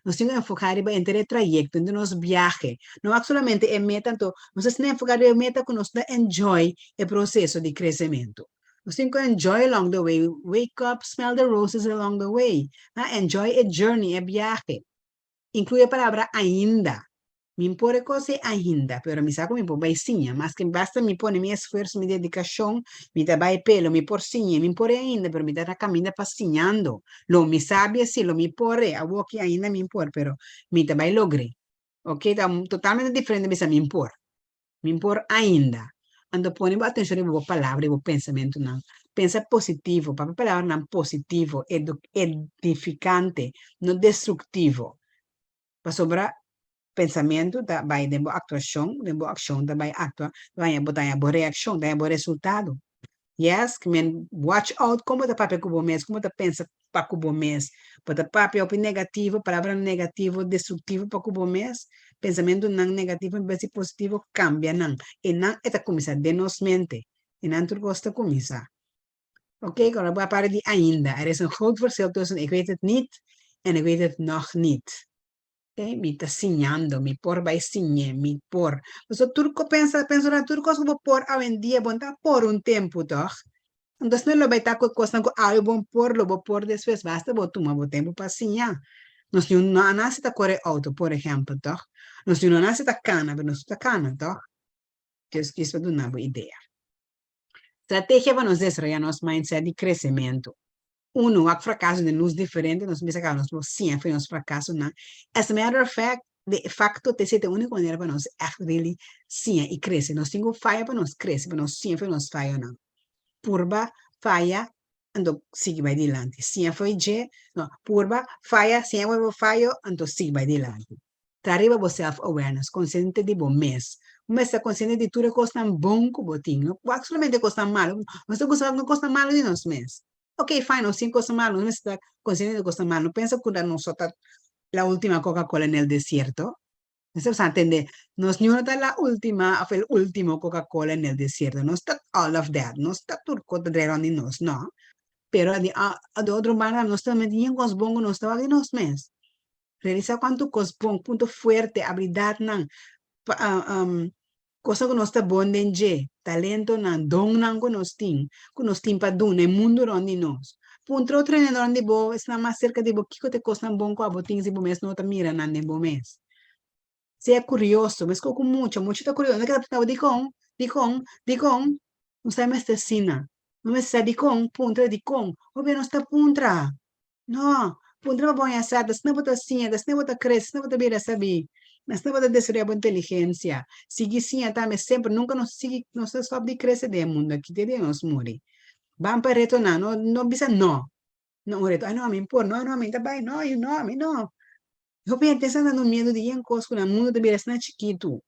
Nos tin ku enfoká riba henter e trayekto, henter nos biahe. No wak solamente e meta, anto nos ta asina enfoká riba e meta ku nos ta enjoy e proseso di kresementu. Nos tin ku enjoy along the way, wake up, smell the roses along the way. Ha, enjoy e journey, e biahe. Inclui e palabra ainda. Mi por e cos ei ainda, pero mi sa cu mi por bay siña. Maske basta mi pone mi esfuerzo, mi dedicacion, mi ta bay p'e, lo mi por siñ'e. Mi por e ainda, pero mi ta na caminda pa siñando. Lo mi sabi asi, lo mi por e. Awoki ainda mi por, pero mi ta bay logr'e. Ok, ta totalmente diferente bisa mi por. Mi por ainda. Anto pone bo atencion riba bo palabra y bo pensamentonan. Pensa positivo, papia palabranan positivo, edificante, no destructivo. Pasobra pensamentu ta bai den bo actuacion, den bo accion ta bai actua, ta baña bo ta haña bo reaccion, ta haña bo resultado. Yes, men watch out con bo ta papia cu bo mes, con bo ta pensa pa cu bo mes. Bo ta papia hopi negativo, palabranan negativo, destructivo pa cu bo mes, pensamentonan negativo en bes di positivo, cambia nan. E nan e ta cuminsa den nos mente. E nan tur cos ta cuminsa. Ok, ora bo a para di ainda. Er is een groot verschil tussen ik weet het niet en ik weet het nog niet. Ok, mi ta siñando, mi por bai siñ'é, mi por. Pasobra tur ko pensa, pensa ora tur kos ku bo por awendia bo no ta por un tempu tòg. Entonces no lo bai ta ku e kosnan ku awe bo por, lo bo por despues, basta bo tuma bo tempu pa siña. Nos niun no a nase ta kore outo, por ehèmpel, tòg. Nos niun no a nase ta kana, pero nos ta kana, tòg. Dios kis pa duna bo idea. Strategia pa nos desaroyá nos mindset di kresementu. Uno, wak frakaso den lus diferente, nos mester kaba nos por siña for di nos frakasonan. As a matter of fact, de facto ta esei ta e úniko manera pa nos ègt really siña i krese. Nos tin ku faya pa nos krese, pa nos siña for di nos fayonan. Purba, faya, anto sigui bai dilanti. Siña for di dje, no, purba, faya, siña for di bo fayo, anto sigui bai dilanti. Ta riba bo self awareness, konsiente di bo mes. Bo mester ta konsiente di tur e kosnan bon ku bo tin, no wak solamente e kosnan malu. Nos ta gusta wak e kosnan malu di nos mes. Ok, fine, nos tin kosnan malu, nos mester ta konsiente di kosnan malu. No pensa ku nos so ta la ultima Coca Cola en el desierto. Nos ta tende, nos niun no ta la ultima of el ultimo Coca Cola en el desierto. Nos ta all of that. Nos ta tur kos ta drei rond di nos, no. Pero di otro banda nos tambe tin kos bon ku nos ta wak di nos mes. Realisá kuantu kos bon, punto fuerte, abilidatnan, kosnan ku nos ta bon den dje, talentonan, donnan ku nos tin, ku nos tin pa duna e mundu rònt di nos. Puntra otro hende rònt di bo, esnan mas serka di bo, kiko ta e kosnan bon ku abo tin si bo mes no ta mira nan den bo mes. Sea kurioso, meskos ku mucha, mucha ta kurioso, nan ta keda puntra bo dikon, dikon, dikon, nos ta mester asina, nos mester sa dikon, puntra dikon, hopi nos ta puntra. No, puntra pa bo haña sa, asina bo ta siña, asina bo ta krese, asina bo ta bira sabí, asina bo ta desaroyá bo inteligensia. Sigui siña tambe semper, nunka nos sigui, nos ta stòp di krese den e mundu aki te dia nos muri. Ban pa retonan, no no bisa no na un reto, ay no ami por, no no ami ta bai, no no ami no. Hopi hende sa na no miedu di yen kos ku nan mundu ta bira asina chikitu.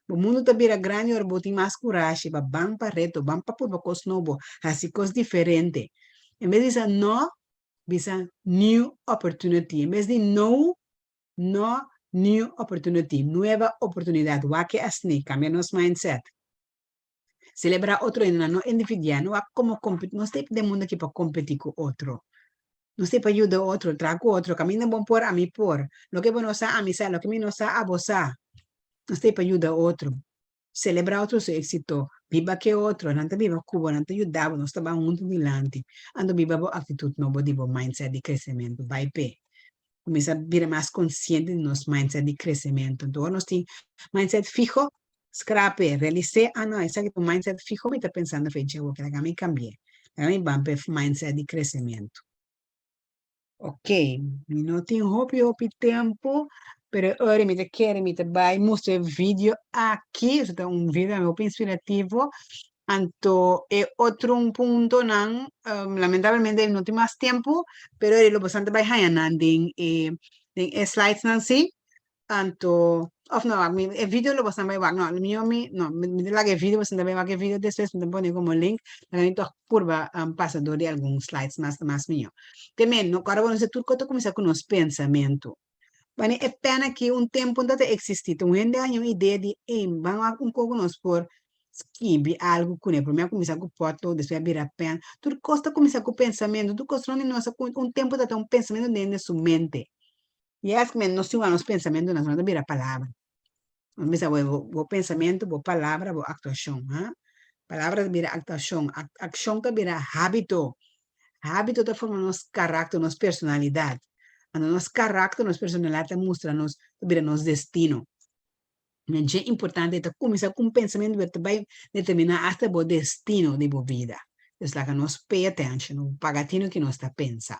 Bo mundu ta bira grandi ora bo tin mas kurashi pa ban pa reto, ban pa purba kos nobo, hasi kos diferente. En bes di bisa no. Bisa new opportunity. En bes di no, no, new opportunity. Nueva oportunidad. Wak e asni. Cambia nos mindset. Celebra otro hendenan, no envidia. No wak como competi. Nos ta den mundo aki pa competi cu otro. Nos ta pa yuda otro, traha cu otro. Caminda bon por, ami por. Loke bo no sa, ami sa. Loke mi no sa, abo sa. Nos ta pa yuda otro. Selebrá otro su éksito. Biba ku e otro. Nan ta biba ku bo, nan ta yuda bo, nos ta ban huntu dilanti. Anto biba bo aktitut nobo di bo mindset di kresementu. Bai p'e. Kuminsá bira mas konsiente di nos mindset di kresementu. Anto ora nos tin mindset fiho, skrap'e, realis'é, ah no, esaki ta un mindset fiho mi ta pensando fe dje awor, laga mi kambi'é. Laga mi ban p'e mindset di kresementu. Ok, mi no tin hopi hopi tempu, pero e ora mi ta kere mi ta bai mustra e video aki, eso ta un video hopi inspirativo, anto e otro un puntonan, lamentablemente no tin mas tempu, pero lo boso ta bai haña nan den e den e slidesnan si, Anto, of no, mi, e video lo bosan bai wak, no, mi, mi, no, mi, mi ta laga e video, bosan ta bai wak e video despues, mi ta pone como link, laga mi toch purba um, pasa door di algun slides mas, mas mihó. Te men, no, kòrda bo nos tur kos ta kuminsá ku nos pensamentu. Wanneer e pen aki un tempu no ta eksistí, ta un hende a haña un idea di, ey, ban wak un kos ku nos por skibi algu kuné. Promé a kuminsá ku potlood, despues a bira pen. Tur kos ta kuminsá ku pensamentu, tur kos rònt di nos un tempu ta ta un pensamentu den su mente. Yes, men nos tin wak nos pensamentunan, nos ta bira palabra. Nos bisa bo, bo, bo pensamentu, bo palabra, bo aktuashon, ha? Palabra ta bira aktuashon, ak, akshon ta bira hábito. Hábito ta forma nos karakter, nos personalidat. Anto nos karakter, nos personalidat ta mustra nos, ta bira nos destino. Men dje importante ta kuminsá ku un pensamentu pero ta bai determiná asta bo destino di bo bida. Dus laga nos pay attention, no paga tino ki nos ta pensa.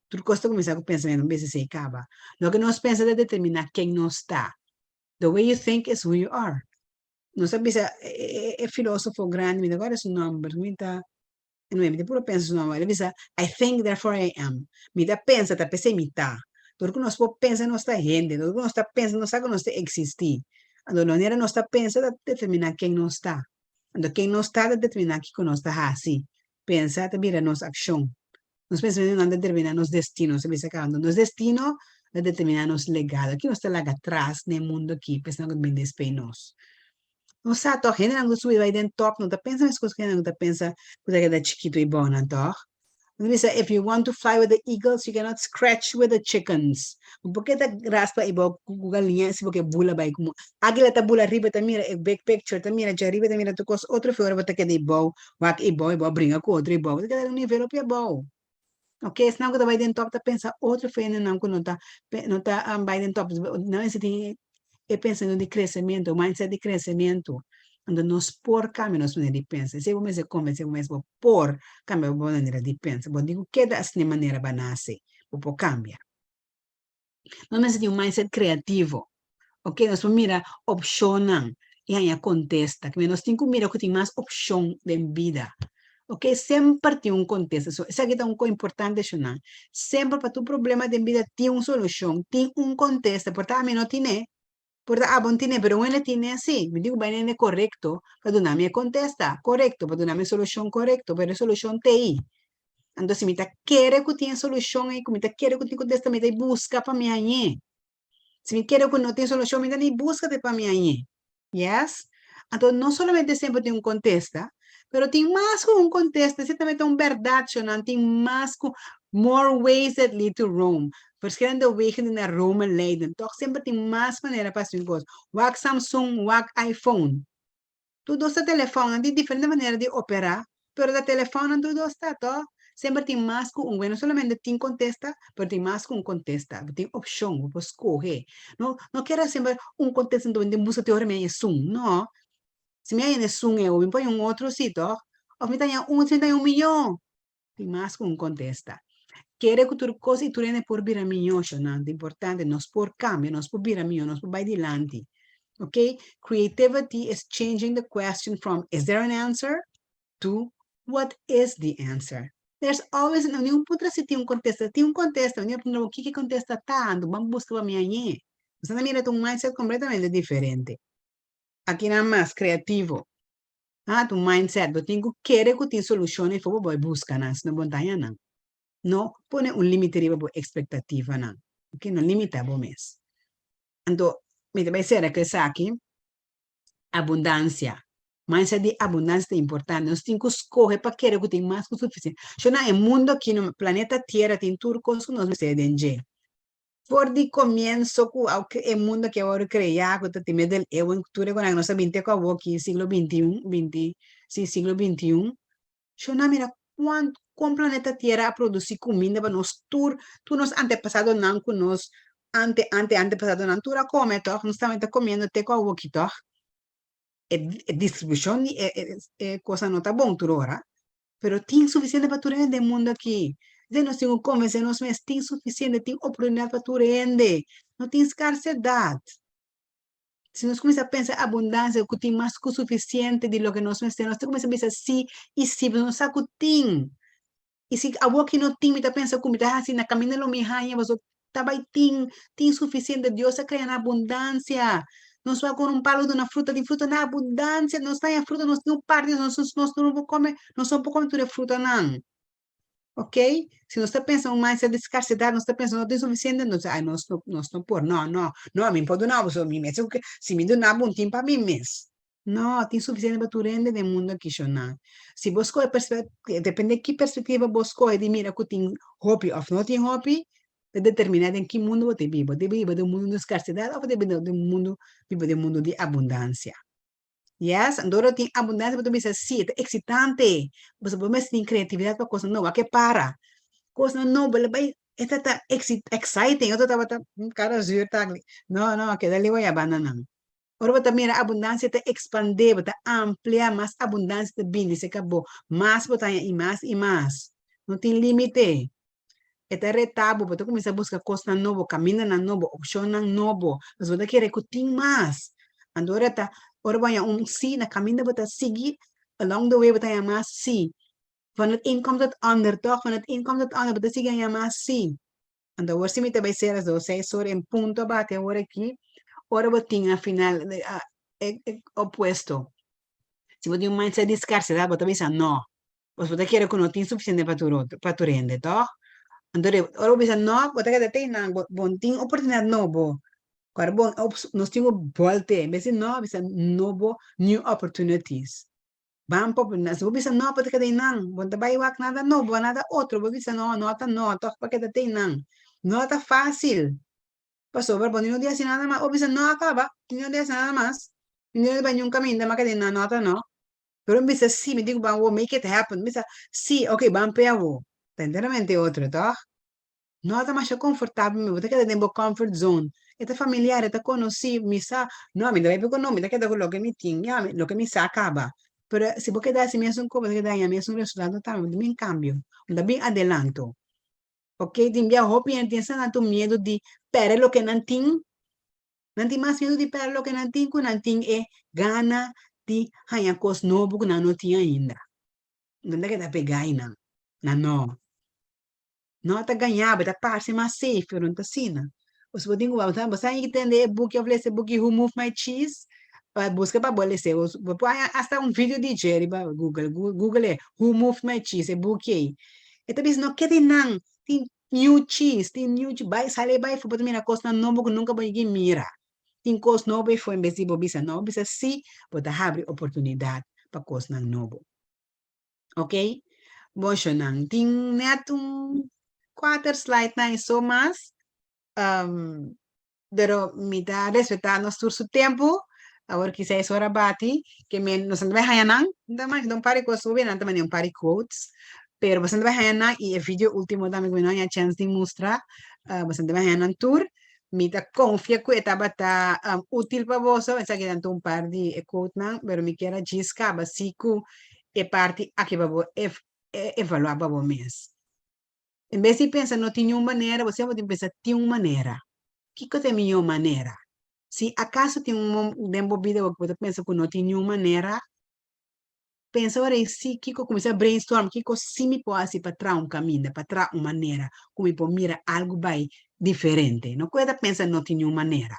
Tur kos ta kuminsá ku pensamentu, un bes esei kaba. Loke nos pensa ta determiná ken nos ta. The way you think is who you are. Nos a bisa e filósofo grandi, mi ta kòrda su nòmber, mi ta Anyway, mi ta puru pensa su nomber. El a bisa, I think, therefore I am. Mi ta pensa, ta p'esei mi ta. Dor ku nos por pensa, nos ta hende. Dor ku nos ta pensa, nos sa ku nos ta eksistí. Anto, di manera nos ta pensa ta determiná ken nos ta. Anto, ken nos ta ta determiná kiko nos ta hasi. Pensa ta bira nos akshon. Nos pensamentunan ta determiná nos destino. Nos ta bisa kaba. Anto, nos destino ta determiná nos legado. Ki nos ta laga atras na e mundu akí pa esnan ku ta bini despei nos? Nos sa tòg, hendenan ku ta subi bai den tòp no ta pensa meskos ku hendenan ku ta pensa ku ta keda chikitu i bònan tòg. Nos bisa, if you want to fly with the eagles, you cannot scratch with the chickens. Bo por ke ta raspa i bou ku galiña si bo ke bula bai ku águila ta bula riba ta mira e big picture, ta mira djariba ta mira tur kos, otro fe ora bo ta keda i bou, wak i bou i bo bringa ku otro i bou, bo ta keda den un nivel hopi abou. Ok, esnan ku ta bai den top ta pensa otro fe hendenan ku no ta no ta bai den top. Nan mester tin e pensamentu di kresementu, mindset di kresementu. Anto nos por kambia nos manera di pensa. Esei bo mester konvensé bo mes, bo por kambia bo manera di pensa. Bo no tin ku keda asina e manera bo a nase, bo por kambia. Nos mester tin un mindset kreativo. Ok, nos por mira opshonnan i haña kontesta. Kimen nos tin ku mira ku tin mas opshon den bida. Ok, semper tin un kontesta. So, esaki ta un kos importante shonnan. Semper pa tur problema den bida tin un solushon, tin un kontesta. Por ta ami no tine, por ta abo no tine, pero un hende tine si. Mi tin ku bai na hende korekto pa duna mi e kontesta korekto, pa duna mi e solushon korekto, pero e solushon t'ei. Anto si mi ta kere ku tin e solushon ei, ku mi ta kere ku tin kontesta, mi ta buska pa mi hañ'é. Si mi kere ku no tin solushon, mi ta ni buska te pa mi hañ'é. Yes? Anto no solamente semper tin un kontesta, pero tin mas ku un kontesta. Esei tambe ta un bèrdat, shonnan. Tin mas ku more ways that lead to Rome. Verschillende wegen die naar Rome leiden. Tòg semper tin mas manera pa hasi un kos. Wak Samsung, wak iPhone. Tur dos ta telefònnan, tin diferente manera di operá, pero ta telefònnan tur dos ta, tò? Semper tin mas ku un. No solamente tin kontesta, pero tin mas ku un kontesta. Bo tin opshon, bo por skohe. No, no keda semper un kontesta anto bo tin buska te ora mi haña esun. No. Si mi haña esun e mi por haña un otro si, tò? Òf mi ta haña un, si mi ta haña un miyon. Tin mas ku un kontesta. Kere ku tur kos i tur hende por bira mihó, shonnan. Ta importante, nos por kambia, nos por bira mihó, nos por bai dilanti. Ok? Creativity is changing the question from is there an answer? to what is the answer? There's always an, ningun puntra si tin un kontesta. Tin un kontesta, mi a puntra bo kiko e kontesta ta, anto ban buska pa mi hañ'é. Bo ta mira ta un mindset kompletamente diferente. Akinan mas kreativo. Ah, tu mindset. Bo tin ku kere ku tin solushon i for bo bai buska nan, sino bo no ta haña nan. No pone un límite riba bo ekspektativanan. Ok, no limitá bo mes. Anto, mi ta bai sera ku esaki, abundansia. Mindset di abundansia ta importante. Nos tin ku skohe pa kere ku tin mas ku sufisiente. Sho na e mundo aki, no, planeta Tierra tin tur kos ku nos mester den dje. For di komienso ku e mundo aki a wòrdu kreá, ku ta tin middeleeuwen, ku tur e konan nos a bin te ku awoki, siglo bintiun, binti, si, siglo bintiun. Sho na mira kuantu, kon planeta Tierra a produsí kuminda pa nos tur, tur nos antepasadonan ku nos ante ante antepasadonan tur a kome tòg, nos tambe ta komiendo te ku awoki tòg. E e distribushon di e e e kosnan no ta bon tur ora, pero tin sufisiente pa tur hende den mundu aki. Esei nos tin ku konvensé nos mes, tin sufisiente, tin oportunidat pa tur hende, no tin skarsedat. Si nos kuminsá pensa abundansia ku tin mas ku sufisiente di loke nos mester, nos ta kuminsá bisa sí i sí, pasobra nos sa ku tin. I si awor ki no tin, mi ta pensa ku mi ta hasi na kaminda lo mi haña, pasobra ta bai tin, tin sufisiente. Dios a krea na abundansia. Nos wak ora un palu duna fruta, tin fruta na abundansia. Nos ta haña fruta, nos tin un parti, nos nos no por kome, nos no por kome tur e frutanan. Ok? Si nos ta pensa un mindset di skarsedat, nos ta pensa no tin sufisiente, nos ay nos no nos no por, no, no, no, mi por duna bo, so mi mes si mi duna bo un tin pa mi mes. No, tin sufisiente pa tur hende den mundu aki, shonnan. Si bo skohe perspe, depende ki perspektiva bo skohe di mira ku tin hopi òf no tin hopi, ta determiná den ki mundu bo ta biba. Bo ta biba den un mundu di skarsedat òf bo ta biba den un mundu biba den un mundu di abundansia. Yes, anto ora tin abundansia bo ta bisa si, e ta eksitante. Pasobra bo mester tin kreatividat pa kosnan nobo. A ke para? Kosnan nobo lo bai e ta ta exciting, otro tabata kara zuur takli. No, no, keda liwa ya banda nan. Ora bo ta mira abundansia ta ekspandé, bo ta amplia, mas abundansia ta bini serka bo, mas bo ta haña i mas i mas. No tin límite. E ta retá bo, bo ta kuminsá buska kosnan nobo, kamindanan nobo, opshonnan nobo, pasobra bo ta kere ku tin mas. Anto ora ta, ora bo haña un sí na kaminda bo ta sigui, along the way bo ta haña mas sí. Van het een komt het ander, tòg? Van het een komt het ander, bo ta sigui haña mas sí. Anto awor si mi ta bai ser as dos seis ora en punto a bati awor aki, ora bo tin a final e e opuesto. Si bo tin un mindset di scarsedad bo ta bisa no, pasobra bo ta kere ku no tin sufisiente pa tur otro, pa tur hende, tòg? Anto ora bo bisa no, bo ta keda te einan, bo bo no tin oportunidad nobo. Ora bo nos tin ku bolte, en bes di no, bisa nobo, new opportunities. Ban pa bo si bo bisa no bo ta keda einan, bo no ta bai wak nada nobo, nada otro, bo bisa no, no ta no, tòg bo keda te einan. No ta fásil, pasobra bo no di hasi nada mas, bo bisa no a kaba, mi no di hasi nada mas, mi no di bai niun kaminda, m'a keda einan, no ta no. Pero mi bisa si, mi di ku ban wou, make it happen, mi bisa si, ok, ban p'e awo. Ta enteramente otro, tòg? No ta masha konfortabel mi, bo ta keda den bo comfort zone. E ta familiar, e ta konosí, mi sa, no, mi ta bai p'e no, mi ta keda ku loke mi tin, ya, loke mi sa kaba. Pero si bo keda hasi mesun kos, bo ta keda haña mesun resultado tambe, bo ta bin kambio, bo ta bin adelanto. Ok, tin bia hopi hende tin esnan tantu miedu di pèrdè loke nan tin, nan tin mas miedu di pèrdè loke nan tin ku nan tin e gana di haña kos nobo ku nan no tin ainda. Nan ta keda pegá einan, nan no. No ta gañá bo, ta parse mas safe, pero no ta asina. Bo bo tin ku bo sa ki tende e buki òf lesa e buki Who Moved My Cheese? Pa buska pa bo lesa. Bo por haña asta un video di dje riba Google. Google e Who Moved My Cheese, e buki ei. E ta bisa no keda einan, tin new cheese, tin new cheese, bai sali bai afó bo ta mira kosnan nobo ku nunka bo yega mira. Tin kos nobo ei afó en bes di bo bisa no, bo bisa sí, bo ta habri oportunidat pa kosnan nobo. Ok, boshonan tin net un kuater slide nan i so mas, um, pero mi ta respetá nos tur su tempu, awor ki seis ora bati, ke men nos no ta bai haña nan, ta mas un par di kos subi, nan ta manda un par di quotes, pero boso no ta bai haña nan i e video ultimo tambe ku mi no haña chèns di mustra, boso no ta bai haña nan tur. Mi ta konfia ku e tabata útil pa boso, esaki nan ta un par di e quotenan, pero mi kier a djis kaba si ku e parti aki pa bo evaluá pa bo mes. En bes di pensa no tin niun manera, bo semper tin pensa tin un manera. Kiko ta e mihó manera? Si akaso tin un den bo bida ku bo ta pensa ku no tin niun manera, Pensa ora i si kiko kuminsá brainstorm kiko si mi por hasi pa traha un kaminda, pa traha un manera ku mi por mira algu bai diferente. No keda pensa no tin niun manera.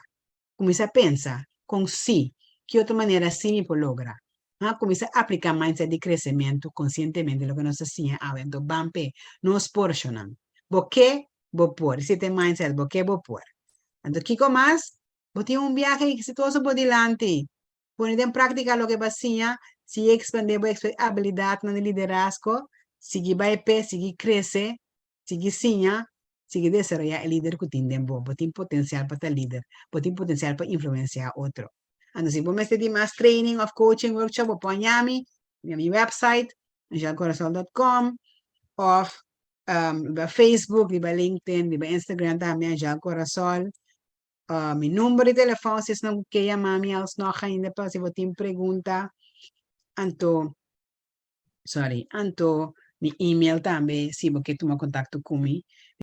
Kuminsá pensa kon si, ki otro manera si mi por logra. Ha, kuminsá apliká mindset di kresementu konsientemente, loke nos a siña awe. Anto ban p'e, nos por, shonnan. Bo ke, bo por. Esei ta e mindset, bo ke, bo por. Anto kiko mas? Bo tin un biahe eksitoso bo dilanti. Pone den práktika loke bo a siña, sigui ekspandé bo abilidatnan di liderazgo, sigui bai p'e, sigui krese, sigui siña, sigui desaroyá e lider ku tin den bo. Bo tin potensial pa ta lider. Bo tin potensial pa influensiá otro. Anto si bo mester di mas training òf coaching workshop, bo por yama mi na mi website, angelcorazol.com, òf riba Facebook, riba LinkedIn, riba Instagram tambe, Angel Corazol. Mi number di telefòn, si esnan ku ke yama mi alsnog ainda pa si bo tin pregunta. Anto, sorry, anto mi email tambe si bo ke tuma kontakto ku mi.